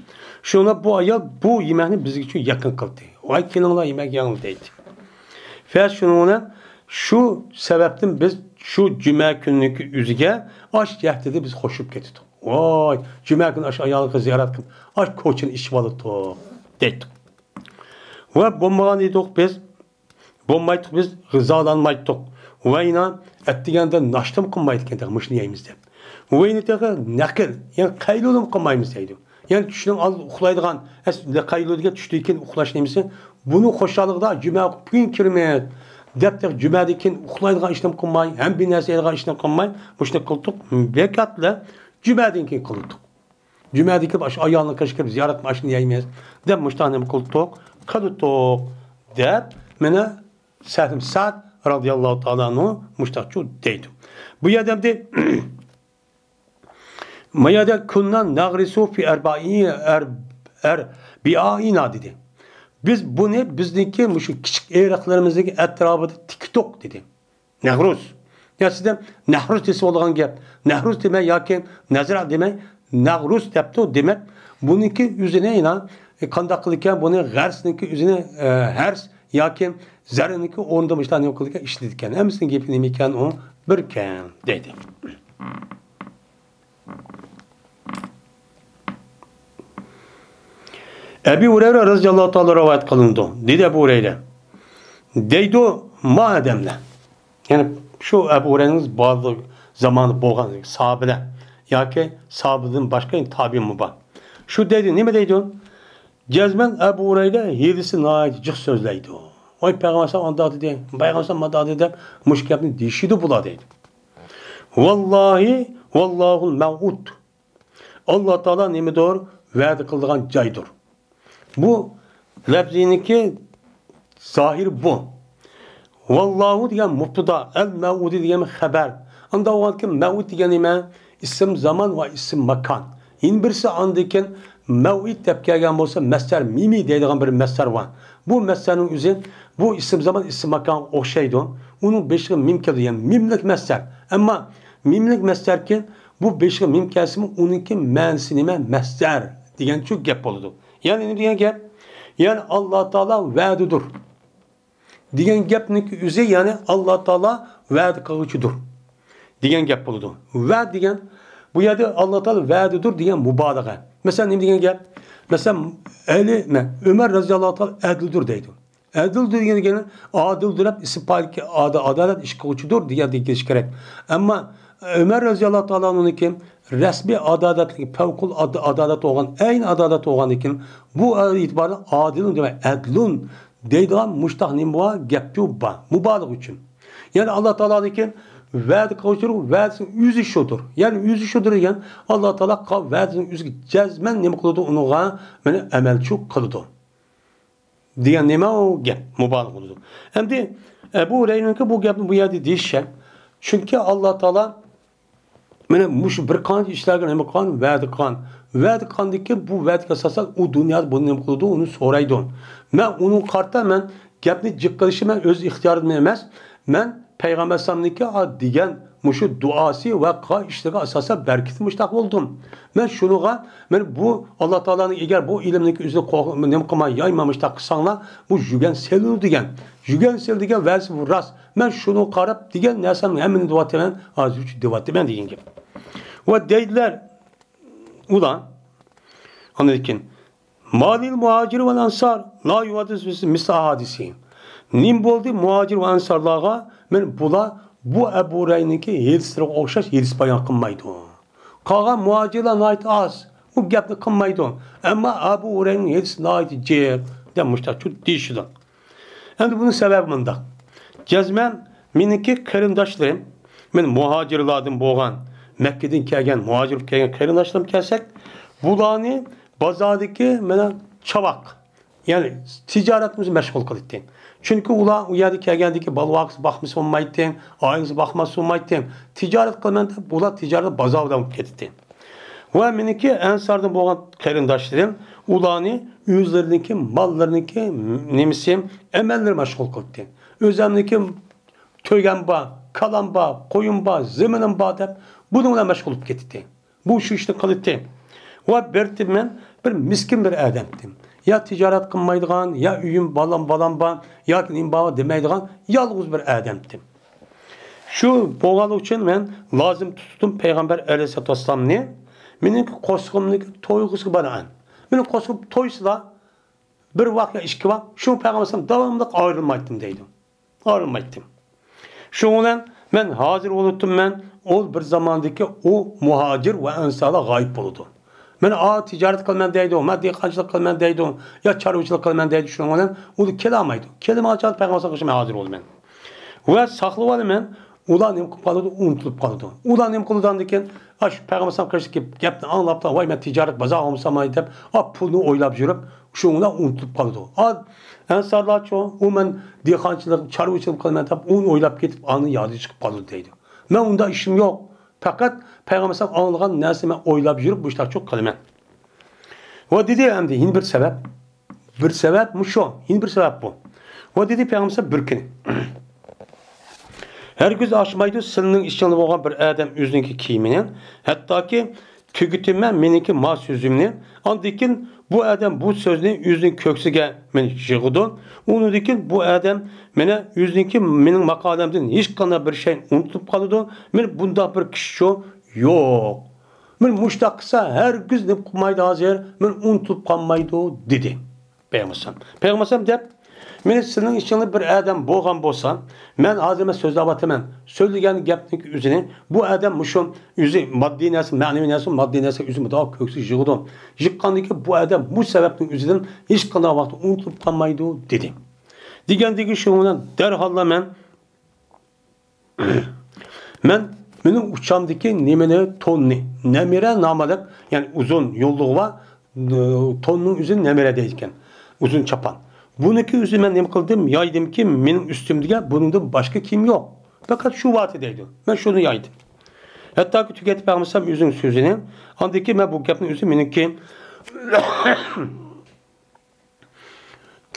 شۇڭا بۇ ئايال بۇ يېمەكنى بىزگە شۇ يېقىن قىلدى. ۋاي، كېلىڭلار، يېمەك يەڭلار دەيدۇ. فەس شۇنىڭ بىلەن شۇ سەۋەبتىن بىز شۇ جۈمە كۈنىنىڭكى ئۆزىگە ئاش جەھىتىدە بىز قوشۇپ كېتىدۇ. ۋاي، جۈمە كۈنى ئاشۇ ئايالغا زىيارەت قىلىپ، ئاشۇ كوچىنى ئىچىپ ئالىدۇق، دەيتتۇق. ۋە بولمىغان ئىدۇق بىز، بولمايتتۇق بىز، غىزالانمايتتۇق. ۋە يەنە ئەتىگەندە ناشتىمۇ قىلمايدىكەن، تېخى مۇشۇنى يەيمىز دەپ. ۋە يەنە تېخى نەقىل، يەنى قەيلۇلىمۇ قىلمايمىز دەيدۇ. يەنى چۈشنىڭ ئالدىدا ئۇخلايدىغان، ئەس-، قەيلۇل دېگەن چۈشتىن كېيىن ئۇخلاش نېمىسى، بۇنىڭ خۇشاللىقىدا جۈمە بۈگۈن كىرىمىز دەپ، تېخى جۈمەدىن كېيىن ئۇخلايدىغان ئىشنى قىلماي، ھەم بىر نەرسە يەيدىغان ئىشنى قىلماي، مۇشۇنى قىلدۇق. بەكەتلا جۈمەدىن كېيىن قىلدۇق. جۈمەدىن كېلىپ ئاشۇ ئايالنىڭ قېشىغا كىرىپ زىيارەت ماشىنا يەيمىز دەپ مۇشۇنداق نېمە قىلدۇق، قىلدۇق دەپ مانا سەھل سەد رازىياللاھۇ تائالا ئەنھۇ مۇشۇنداقچۇ دەيدۇ. بۇ يەردە ئەمدى ما يەردە كۇننا نەغرىسۇ فى ئەربائى-، ئەر-، ئەربىئائىنا دېدى. بىز بۇنى بىزنىڭكى مۇشۇ كىچىك ئېرىقلىرىمىزنىڭ ئەتراپىدا تىكتۇق دېدى. نەغرۇس. يا سىزدە نەھرۇس دېسە بولىدىغان گەپ. نەھرۇس دېمەي ياكى نەزرە دېمەي، نەغرۇس دەپتۇ. دېمەك، بۇنىڭكى ئۆزىنى يەنە، ئە، قانداق قىلىدىكەن، بۇنى غەرسنىڭكى ئۆزىنى، ئە، ھەرس ياكى زەرنىڭكى ئورنىدا مۇشۇنداق نېمە قىلىدىكەن، ئىشلىتىدىكەن. ھەممىسىنىڭ گېپى نېمە ئىكەن، ئۇ بىركەن دەيدۇ. ئەبى ھۇرەيرە رەزىياللاھۇ تائالا رىۋايەت قىلىنىدۇ. دېدى ئەبۇ ھۇرەيرە. دەيدۇ، ما ئادەملەر. يەنى شۇ ئەبۇ ھۇرەيرىنىڭ بارلىق زامانى بولغان ساھابىلەر ياكى ساھابىدىن باشقا تابىئىنمۇ بار. شۇ دەيدۇ، نېمە دەيدۇ؟ جەزمەن ئەبۇ ھۇرەيرە ھىيلىسى ناھايىتى جىق سۆزلەيدۇ. ۋاي پەيغەمبەر ئانداق دېدى، پەيغەمبەر مۇنداق دېدى دەپ مۇشۇ گەپنى دېيىشىدۇ بۇلار دەيدۇ. ۋاللاھى، ۋاللاھۇل مەۋئۇد. ئاللا تائالا نېمىدۇر؟ ۋەدە قىلىدىغان جايدۇر. بۇ لەپزىنىڭكى زاھىرى بۇ. ۋاللاھۇ دېگەن مۇبتىدا، ئەل مەۋئۇدى دېگەن خەبەر. ئاندا بولغاندىكىن مەۋئۇد دېگەن نېمە؟ ئىسىم زامان ۋە ئىسىم ماكان. يەنە بىرسى ئاندىن كېيىن مەۋئىد دەپ كەلگەن بولسا، مەسدەر مىمى دەيدىغان بىر مەسدەر بار. بۇ مەسدەرنىڭ ئۆزى بۇ ئىسىم زامان، ئىسىم ماكانغا ئوخشايدۇ. ئۇنىڭ بېشىغا مىم كېلىدۇ، يەنى مىملىك مەسدەر. ئەمما مىملىك مەسدەركى بۇ بېشىغا مىم كەلسىمۇ، ئۇنىڭكى مەنىسى نېمە؟ مەسدەر دېگەن شۇ گەپ بولىدۇ. يەنى نېمە دېگەن گەپ؟ يەنى ئاللا تائالا ۋەدىدۇر دېگەن گەپنىڭكى ئۆزى، يەنى ئاللا تائالا ۋەدە قىلغۇچىدۇر دېگەن گەپ بولىدۇ. ۋە دېگەن، بۇ يەردە ئاللا تائالا ۋەدىدۇر دېگەن مۇبالىغە. مەسىلەن، نېمە دېگەن گەپ؟ مەسىلەن، ئەلى، مە-، ئۆمەر رەزىياللاھۇ تائالا ئەدىلدۇر دەيدۇ. ئەدىل دېگەن، دېگەن ئادىل دەپ ئىسىم پائىلگە ئادا-، ئادالەت ئىش قىلغۇچىدۇر دېگەندەك كېلىشى كېرەك. ئەمما ئۆمەر رەزىياللاھۇ تائالا ئەنھۇنىڭكى رەسمىي ئادالەتلىكى، پەۋقۇلئاددە ئادالەت بولغان، ئەينى ئادالەت بولغاندىكىن، بۇ ئېتىباردا ئادىلۇن دېمەي، ئەدلۇن دەيدىغان مۇشتاق نېمە بار؟ گەپچۇ بار، مۇبالىغە ئۈچۈن. يەنى ئاللا تائالانىڭكى ۋەدە قىلغۇچىلىق، ۋەدىسىنىڭ ئۆزى شۇدۇر. يەنى ئۆزى شۇدۇر دېگەن، ئاللا تائالا قا-، ۋەدىسىنىڭ ئۆزىگە جەزمەن نېمە قىلىدۇ؟ ئۇنىڭغا مانا ئەمەلچۇ قىلىدۇ. دېگەن نېمە ئۇ گەپ؟ مۇبالىغە بولىدۇ. ئەمدى ئەبۇ ھۇرەيرىنىڭكى بۇ گەپنى بۇ يەردە دېيىشى، چۈنكى ئاللا تائالا مانا مۇشۇ بىر قانچە ئىشلارغا نېمە قىلغان؟ ۋەدە قىلغان. ۋەدە قىلغاندىكى بۇ ۋەدىگە ئاساسەن ئۇ دۇنيادا بۇنى نېمە قىلىدۇ؟ ئۇنى سورايدۇ. مەن ئۇنىڭغا قارىتا مەن گەپنى جىق قىلىشى مەن ئۆز ئىختىيارىمدىن ئەمەس. مەن پەيغەمبەر ئەلەيھىسسالامنىڭكى دېگەن مۇشۇ دۇئاسى ۋە قىلغان ئىشلىرىغا ئاساسەن بەرىكىتى مۇشتاق بولدۇم. مەن شۇنىڭغا، مەن بۇ ئاللا تائالانىڭ ئەگەر بۇ ئىلىمنىڭكى ئۆزىنى قوغ-، نېمە قىلماي، يايماي مۇشتاق قىلساڭلار، بۇ يۈگەن سېلىنىدۇ دېگەن. يۈگەن سېلىدۇ دېگەن ۋەدىسى بۇ راست. مەن شۇنىڭغا قاراپ دېگەن نەرسەمنى ھەممىنى دەۋاتىمەن، ھازىرچە دەۋاتىمەن دېگەن گەپ. ۋە دەيدىلەر ئۇلار. ئاندىن كېيىن، مالىل مۇھاجىر ۋەل ئەنسار لا يۇھەددىس مىسلى ئەھادىسىھىم. نېمە بولدى مۇھاجىر ۋە ئەنسارلارغا؟ مانا بۇلار بۇ ئەبۇ ھۇرەيرىنىڭكى ھېدىسلىرىغا ئوخشاش ھېدىس بايان قىلمايدۇ. قالغان مۇھاجىرلار ناھايىتى ئاز. ئۇ گەپنى قىلمايدۇ. ئەمما ئەبۇ ھۇرەيرىنىڭ ھېدىسى ناھايىتى جىق، دەپ مۇشتاق دېيىشىدۇ. ئەمدى بۇنىڭ سەۋەبى مۇنداق. جەزمەن مېنىڭكى قېرىنداشلىرىم، مەن مۇھاجىرلاردىن بولغان، مەككىدىن كەلگەن، مۇھاجىر بولۇپ كەلگەن قېرىنداشلىرىم كەلسەك، بۇلارنى بازاردىكى مانا چاۋاك، يەنى تىجارەت بىلەن مەشغۇل قىلاتتى. چۈنكى ئۇلار ئۇ يەرگە كەلگەندىكى بالا-ۋاقىسى باقمىسا بولمايتتى، ئائىلىسى باقماسا بولمايتتى. تىجارەت قىلىمەن دەپ، بۇلار تىجارەت بازار بىلەن بولۇپ كېتەتتى. ۋە مېنىڭكى ئەنساردىن بولغان قېرىنداشلىرىم ئۇلارنى ئۆزلىرىنىڭكى ماللىرىنىڭكى نېمىسى، ئەمەللىرى مەشغۇل قىلاتتى. ئۆزەمنىڭكى تۆگەم بار، كالام بار، قويۇم بار، زېمىنىم بار دەپ بۇنىڭ بىلەن مەشغۇل بولۇپ كېتەتتى. بۇ شۇ ئىشنى قىلاتتى. ۋە بىر، مەن بىر مىسكىن بىر ئادەمتىم. يا تىجارەت قىلمايدىغان، يا ئۆيۈم، بالام، بالام بار، ياكى نېمە بار دېمەيدىغان يالغۇز بىر ئادەمتىم. شۇ بولغانلىقى ئۈچۈن مەن لازىم تۇتتۇم پەيغەمبەر ئەلەيھىسسالاتۇ ۋەسسالامنى. مېنىڭكى قورسىقىمنىڭكى تويغۇسىغا بارىمەن. مېنىڭ قورسىقىم تويسىلا، بىر ۋاق يا ئىككى ۋاق، شۇ پەيغەمبەر ئەلەيھىسسالام داۋاملىق ئايرىلمايتتىم دەيدۇ. ئايرىلمايتتىم. شۇنىڭ بىلەن مەن ھازىر بولۇپتىمەن، ئۇ بىر زاماندىكى ئۇ مۇھاجىر ۋە ئەنسارلار غايىب بولىدۇ. مەن ئا تىجارەت قىلىمەن دەيدۇ، مەن دېھقانچىلىق قىلىمەن دەيدۇ، يا چارۋىچىلىق قىلىمەن دەيدۇ، شۇنىڭ بىلەن ئۇ كېلەلمەيدۇ. كېلىدىغان چاغدا پەيغەمبەر ئەلەيھىسسالام قېشىمغا ھازىر بولىمەن. ۋە ساقلىۋالىمەن. ئۇلار نېمە قىلىپ قالىدۇ؟ ئۇنتۇلۇپ قالىدۇ. ئۇلار نېمە قىلىدۇ ئاندىن كېيىن؟ ئاشۇ پەيغەمبەر ئەلەيھىسسالام قېشىدىكى گەپنى ئاڭلاپلا، ۋاي، مەن تىجارەت بازار بولمىسام دەپ، ئا پۇلنى ئويلاپ يۈرۈپ، شۇنىڭ بىلەن ئۇنتۇلۇپ قالىدۇ. ئا ئەنسارلارچۇ، ئۇ مەن دېھقانچىلىق، چارۋىچىلىق قىلىمەن دەپ، ئۇنى ئويلاپ كېتىپ، ئاندىن يادى چىقىپ قالىدۇ دەيدۇ. مەن ئۇنداق ئىشىم يوق. پەقەت پەيغەمبەر ئەلەيھىسسالام ئاڭلىغان نەرسىنى مەن ئويلاپ يۈرۈپ، مۇشۇنداقچۇ قىلىمەن. ۋە دېدى، ئەمدى يەنە بىر سەۋەب. بىر سەۋەب مۇشۇ، يەنە بىر سەۋەب بۇ. ۋە دېدى پەيغەمبەر بىر كۈنى. ھەرگىز ئاچمايدۇ سىلىنىڭ ئىچىڭلار بولغان بىر ئادەم ئۆزىنىڭكى كىيىمىنى، ھەتتاكى تۈگىتىمەن مېنىڭكى ما سۆزۈمنى. ئاندىن كېيىن بۇ ئادەم بۇ سۆزنى ئۆزىنىڭ كۆكسىگە مېنى يىغىدۇ. ئۇنىڭدىن كېيىن بۇ ئادەم مانا ئۆزىنىڭكى مېنىڭ ماقالەمدىن ھېچقانداق بىر شەينى ئۇنتۇلۇپ قالىدۇ. مانا بۇنداق بىر كىشىچۇ يوق. مانا مۇشۇنداق قىلسا ھەرگىز نېمە قىلمايدۇ ھازىر، مانا ئۇنتۇلۇپ قالمايدۇ، دېدى پەيغەمبەر ئەلەيھىسسالام. پەيغەمبەر ئەلەيھىسسالام دەپ، مانا سىلىنىڭ ئىچىڭلار بىر ئادەم بولغان بولسا، مەن ھازىر مەن سۆزلەۋاتىمەن، سۆزلىگەن گەپنىڭ ئۆزىنى، بۇ ئادەم مۇشۇ ئۆزى ماددىي نەرسە، مەنىۋى نەرسە، ماددىي نەرسە ئۆزى مۇنداق كۆكسىگە يىغىدۇ. يىغقاندىن كېيىن بۇ ئادەم بۇ سەۋەبنىڭ ئۆزىدىن ھېچقانداق ۋاقىتتا ئۇنتۇلۇپ قالمايدۇ، دېدى. دېگەندىكىن شۇنىڭ بىلەن دەرھاللا مەن مەن مېنىڭ ئۇچامدىكى نېمىنى، توننى، نەمىرە ناملىق، يەنى ئۇزۇن يوللۇقى بار، توننىڭ ئۆزىنى نەمىرە دەيدىكەن. ئۇزۇن چاپان. بۇنىڭكى ئۆزىنى مەن نېمە قىلدىم؟ يايدىمكى، مېنىڭ ئۈستۈمدىكى بۇنىڭدىن باشقا كىيىم يوق. پەقەت شۇ بارتى دەيدۇ. مەن شۇنى يايدىم. ھەتتاكى تۈگەتتى پەيغەمبەر ئۆزىنىڭ سۆزىنى. ئاندىن كېيىن مەن بۇ گەپنى ئۆزى مېنىڭكى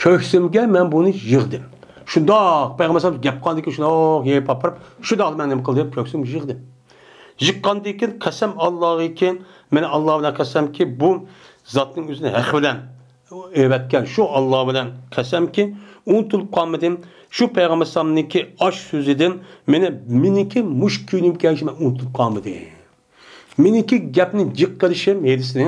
كۆكسۈمگە مەن بۇنى يىغدىم. شۇنداق، پەيغەمبەر ئەلەيھىسسالام گەپ قىلغاندىكىن شۇنداق يېيىپ ئاپىرىپ، شۇنداق مەن نېمە قىلدىم؟ كۆكسۈمگە يىغدىم. يىغقاندىن كېيىن قەسەم ئاللاغىكى، مەن ئاللا بىلەن قەسەمكى، بۇ زاتنىڭ ئۆزىنى ھەق بىلەن ئېۋەتكەن شۇ ئاللا بىلەن قەسەمكى، ئۇنتۇلۇپ قالمىدىم. شۇ پەيغەمبەر ئەلەيھىسسالامنىڭكى ئاش سۆزىدىن مېنى، مېنىڭكى مۇشۇ كۆيۈنۈپ كەلگىنىمنى مەن ئۇنتۇلۇپ قالمىدىم. مېنىڭكى گەپنى جىق قىلىشىم ھېدىسنى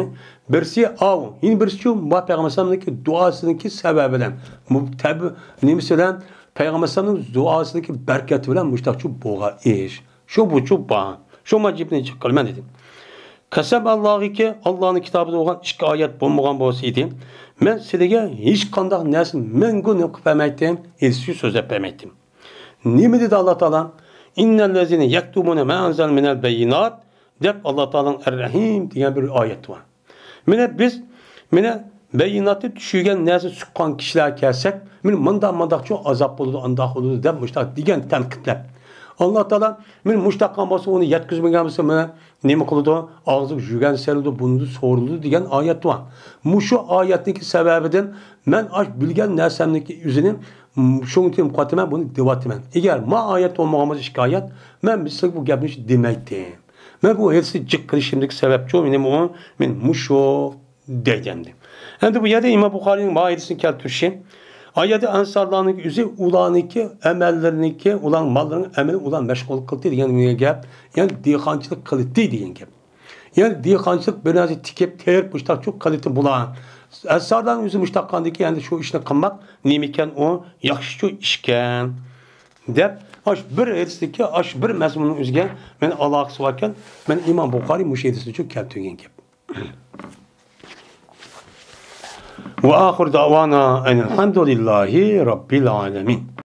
بىرسى ئاۋۇ، يەنە بىرسىچۇ ما پەيغەمبەر ئەلەيھىسسالامنىڭكى دۇئاسىنىڭكى سەۋەبى بىلەن، مۇ-، تەب-، نېمىسى بىلەن، پەيغەمبەر ئەلەيھىسسالامنىڭ دۇئاسىنىڭكى بەرىكىتى بىلەن مۇشۇنداقچۇ بولغان ئىش. شۇ بۇچۇ بار. شۇڭا گېپىنى جىق قىلىمەن دېدى. قەسەم ئاللاغىكى، ئاللانىڭ كىتابىدا بولغان ئىككى ئايەت بولمىغان بولسا ئىدى، مەن سىلىگە ھېچقانداق نەرسىنى مەڭگۈ نېمە قىلىپ بەرمەيتتىم، ھېچ سۆزلەپ بەرمەيتتىم. نېمە دېدى ئاللا تائالا؟ «ئىننەللەزىنە يەكتۇمۇنە ما ئەنزەلنە مىنەل بەييىنات» دەپ ئاللا تائالانىڭ ئەررەھىم دېگەن بىر ئايەت بار. مانا بىز، مانا بەييىناتنى چۈشۈرگەن نەرسە سۇققان كىشىلەرگە كەلسەك، مانا مۇنداق مۇنداقچۇ ئازاب بولىدۇ، ئانداق بولىدۇ دەپ مۇشتاق دېگەن تەنقىدلەپ. ئاللا تائالا مانا مۇشتاق قىلغان بولسا ئۇنى يەتكۈزمىگەن بولسا مانا نېمە قىلىدۇ؟ ئاغزىغا يۈگەن سېلىدۇ، بۇنىدۇ سورىلىدۇ دېگەن ئايەت بار. مۇشۇ ئايەتنىڭكى سەۋەبىدىن مەن ئاش بىلگەن نەرسەمنىڭكى ئۆزىنى شۇنىڭ ئۈچۈن قاتىمەن بۇنى دېۋاتىمەن. ئەگەر ما ئايەت بولمىغان بولسا ئىككى ئايەت، مەن سىزگە بۇ گەپنى دېمەيتتىم. مەن بۇ ھەدىسنى جىق قىلىشىمدىكى سەۋەبچۇ، مېنىڭ ئۇ، مەن مۇشۇ دەيدۇ ئەمدى. ئەمدى بۇ يەردە ئىمام بۇخارىينىڭ ما ھەدىسنى كەلتۈرۈشى، ئايەتتە ئەنسارلارنىڭ ئۆزى ئۇلارنىڭكى ئەمەللىرىنىڭكى، ئۇلارنىڭ ماللىرىنىڭ ئەمىلى ئۇلار مەشغۇل قىلدى دېگەن گەپ، يەنى دېھقانچىلىق قىلدى دېگەن گەپ. يەنى دېھقانچىلىق بىر نەرسە تىكىپ، تېرىپ مۇشتاقچۇ قىلدى بۇلار. ئەنسارلارنىڭ ئۆزى مۇشتاق قىلغاندىكىن، يەنى شۇ ئىشنى قىلماق نېمىكەن ئۇ؟ ياخشىچۇ ئىشكەن. دەپ، ئاش بىر ھەدىستىكى، ئاش بىر مەزمۇننىڭ ئۆزىگە مەن ئالاقىسى باركەن، مەن ئىمام بۇخارىي مۇشۇ ھەدىسنىچۇ كەلتۈرگەن گەپ. وآخر دعوانا أن الحمد لله رب العالمين.